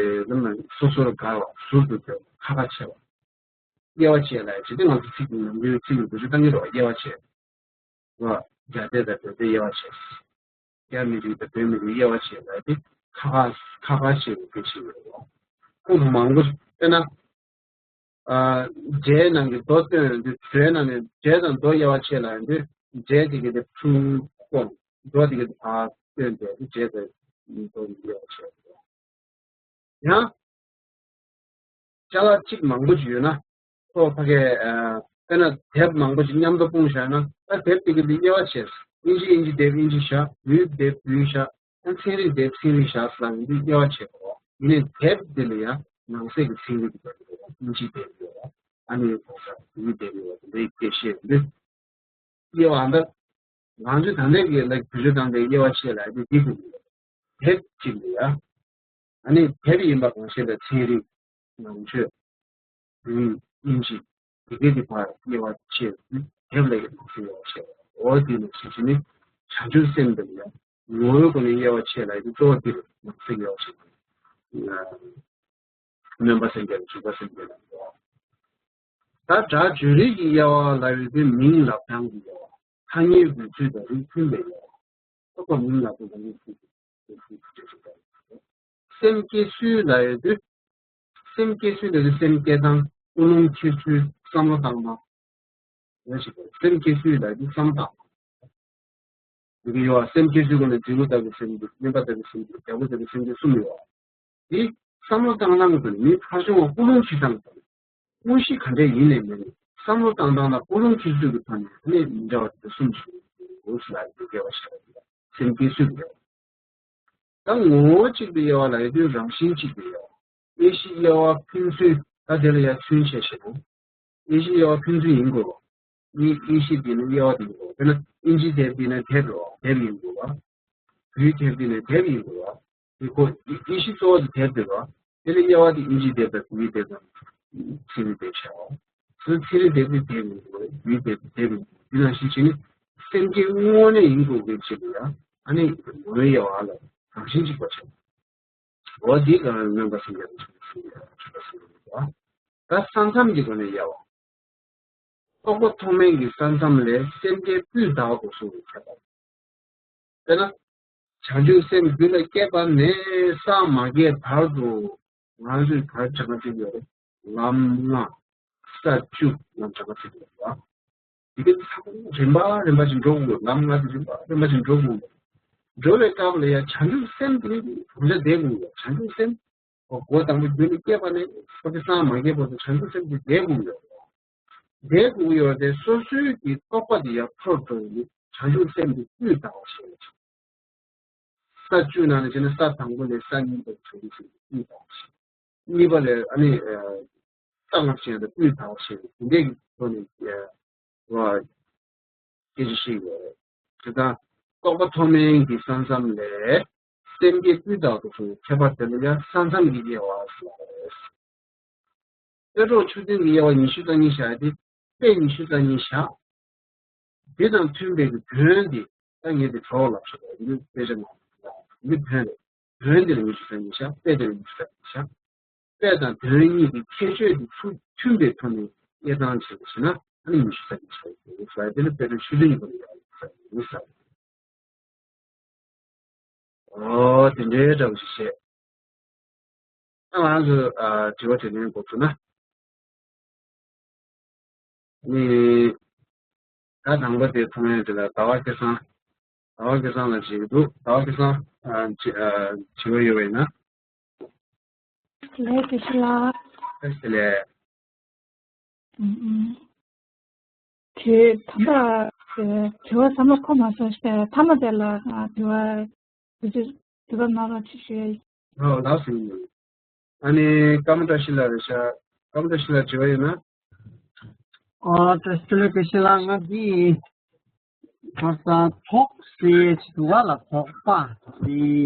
ལམ་ལ་སོ་སོར་དགར་བ། ཟུར་དུ་བཀོད་པ། ཁ་ཁ་ཕྱེ་བ། དབྱེ་བ་ཕྱེ་ལ་ཡང་ཇི་སྟེ་ང་ཚོ་ཚིག་ནམ་རྒྱུན་ཚིག་ནི་བེད་སྤྱོད་གཏང་གི་རེད་བ། དབྱེ་བ་ཕྱེ་བ། རྒྱ་སྡེ་དང་བོད་སྡེ་དབྱེ་བ་ཕྱེ། རྒྱ་མི་རིགས་དང་བོད་མི་རིགས་དབྱེ་བ་ཕྱེ་ལ་དེ་ཁ་ཁ་ཁ་ཁ་ཕྱེ་བའི་སྐད་ཆ་ཡོད་རེད་བ། ཁོང་མང་པོ་དཔེར་ན། ཨ། སྒྲའི་ནང་གི་མདོ་སྟོན་དུས་སྒྲའི་ནང་ནས་སྒྲ་དང་མདོ་དབྱེ་བ་ཕྱེ་ལ་ཡོང་དུས། སྒྲ་དེ་གའི་དེ་ཕྲུ་གུ་སྐོར། མདོ་དེ་གའི་དེ་ཕར་སྟོན་ཏེ་སྒྲ་དང་མདོ་དབྱེ་བ་ཕྱེ། ཡང་ཅ་ལག་གཅིག་མང་པོ་ཞིག་ཡོད་ན། ཁོ་ཕ་གའི་ཨ། དཔེར་ན་དེབ་མང་པོ་ཞིག་མཉམ་དུ་སྤུངས་བཞག་ན། ད་དེབ་དེ་གའི་དེ་དབྱེ་བ་ཕྱེ། ཨིན་ཇི་ཨིན་ཇི་དེབ་ཨིན་ཇི་བཞག་བོད་དེབ་བོད་བཞག་ཨ། ཚན་རིག་དེབ་ཚན་རིག་བཞག་ཟེར་ལ་ཡིན་དུས་དབྱེ་བ་ཕྱེ་དགོས། ཡིན་ནའི་དེབ་དེ་ལ་ཡང་ནང་གསེས་ཀྱི་ཚན་རིག་གི་དེབ་ཡོད། ཨིན་ཇི་དེབ་ཡོད། ཨ་ནི་གོང་ས་བོད་དེབ་ཡོད། དེ་འདྲའི་སྐད་བཤད་ཡོད་དུས། དབྱེ་བ་འདི་ང་ཚོས་ད་ལྟའི་གི་ལ་བེད་སྤྱོད་བཏང་སྟེ་དབྱེ་བ་ཕྱེ་ལ་ཡིན་དུས། འདི་དགོས་ཀྱི་ཡོད། དེབ་གཅིག་ལ་ཡང་། ཨ་ནི་དེབ་ཡིན་པ་གང་ཤེས་པའི་ཚན་རིག་ནང་ཆོས། བོད། ཨིན་ཇི། དེ་གའི་དེ་ཕར་དབྱེ་བ་ཕྱེ། དེབ་ལ་ཡང་ནང་གསེས་དབྱེ་བ་ཕྱེ། འོ་དེ་ནས་ཕྱིན་ཕྱིན་ནི་བྱང་ཆུབ་སེམས་དེ་ལ་ཡང་ངོ་བོའི་སྒོ་ནས་དབྱེ་བ་ཕྱེ་ལ་ཡིན་དུས། གཙོ་བོ་འདིར་ནང་གསེས་དབྱེ་བ་ཕྱེ། སྨོན་པ་སེམས་བསྐྱེད་དང་འཇུག་པ་སེམས་བསྐྱེད་དང་། ད་སྒྲ་བརྗོད་རིགས་ཀྱི་དབྱེ་བ་ལ་ཡོད་དུས། མིང་ལབ་སྟངས་ཀྱི་དབྱེ་བ། ཐ་སྙད་འབོད་ཚུལ་དང་རིགས་མཐུན་པའི་དབྱེ་བ། ད་ཁོ་མིང་ལབ་སྟངས་དང་རིགས་མཐུན་པའི་དབྱེ་བ། སེམས་བསྐྱེད་ཚུལ་ལ་ཡོད་དུས། སེམས་བསྐྱེད་ཚུལ་ལ་ཡོད་དུས། སེམས་བསྐྱེད་སྟངས། ཀུན་སློང་འཁྱེར་ཚུལ། བསམ་བློ་བཏང་སྟངས། འོ་ཞིག་སེམས་བསྐྱེད་ཚུལ་ལ་ཡོད་དུས་བསམ་བློ་བཏང་སྟངས། འདི་གི་ཡོད་པ། སེམས་བསྐྱེད་ཚུལ་སྒོ་ནས་འབྲས་བུ་ལྟ་བུའི་སེམས་བསྐྱེད། མཉན་པ་ལྟ་བུའི་སེམས་བསྐྱེད། རྒྱལ་པོ་ལྟ་བུའི་སེམས་བསྐྱེད་གསུམ་ཡོད་པ། དེ་བསམ་བློ་བཏང་སྟངས་ཀྱི་མི་ཕར་བྱུང་བ་ཀུན་སློང་འཁྱེར་སྟངས་དང་། དངོས་གཞི་ག་འདྲ་ཡིན་ནའི་མིན་ནའི་བསམ་བློ་བཏང་སྟངས་དང་ཀུན་སློང་འཁྱེར་ཚུལ་གྱི་ཐོག་ནས་གནས་མི་འདྲ་བ་དེ་གསུམ་ཞིག་འོ་ཞིག་ལ་ཡོད་དགོས་པ་ཞིག་རེད། སེམས་བསྐྱེད་ཚུལ་གྱི། ད་ངོ་བོ་གཅིག་ཏུ་དབྱེ་བ་ལ་ཡོད་དུས། རང་བཞིན་གཅིག་ཏུ་དབྱེ་བ། དབྱེ་གཞི་དབྱེ་བ་ཕན་ཚུན། ད་དེ་ལ་ཡང་ཚུན་ཆད་བཤད་ན། དབྱེ་གཞི་དབྱེ་བ་ཕན་ཚུན་ཡིན་དགོས་པ། དབྱེ་དབྱེ་གཞི་དེ་ནི་དབྱེ་བ་དེ་ཡིན་དགོས་པ། དཔེར་ན་ཨིན་ཇི་དེབ་དེ་ནི་དེབ་རེད་བ། དེབ་ཡིན་དགོས་པ། བོད་དེབ་དེ་ནི་དེབ་ཡིན་དགོས་པ། དེ་ཁོ་དབྱེ་གཞི་གཙོ་བོ་དེ་དེབ་དེ་རེད་བ། དེ་ལ་དབྱེ་བ་དེ་ཨིན་ཇི་དེབ་དང་བོད་དེབ་དང་ཚན་རིག་དེབ་བྱས་པ། སོ་ཚན་རིག་དེབ་དེ་དེབ་ཡིན་དགོས། བོད་དེབ་དེ་དེབ་ཡིན་དགོས། དེ་ནང་བཞིན་བྱས་ནས་སེམས་བསྐྱེད་དངོས་གནས་ཡིན་དགོས་པའི་ཕྱིར་ལ་ཡང་། ཨ་ནི་ངོ་བོའི་དབྱེ་བ་ལ་རང་བཞིན་གཅིག་པ་བྱས། འོ་འདི་གང་སྨོན་པ་སེམས་བསྐྱེད་དང་འཇུག་པ་སེམས་བསྐྱེད་དང་འཇུག་པ་སེམས་བསྐྱེད་དང་། ད་ས་མཚམས་ཀྱི་སྒོ་ནས་དབྱེ་བ། རྟོག་པ་ཐོག་མེད་ཀྱི་ས་མཚམས་ལས་སེམས་བསྐྱེད་སྤུས་དག་ཏུ་གསུངས་པའི་ཁྱད་པར། དཔེར་ན། བྱང་ཆུབ་སེམས་རྒྱུད་ལ་སྐྱེས་པ་ནས་སངས་མ་རྒྱས་བར་དུ། ང་ཚོས་བར་གྲངས་ཀ་བརྩི་གི་ཡོད་རེད། ལམ་ལྔ། ས་བཅུ་ལ་གྲངས་ཀ་བརྩི་གི་ཡོད་རེད། དེ་གའི་ཚང་མ་རིམ་པ་རིམ་པ་བཞིན་འགྲོ་དགོས། ལམ་ལྔ་དེ་རིམ་པ་རིམ་པ་བཞིན་འགྲོ་དགོས། འགྲོ་བའི་སྐབས་ལ་ཡང་བྱང་ཆུབ་སེམས་དེ་ནི་དམ་བཅའ་བསྡད་དགོས། བྱང་ཆུབ་སེམས། འོ་སྒོ་དང་པོ་རྒྱུད་ལ་སྐྱེས་པ་ནས་ཁོ་དེ་སངས་མ་རྒྱས་བར་དུ་བྱང་ཆུབ་སེམས་དེ་བསྡད་དགོས་ཡོད། བསྡད་དགོས་ཡོད་དེ། སོ་སོའི་གི་རྟོགས་པ་དེ་ཡར་འཕར་འགྲོ་ཡི་བྱང་ཆུབ་སེམས་དེ་སྤུས་དག་པ་ཞིག་ལ། ས་བཅུ་ནང་ནས་བྱས་ན་ས་དང་པོ་ནས་ས་གཉིས་པ་བྱུང་ཞིང་དབུས་དང་། གཉིས་པ་ལས་ཨ་ནི་ས་ལྔ་ཞེས་དང་དབུས་དང་ཞེས་དེ་འདྲའི་གི་ཐོག་ནས་བ་སྐད་ཆ་བཤད་ཡོད་རེད། དེ་དང་རྟོག་པ་མཐོ་དམན་གྱི་ས་མཚམས་ལས་སེམས་བསྐྱེད་སྤུས་དག་ཏུ་སོང་ཁྱད་པར་དེ་ལ་ཡང་ས་མཚམས་ཀྱི་དབྱེ་བ་ཟེར་བ་རེད། དཔེ་གྲོགས་མཆོད་རྟེན་གྱི་དབྱེ་བ་ཉི་ཤུ་རྩ་གཉིས་བཞག་སྟེ་དཔེ་ཉི་ཤུ་རྩ་གཉིས་བཞག་དེ་དང་མཐུན་པའི་གི་དོན་དེ་ད་ངས་དེ་གྲོགས་ལ་ཞུ་བ་ཡིན་དཔེ་ཆ་ནང་གི་དོན་རེད། དོན་དེ་ལ་ཉི་ཤུ་རྩ་གཉིས་བཞག་དཔེ་དེ་ལ་ཉི་ཤུ་རྩ་གཉིས་བཞག་དཔེ་དང་དོན་གཉིས་ཀྱི་ཁྱད་ཆོས་དེ་ཚུར་མཐུན་པའི་ཐོག་ནས་དབྱེ་སྟངས་བྱས་པ་ཞེ་ན་ཨ་ནི་ཉི་ཤུ་རྩ་གཉིས་བཞག་ཡོད་ཟེར་དེ་ལ་དཔེ་དོན་ཤུགས་ལྡན་གྱི་སྐོར་ལ་ཡོད་ཟེར་ཡིན་ཟེར། ཨོ་དེ་འདྲའི་འདྲ་བོ་ཞིག་བཤད། ད་ང་ཚོ་ཨ་དྲི་བ་དྲིས་ལན་འགོ་ཚུགས་ན། ནི། ད་དང་པོ་དེ་ཐོག་མའི་དེ་ལ་ཟླ་བ་སྐལ་བཟང་། ཟླ་བ་སྐལ་བཟང་ལ་བྱེད་ཀྱི་འདུག་ཟླ་བ་སྐལ་བཟང་ཨ་དྲི་ཨ་དྲི་བ་ཡོད་པ་ཡིན་ན། ལས་དགེ་བཤེས་ལགས། ལགས་སེ་ལས། ཨུམ་ཨུམ། དེ་ད་ལྟ་དྲི་བ་བསམ་བློ་འཁོར་མ་སོང་ཞེས་མཐའ་མ་དེ་ལ་དྲི་བ་དེ་ཚོ་དྲི་བ་གནང་རོགས་ཅིག་ཞུ་ཡ་ཡིན། ཨོ་ལགས་སོ་ཡིན། ཨ་ནི་ཀརྨ་བཀྲ་ཤིས་ལགས་རེད་ཤག་ཀརྨ་བཀྲ་ཤིས་ལགས་དྲི་བ་ཡོད་ན། ཨོ་བཀྲ་ཤིས་ལགས་བཀྲ་ཤིས་ལགས་ང་འདི་ཁ་སང་ཚོགས་ཟེར་ཞིག་འདུག་ག་ལ་ཚོགས་པ་ཟེར།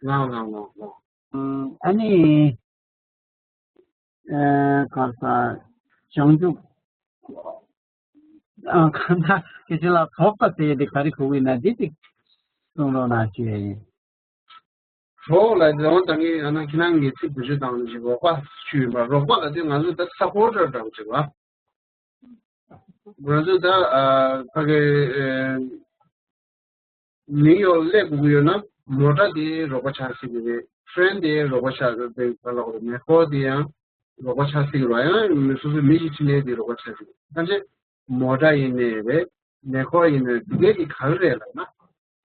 ལགས་ལགས་ལགས་ལགས། ཨ་ནི། ཨ་ག་ས་བྱང་ཆུབ། ཨ་ག་ན་སྐད་ཆ་ལ་ཚོགས་པ་ཟེར་དེ་ག་རེ་གོ་གི་ན་འདི་ཅིག་གསུང་རོགས་གནང་ཞུ་ཡ་ཡིན། གྲོགས་ལ་རྫོང་དང་ངས་ཡང་ན་ཁྱེད་རང་གི་ཚིག་བེད་སྤྱོད་བཏང་ནས་ཞིག་རོགས་པ་ཞུས་ཡིན་པ་རོགས་པ་ལ་དེ་ང་ཚོ་ད་སབ་པོར་ཊར་འདྲ་བོ་ཅིག་ལ། ང་ཚོ་ད་ཨ་ཕ་གི་ཨེ་ནིའུ་ཡོག་སླེབས་དགོས་ཀྱི་ཡོད་ན་མོ་ཊ་དེ་རོགས་པ་ཆགས་སྲིད་ཀྱི་རེད། ཊེན་དེ་རོགས་པ་ཆགས་སྲིད་ཀྱི་རེད། ག་ལ་གོ་རེད། མེ་འཁོར་དེ་ཡང་རོགས་པ་ཆགས་སྲིད་ཀྱི་རེད། ཡང་མི་སོ་སོའི་མི་ཞིག་ཕྱིན་ནས་དེ་རོགས་པ་ཆགས་སྲིད་ཀྱི་རེད། ཐམས་ཅད་མོ་ཊ་ཡིན་ནའི་རེད། མེ་འཁོར་ཡིན་ནའི་འདི་གའི་དེ་ག་རེ་རེད་ལབ་ན་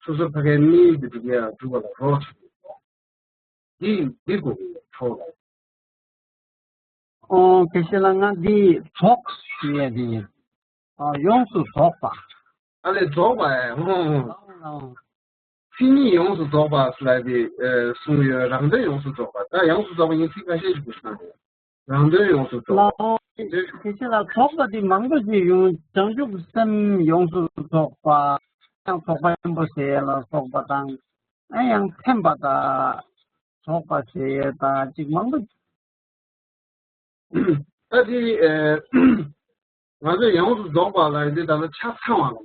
སོ་སོ་ཕ་གའི་མི་ཡིས་དེ་འདི་གའི་སྒྲུབ་པ་ལ་རོགས་བྱེད་ཀྱི་རེད། འདི་འདི་དགོས་ཀྱི་ཡོད་ཚོགས་ལ། ཨོ་དགེ་བཤེས་ལགས་ང་འདི་རྫོགས་ཞུ་ཡས་འདི་ཡིན། ཨ་ཡོངས་སུ་རྫོགས་པ། ཨ་ལས་རྫོགས་པ་ཨེ་ཧོ་ཧོ། ཨོ། མཚན་ཉིད་ཡོངས་སུ་རྫོགས་པ་ལབ་དེ་གསུངས་ཡོད། རང་དོན་ཡོངས་སུ་རྫོགས་པ། ད་ཡོངས་སུ་རྫོགས་པ་ཡིན་ཚིག་ཁ་ཤས་ཤིག་གོ་སོང་རེད། རང་དོན་ཡོངས་སུ་རྫོགས་པ། ལགས་སོ། དགེ་བཤེས་ལགས་རྫོགས་པ་འདི་མང་པོ་ཞིག་ཡོང་། བྱང་ཆུབ་སེམས་ཡོངས་སུ་རྫོགས་པ། ཡང་རྫོགས་པ་ཆེན་པོ་ཟེར་ཡས་ལ་སོགས་པ་དང་། ཨ་ཡང་ཐེམ་པ་དང་། རྫོགས་པ་ཟེར་ཡས་དང་ཅིག་མང་པོ། ད་དེ་ཨེ་ང་ཚོས་ཡོངས་སུ་རྫོགས་པ་ལ་ཡིན་དུས་ད་ལྟ་ཆ་ཚང་བ་ལ་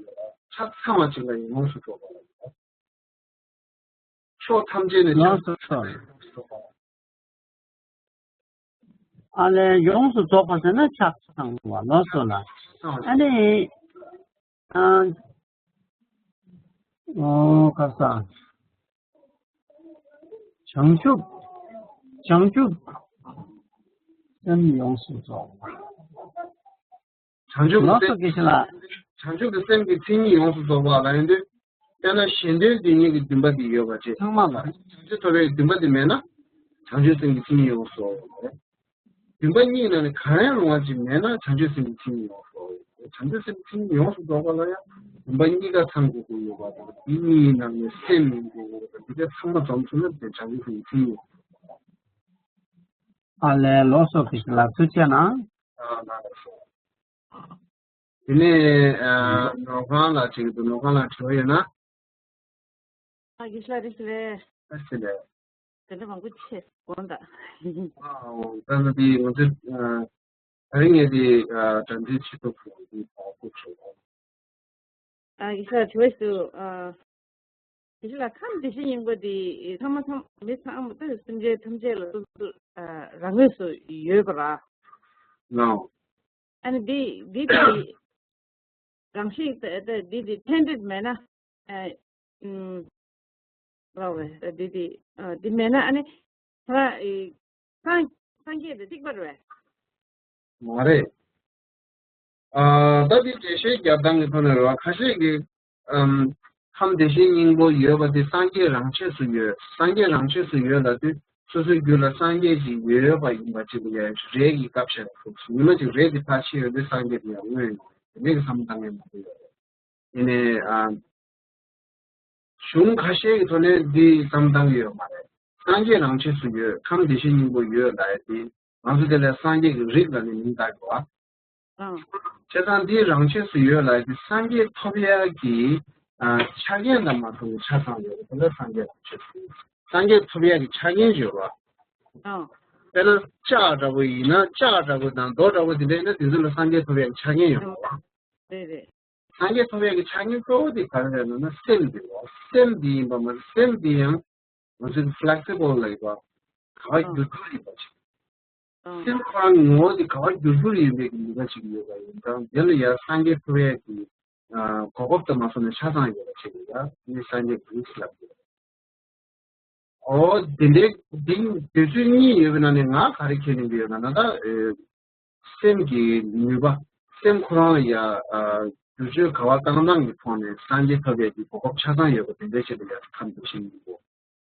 ཆ་ཚང་བ་ཅིག་ལ་ཡོངས་སུ་རྫོགས་པ་ལ་ཕྱོགས་ཐམས་ཅད་ནས་ཡོངས་སུ་རྫོགས་པ། ཨ་ལས་ཡོངས་སུ་རྫོགས་པ་ཟེར་ན་ཆ་ཚང་བ་ལོ་སོ་ལ། ཨ་ནི། ཨ། ཨོ་ཁ་ས། བྱང་ཆུབ། བྱང་ཆུབ། སེམས་ཡོངས་སུ་རྫོགས་པ། བྱང་ཆུབ་ལོ་སོ་ཀྱི་ཞིག་ལ། བྱང་ཆུབ་ཀྱི་སེམས་ཀྱི་མཚན་ཉིད་ཡོངས་སུ་རྫོགས་པ་ལ་ཡིན་དུས། དཔེར་ན་གཞན་དོན་དེ་ཉིད་ཀྱི་འདུན་པ་དེ་ཡོད་པ་བྱས། ཚང་མ་ལ། བྱང་ཆུབ་ཐོབ་པའི་འདུན་པ་དེ་མེད་ན། བྱང་ཆུབ་སེམས་ཀྱི་མཚན་ཉིད་ཡོངས་སུ་རྫོགས་པ་རེད། འདུན་པ་གཉིས་ནང་ནས་གང་ཡང་རུང་བ་ཅིག་མེད་ན་བྱང་ཆུབ་སེམས་ཀྱི་མཚན་ཉིད་ཡོངས་སུ་རྫོགས་པ་རེད། བྱང་ཆུབ་སེམས་ཀྱི་མཚན་ཉིད་ཡོངས་སུ་རྫོགས་པ་ལ་ཡང་འདུན་པ་གཉིས་ཀ་ཚང་དགོས་ཀྱི་ཡོད་པ་དང་དེ་གཉིས་ནང་ནས་སེམས་ཡིན་དགོས་ཀྱི་ཡོད་པ་འདི་ག་ཚང་མ་འཛོམས་སོང་ན་དེ་བྱང་ཆུབ་སེམས་ཀྱི་མཚན་ཉིད་ཡོངས་སུ་རྫོགས་པ་རེད། ཨ་ལས་ལོ་སོ་ཀྱི་ཞིག་ལ་ཐུགས་རྗེ་གནང་། ཨ་ལ་ལ་སོ། དེ་ནས་ཨ་ནོར་ཁང་ལ་ཅིག་འདུག་ནོར་ཁང་ལ་དྲི་བ་ཡོད་ན། ཨ་དགེ་བཤེས་ལགས་རེ་ཞིག་ལས། ཨ་ཞེ་ལས། དེ་འདྲ་མང་པོ་ཆེ་དགོངས་དག་ཨ་ད་ནི་དེ་ང་ཚོས་ཨ་ད་རིང་ངས་དེ་ཨ་དྲ་འབྲེལ་བྱེད་ཐུབ་སོང་དེ་ཨ་ཐུབ་སོང་། ཨ་དགེ་བཤེས་ལགས་དྲི་བ་ཞིག་འདུག་ཨ། དེ་བཞིན་ལ་ཁམས་བདེ་གཤེགས་སྙིང་པོ་འདི་ཚང་མ་ཚང་མི་ཚང་མ་ད་སེམས་ཅན་ཐམས་ཅད་ལ་སོ་སོ་རང་ངོས་སུ་ཡོད་པ་ར། ལའོ། ཨ་ནི་འདི་འདི་དེ་རང་བཞིན་ད་ད་འདི་དེ་ཐེངས་འདྲ་མེད་ན་ཨ་ཨུམ་ལའོ་ཝེ་ད་འདི་དེ་ཨ་འདི་མེད་ན་ཨ་ནི་ད་ཨི་སངས་སངས་རྒྱས་དེ་གཅིག་པ་རེད་པས། མ་རེད། ཨ་ད་འདི་འགྲེལ་བཤད་རྒྱབ་སྟངས་ཀྱི་ཐོག་ནས་རེད་བ། ཁ་ཤས་ཀྱིས་ཨམ་ཁམས་བདེ་གཤེགས་སྙིང་པོ་ཡོད་པ་དེ་སངས་རྒྱས་རང་ཆས་སུ་ཡོད། སངས་རྒྱས་རང་ཆས་སུ་ཡོད་ལབ་དུས་སོ་སོའི་རྒྱུད་ལ་སངས་རྒྱས་ཅིག་ཡོད་པ་ཡིན་པ་ཅིག་ལ་ཡང་རེད་ཀྱི་སྐབས་ཤིག་ལ་ཐུག་སོང་། ཉི་མ་ཅིག་རེད་དེ་ཕར་ཕྱིན་ཡོང་དུས་སངས་རྒྱས་དེ་ཡང་མངོན་ཡོང་། དེ་འདྲའི་བསམ་བློ་བཏང་མཁན་མང་པོ་ཡོད་རེད། ཡིན་ནའི་ཨམ། གཞུང་ཁ་ཤས་ཀྱི་ཐོག་ནས་འདི་བསམ་བཏང་གི་ཡོད་མ་རེད། སངས་རྒྱས་རང་ཆས་སུ་ཡོད། ཁམས་བདེ་གཤེགས་སྙིང་པོ་ཡོད་ལབ་ཡ་དེ། ང་ཚོ་དེ་ལ་སངས་རྒྱས་ཀྱི་རིགས་ལ་ནི་མིང་བཏགས་དགོས་པ། ཨང་། བྱས་ཙང་འདི་རང་ཆས་སུ་ཡོད་ལབ་ཡ་དེ་སངས་རྒྱས་ཐོབ་ཡ་གི་ཨ་ཆ་རྐྱེན་དང་མ་མཐུན་པའི་ཆ་ཚང་ཡོད་པ་དེ་ལ་སངས་རྒྱས་རང་ཆས་སུ་ཡོད། སངས་རྒྱས་ཐོབ་ཡ་གི་ཆ་རྐྱེན་ཡོད་པ། ཨང་། དཔེར་ན་ལྕགས་འདྲ་པོ་ཡིན་ན་ལྕགས་འདྲ་པོ་དང་རྡོ་འདྲ་པོ་དེ་འདྲ་ཡིན་ན་དེ་ཚོ་ལ་སངས་རྒྱས་ཐོབ་ཡ་གི་ཆ་རྐྱེན་ཡོད་པ། རེད་རེད། སངས་རྒྱས་ཐོབ་ཡ་གི་ཆ་རྐྱེན་གཙོ་བོ་དེ་ག་རེ་རེད་ལབ་ན་སེམས་དེ་རེད། སེམས་དེ་ཡིན་པ་མ་ཟད་སེམས་དེ་ཡང་ང་ཚོས་flexible ལབ་ཡོད་པ། ག་བ་ཨང་འགྱུར་འགྱུར་ཡིན་པ་ཅིག་ཨང་། སེམས་ཁོ་རང་ངོ་བོ་དེ་ག་བ་འགྱུར་འགྱུར་ཡིན་པའི་གི་ནུས་པ་ཅིག་ཡོད་པ་ཡིན་ཙང་དེ་ལ་ཡང་སངས་རྒྱས་ཐོབ་ཡས་ཀྱི་ཨ་གོ་སྐབས་དུ་མ་སོང་ནས་ཆ་ཚང་ཡོད་པ་ཅིག་ཡིན་ཙང་ནི་སངས་རྒྱས་རིགས་ལབ་ཡོད། ཨོ་དེ་འདྲའི་འདི་དུས་ཚོད་གཉིས་ཡོད་པའི་ནང་ནས་ང་ག་རེ་མཁྱེན་ཡོང་གི་ཡོད་ལབ་ན་ད་ཨེ། སེམས་ཀྱི་ནུས་པ། སེམས་ཁོ་རང་ལ་ཡ་ཨ་བསྒྱུར་བཅོས་ག་བ་བཏང་སྟངས་ཀྱི་ཐོག་ནས་སངས་རྒྱས་ཐོབ་ཡས་ཀྱི་གོ་སྐབས་ཆ་ཚང་ཡོད་པ་དེ་འདྲའི་ཆེད་དུ་ཡ་ཁམས་བདེ་གཤེགས་སྙིང་པོ་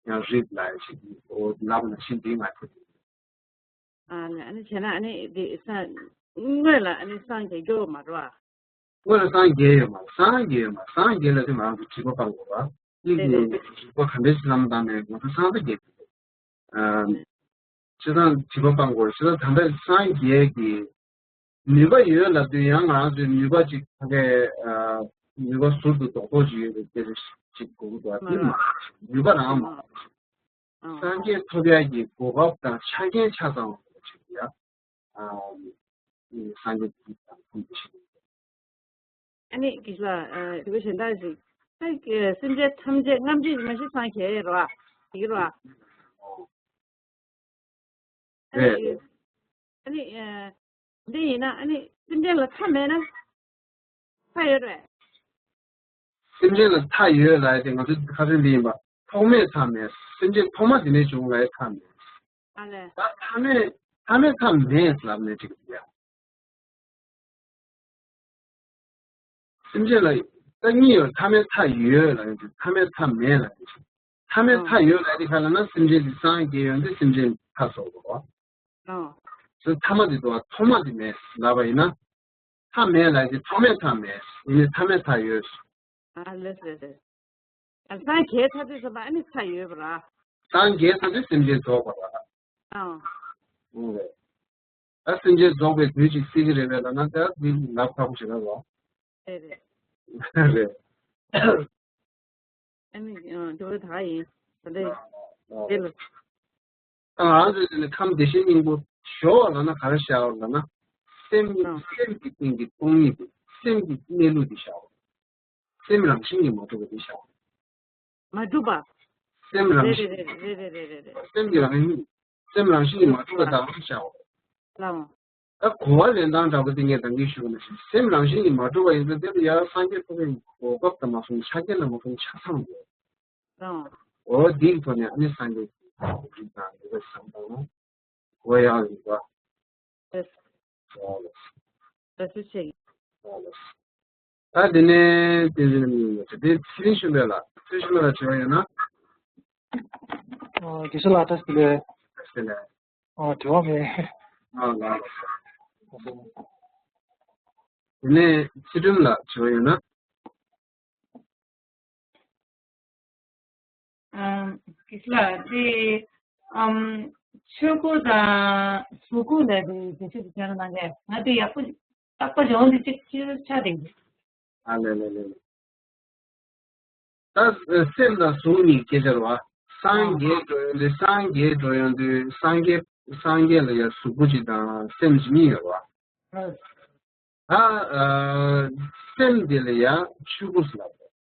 ཡང་རིགས་ལ་ཡ་ཞིག་ཨོ་ལབ་ན་ཤིན་ཏུ་ང་ཐུབ། ཨ་ནི་ཨ་ནི་བྱས་ན་ཨ་ནི་དེ་སངས་དངོས་ལ་ཨ་ནི་སངས་རྒྱས་རྒྱུ་མ་རེད་བ། དངོས་ལ་སངས་རྒྱས་ཡོད་མ་རེད། སངས་རྒྱས་ཡོད་མ་རེད། སངས་རྒྱས་ལ་དེ་ང་རང་ཚོ་དྲི་བ་སྤང་དགོས་པ། ཨིན་རེད་རེད་ཇི་རེད། དྲི་བ་ག་འདྲས་ཤིག་བསམ་བཏང་ནས་ང་ཚོ་སངས་རྒྱས་ཀྱི་རེད། ཨ། སྤྱིར་བཏང་དྲི་བ་སྤང་དགོས་རེད། སྤྱིར་བཏང་ད་ལྟ་སངས་རྒྱས་ཀྱི་ནུས་པ་ཡོད་ལབ་དུས་ཡང་ང་རང་ཚོའི་ནུས་པ་ཅིག་ཕ་གའི་ཨ་ནུས་པ་ཟུར་དུ་རྡོག་རྡོག་ཅིག་ཡོད་པའི་སྐད་ཆ་ཅིག་གོ་གི་འདུག་ཨ། དེ་མ་རེད། ནུས་པ་རང་མ་རེད། སངས་རྒྱས་ཐོབ་ཡག་གི་གོ་སྐབས་དང་ཆ་རྐྱེན་ཆ་ཚང་བ་ཅིག་ཡ། ཨ། སངས་རྒྱས་ཀྱི་དང་ཁུངས་ཀྱི་ཤིང་། ཨ་ནི་གིས་ལ་དྲི་བ་གཞན་དག་ཅིག་ཨ་སེམས་ཅན་ཐམས་ཅད་རྔམ་བརྗིད་མ་ཤེས་སངས་རྒྱས་རོ། དེ་རོ། རེད། ཨ་ནི་འདི་ཡིན་ན་ཨ་ནི་སེམས་ཅན་ལ་མཐའ་མེད་ན་མཐའ་ཡོད་རེད། སེམས་ཅན་ལ་མཐའ་ཡོད་ལབ་ཡ་དེ་ང་ཚོའི་ཁ་སང་འདི་ཡིན་པ། ཐོག་མེད་མཐའ་མེད། སེམས་ཅན་ཐོག་མ་དེ་ནས་བྱུང་ལབ་ཡ་མཐའ་མེད། ཨ་ལས། ད་མཐའ་མེད་མཐའ་མེད་མཐའ་མེད་ལབ་ནས་འགྲིག་གི་ཡ། སེམས་ཅན་ལ་ད་གཉིས་ཡོད། མཐའ་མེད་མཐའ་ཡོད་ལབ་ཡ་དེ་མཐའ་མེད་མཐའ་མེད་ལབ་ཡ་དེ། མཐའ་མེད་མཐའ་ཡོད་ལབ་དེ་ག་ལ་ན་སེམས་ཅན་དེ་སངས་རྒྱས་ཡོང་དུས་སེམས་ཅན་མཐའ་སོགས་པ། ཨོ། སོ་མཐའ་མ་དེ་དུ་བ་ཐོག་མ་དེ་མེད་ལབ་པ་ཡིན་ན། མཐའ་མེད་ལབ་དེ་ཐོག་མེད་མཐའ་མེད་ཡིན་ནི་མཐའ་མེད་མཐའ་ཡོད། ཨ་ལེ་ལེ་ལེ། ཨ་སངས་རྒྱས་ཚར་དུས་ཙམ་པ་ཨ་ནི་མཐའ་ཡོད་པ་ར། སངས་རྒྱས་ཚར་དུས་སེམས་ཅན་རྫོགས་པ་ར། ཨོ། ཨོ་རེད། ད་སེམས་ཅན་རྫོགས་པའི་དུས་ཅིག་སྲིད་ཀྱི་རེད་པས་ལབ་ན་ད་འདི་ལབ་ཁག་པོ་ཞིག་རེད་བ། རེད་རེད། རེད། ཨ་ནི་འདི་བ་ད་ཡིན། ད་ལྟ་དེ་ལ། ད་ང་རང་ཚོས་དེ་ནི་ཁམས་བདེ་གཤེགས་སྙིང་པོ་ཞོག་ལབ་ན་ག་རེ་བཞག་ལབ་ན། སེམས་ཨ་སེམས་ཀྱི་སྟེང་གི་སྟོང་ཉིད་དེ་སེམས་ཀྱི་གནས་ལུགས་དེ་བཞག་སེམས་རང་བཞིན་གྱིས་མ་གྲུབ་པ་དེ་བཞག་མ་གྲུབ་པ། སེམས་རང་རེད་བཞིན། རེད་རེད། སེམས་ཀྱི་རང་བཞིན། སེམས་རང་བཞིན་གྱིས་མ་གྲུབ་པ་དང་བཞག་ལའང་། ད་གོ་བ་ལེན་སྟངས་འདྲ་པོ་དེ་ངས་ད་གིན་ཞུས་པ་ནང་བཞིན་སེམས་རང་བཞིན་གྱིས་མ་གྲུབ་པ་ཡིན་ཙང་དེ་ལ་ཡང་སངས་རྒྱས་ཐོབ་པའི་གོ་སྐབས་དང་མ་སོང་ཆ་རྐྱེན་དང་མ་སོང་ཆ་ཚང་ཡོད། ཨོ་འདིའི་ཐོག་ནས་ཨ་ནི་སངས་རྒྱས་ཀྱི་རིགས་དང་ཡོད་པ་བསམ་བཏང་ན་གོ་ཡག་ཡོད་པ། ཨོ་ལགས་སོ། ད་དེ་ནས་དེ་ཚོ་ནས་མི་ཡོང་བ་དེ་ཚེ་རིང་ཞུ་མེད་ལ་ཚེ་རིང་ཞུ་མེད་ལ་དྲི་བ་ཡོད་ན། ཨོ་དེ་ཚོ་ལ་ད་ཟེར་ལེ། ཟེར་ལེ། ཨོ་དྲི་བ་མེད། ཨ་ལགས། དེ་ནས་ཚེ་སྒྲོན་ལ་དྲི་བ་ཡོད་ན། ཨམ། གིས་ལ་དེ་ཨམ། ཆོས་སྐུ་དང་གཟུགས་སྐུ་ལ་དེ་དེ་ཚོ་དེ་ཚོ་ནང་གི་ང་དེ་ཡག་པོ་རྟག་པ་སྦྱོང་དེ་གཅིག་གཅིག་ཆ་དེ། ཨ་ལེ་ལེ་ལེ་ལེ། ད་སེམས་དང་གཟུགས་གཉིས་སྐད་ཆ་རེད་བ། སངས་རྒྱས་འགྲོ་ཡོང་དུས་སངས་རྒྱས་འགྲོ་ཡོང་དུས་སངས་རྒྱས་སངས་རྒྱས་ལ་ཡང་གཟུགས་པོ་གཅིག་དང་སེམས་གཅིག་གཉིས་ཡོད་རེད་བ། ད་ཨ་སེམས་དེ་ལ་ཡང་ཆོས་སྐུ་ཟེར་ལབ་རེད།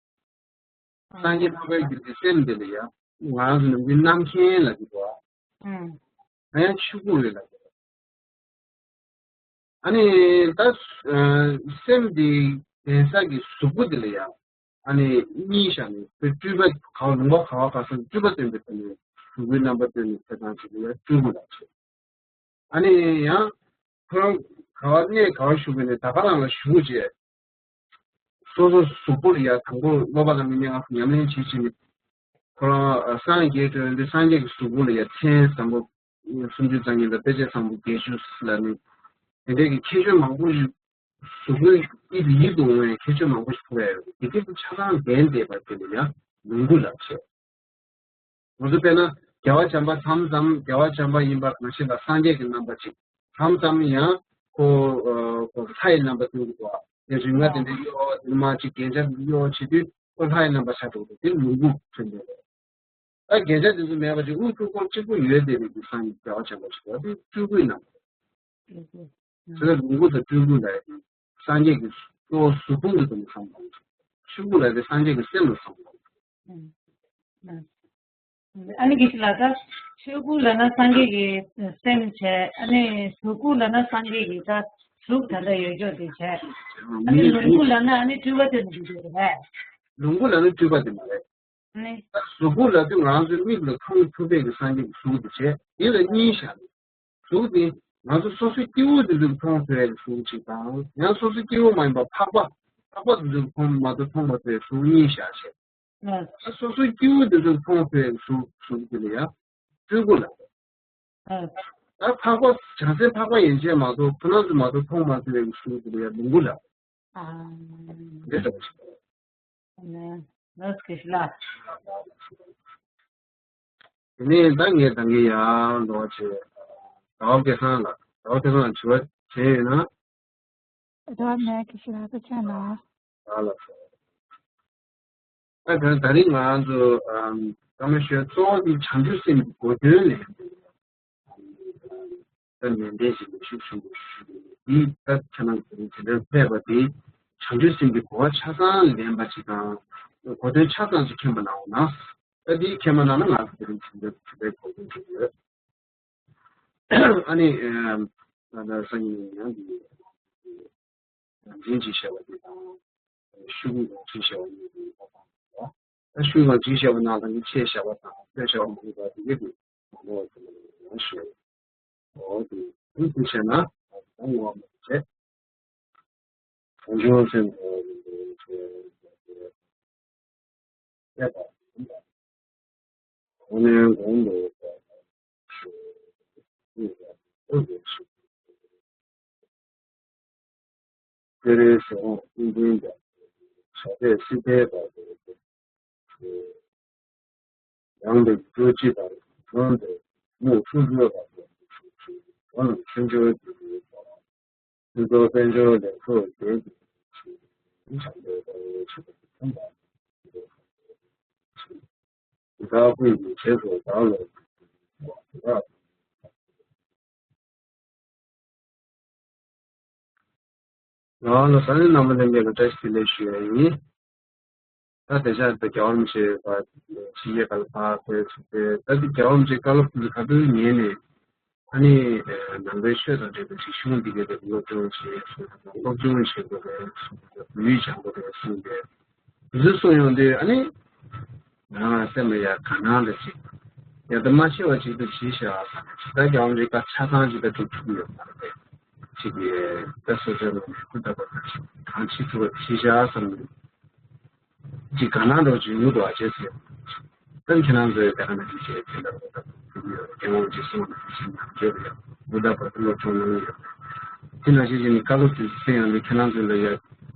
སངས་རྒྱས་འཕགས་པའི་རྒྱུད་ཀྱི་སེམས་དེ་ལ་ཡང་ང་རང་ཚོ་ནམ་རྒྱུན་རྣམ་མཁྱེན་ལབ་ཀྱི་འདུག་བ། ང་ཡང་ཆོས་སྐུ་རེད་ལབ་ཀྱི་འདུག་ཨ་ནི་ད་སེམས་དེ་གདན་ས་གི་གཟུགས་པོ་དེ་ལ་ཡང་ཨ་ནི་གཉིས་བཞག་ནས་སྤྲུལ་པ་ག་བ་ལུང་པ་ག་བ་ག་ས་སྤྲུལ་པ་སྟོན་པའི་ཐོག་ནས་གཟུགས་པོའི་རྣམ་པ་སྟོན་ནས་ཚེ་དང་བཅས་པའི་སྤྲུལ་སྐུ་ལ་བྱེད། ཨ་ནི་ཡང་ཁོ་རང་ག་བ་གནས་ག་བ་བཞུགས་པའི་ནས་ད་ག་རང་ལ་བཞུགས་བྱས། སོ་སོ་གཟུགས་པོ་ལ་ཡ་དང་པོ་སློབ་པ་དང་མི་ཉམས་ལེན་བྱེད་བྱེད་ནས་ཁོ་རང་སངས་རྒྱས་འགྲོ་ཡོང་དུས་སངས་རྒྱས་ཀྱི་གཟུགས་པོ་ལ་ཡ་མཚན་བཟང་པོ་སུམ་ཅུ་རྩ་གཉིས་དང་དཔེ་བྱད་བཟང་པོ་བརྒྱད་ཅུ་ལ་ནི་དེ་འདྲའི་གི་ཁྱད་ཆོས་མང་པོ་ཞིག་གཟུགས་པོའི་ཡིད་ཡིད་དུ་འོང་བའི་ཁྱད་ཆོས་མང་པོ་ཞིག་ཕུལ་བ་ཡོད་རེད། དེ་དུས་ཆ་ཚང་ལྡན་བསྡད་པ་དེ་ལ་ཡ་ ལོངས་སྐུ་ལ་བྱེད། ང་ཚོ་དཔེར་ན་རྒྱལ་བ་བྱམས་པ་མཚམས་མཚམས་རྒྱལ་བ་བྱམས་པ་ཡིན་པ་གང་ཤེས་ལ་སངས་རྒྱས་ཀྱི་རྣམ་པ་ཅིག་མཚམས་མཚམས་ཡང་ཁོ་ཁོ་ལྷ་ཡི་རྣམ་པ་སྟོན་གྱི་འདུག་བ། དེ་རིག་མ་དེ་འདྲའི་གཡོ་བ་དེ་མ་ཅིག་རྒྱན་ཆ་གཡོ་བ་བྱེད་དུས་ཁོ་ལྷ་ཡི་རྣམ་པ་ཆགས་འགྲོ་འདུག་དེ་ལོངས་སྐུ་མཚོན་པའི་རེད། ད་རྒྱན་ཆ་དེ་ཚོ་མེད་པ་ཅིག་དབུ་ཕྱུག་པོ་གཅིག་པུ་ཡོད་དེ་རེད་འདུག་སངས་རྒྱས་རྒྱལ་བ་བྱམས་པ་ཞིག་ཡོད་དེ་སྤྲུལ་སྐུའི་རྣམ་པ། དེ་ལ་ལོངས་སྐུ་དང་སྤྲུལ་སྐུ་ལ་ཡང་སངས་རྒྱས་ཀྱི་གཙོ་བོ་གཟུགས་ཕུང་གི་དོན་དུ་བསམ་དགོས། ཕྱུག་པོ་ལ་དེ་སངས་རྒྱས་ཀྱི་སེམས་ལ་བསམ་དགོས། ཨ་ནི་དགེ་བཤེས་ལགས། ད་ཆོས་སྐུ་ལབ་ན་སངས་རྒྱས་ཀྱི་སེམས་བྱས། ཨ་ནི་གཟུགས་སྐུ་ལབ་ན་སངས་རྒྱས་ཀྱི་ད་གཟུགས་ད་ལྟ་ཡོད་ཀྱོག་དེ་བྱས། ཨ་ནི་ལོངས་སྐུ་ལབ་ན་ཨ་ནི་སྤྲུལ་པ་དེ་མི་འདུག་རེད། ལོངས་སྐུ་ལབ་ན་སྤྲུལ་པ་དེ་མ་རེད། ཨ་ནི་ད་གཟུགས་སྐུ་ལབ་དུས་ང་ཚོའི་མིག་ལ་མཐོང་ཐུབ་པའི་གི་སངས་རྒྱས་ཀྱི་གཟུགས་དེ་བྱས། དེ་ལ་གཉིས་བཞག་ནས། གཟུགས་དེ་ང་ཚོ་སོ་སོའི་སྐྱེ་བོ་དེ་ཚོས་མཐོང་ཐུབ་པའི་གཟུགས་གཅིག་དང་། ཡང་སོ་སོའི་སྐྱེ་བོ་མ་ཡིན་པ་འཕགས་པ་འཕགས་པ་དེ་ཚོས་མཐོང་མ་གཏོགས་མཐོང་མ་ཐུབ་པའི་གཟུགས་གཉིས་བཞག་བྱས། ཨ། ད་སོ་སོའི་སྐྱེ་བོ་དེ་ཚོས་མཐོང་ཐུབ་པའི་གཟུགས་གཟུགས་དེ་ལ་ཡང་སྤྲུལ་སྐུ་ལབ། ཨ། ད་འཕགས་པ་བྱང་སེམས་འཕགས་པ་ཡན་ཆད་མ་གཏོགས་ཁོ་རང་ཚོས་མ་གཏོགས་མཐོང་མ་ཐུབ་པའི་གཟུགས་དེ་ལ་ཡང་ལོངས་སྐུ་ལབ། ཨ། འདི་ལྟ་བུ་ཞིག་རེད། ལགས་སོ། དགེ་བཤེས་ལགས། དེ་ནས་ད་ངས་ད་གིན་ཡང་འདུག་བྱས། ཟླ་བ་སྐལ་བཟང་ལགས། ཟླ་བ་སྐལ་བཟང་ལགས་དྲི་བ་དྲིས་ཡོད་ན། ཟླ་བ་མེད། དགེ་བཤེས་ལགས་ཐུགས་རྗེ་གནང་། ཨ་ལགས་སོ། ད་ག་ད་རིང་ང་ཚོ་ཨམ་བཀའ་མོལ་ཞུ་གཙོ་བོ་དེ་བྱང་ཆུབ་སེམས་ཀྱི་གོ་དོན་ལས། ད་ནན་ཏན་ཞིག་ལས་ཤུགས་ཆེན་པོ་ཞུ་གི་ཡོད། འདི་ད་ཁྱེད་རང་ཚོ་དེ་འདྲ་ཕེབས་པ་དེ་བྱང་ཆུབ་སེམས་ཀྱི་གོ་བ་ཆ་ཚང་ལེན་པ་ཞིག་དང་། གོ་དོན་ཆ་ཚང་ཞིག་མཁྱེན་པ་གནང་བ་ན། ད་འདི་མཁྱེན་པ་གནང་ན་ང་ཚོ་དེ་རིང་དེ་འདྲ་དེ་འདྲའི་གོ་དོན་ཞིག་ཡོད། ཨ་ནི་ཨ་ད་སང་ཉིན་ཡང་འདི། རང་བཞིན་གྱིས་བཤད་པ་དེ་དང་། ཤུགས་རང་བཞིན་བཤད་པ་གཉིས་ཀྱི་ཐོག་དང་། ད་ཤུགས་རང་བཞིན་བཤད་པ་ནང་ལ་ནི་ཆེས་བཤད་པ་དང་ཆེས་བཤད་པ་མང་པོ་དེ་གཉིས་ཀྱི་མང་པོ་དེ་ལ་ཡང་ཤོད། འོ་དེ་ཐུགས་རྗེ་ཆེ་ན་ད་ངོ་མ་བྱས། གང་བྱུང་སེམས་ཁོང་རིན་པོ་ཆེ་ཡོད་པ། ཁོང་ནས་གོང་དུ་སྤེལ་རེས་སོང་། ཀུན་མཁྱེན་རྒྱ་མཚོ་ཕྱག་རྒྱས་སྲིད་མཐའི་བར་དུ། ཡང་དུ་སྤྲོ་སྤྱི་དང་གང་དུ་མུ་མཐུད་ཡོད་པ་དང་། གང་ལ་ཆུ་འབྱོར་གྱི་ཡོད་པ། སྲིད་ཚོགས་དཔལ་འབྱོར་ལས་ཚོགས་བརྒྱད་ཀྱི་བྱང་པའི་དཔལ་ཆུ་དང་མཐུན་པ། བདག་ཀུན་གྱི་རྗེས་སུ་བདག་སློབ། ལགས་ལགས་སོ། ཨ་ནི་རྣམ་པ་ལྷན་རྒྱས་ལ་བཀྲ་ཤིས་བདེ་ལེགས་ཞུ་ཡ་ཡིན། ད་དེ་ཆ་ད་རྒྱལ་བ་རིན་པོ་ཆེ་ཕར་ཕྱི་རྒྱལ་ཁག་ལ་ཕར་ཕེབས་ཚུལ་དེ། ད་དེ་རྒྱལ་བ་རིན་པོ་ཆེ་བཀའ་སློབ་འདི་ག་དུས་ཉན་ནས། ཨ་ནི་ནང་པའི་ཆོས་དང་འབྲེལ་བའི་ཅིག་གཞུང་འདི་གའི་ཐད་སློབ་སྦྱོང་བྱས་སོང་། སློབ་སྦྱོང་བྱེད་དགོས་རེད་གསུངས། ཡུལ་སྦྱང་དགོས་རེད་གསུངས་ཏེ། འདི་ཚོ་གསུངས་ཡོང་དུས་ཨ་ནི། ང་རང་སེམས་ལ་ཡ་དགའ་སྣང་ལ་ཅིག་ཡ་ད་མ་ཤི་བ་ཅིག་ཏུ་ཇི་བྱ་བ་བསམ་ནས། ཇི་ལྟར་ཀྱང་རིག་པ་ཆ་ཚང་ཅིག་ད་སྒྲུབ་ཐུབ་ཡོད་མ་རེད། ཅིག་གིས་ད་སོ་སོའི་ངོས་ནས་སྐུ་ད་པ་ད་ཅིག་གང་བྱེད་ཐུབ་པ་ཇི་བྱ་བསམ་ནས་ཅིག་དགའ་སྣང་འདྲ་བོ་ཅིག་ཡོང་འདུག་ཨ། བྱས་ཚེ་ད་ཁྱེད་རང་ཚོའི་ད་ག་ནང་བཞིན་བྱས་ཚེ་ད་པ་ད་ཐུབ་ཡོད། རྒན་མོ་ཅིག་གསུངས་ནས་ཅིག་ནང་བརྗོད་ཡོད། སྐུ་ད་པ་ད་སློབ་སྦྱོང་གནང་ཡོད། དེ་ནང་བཞིན་བྱས་ནས་བཀའ་སློབ་ཅིག་གསན་ཡོང་དུས་ཁྱེད་རང་ཚོ་ལ་ཡ་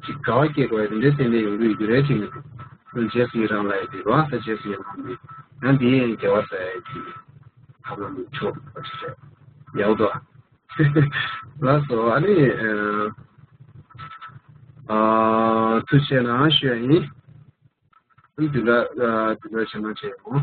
ཅིག་དགའ་བ་སྐྱེ་དགོས་ཡ་དེ་འདྲའི་ཏན་ཏན་ཡོང་གི་ཡོད་རེད་ཅིག་ནས། རྗེས་སུ་ཡི་རང་ལ་ཡི་དེ་རོ། ད་རྗེས་སུ་ཡི་རང་དེ་ཡང་དེ་ཡང་རྒྱལ་བ་ས་ཡི་དེ་ཐབས་ལམ་མཆོག་པ་ཞིག་རེད། ཡག་འདུག་ཨ། ལགས་སོ། ཨ་ནི་ཨ་ཐུགས་རྗེ་གནང་ཞུ་ཡ་ཡིན། ཨ་ནི་དེ་འདྲ་དེ་འདྲ་བྱས་ན་བྱས་ཡོང་།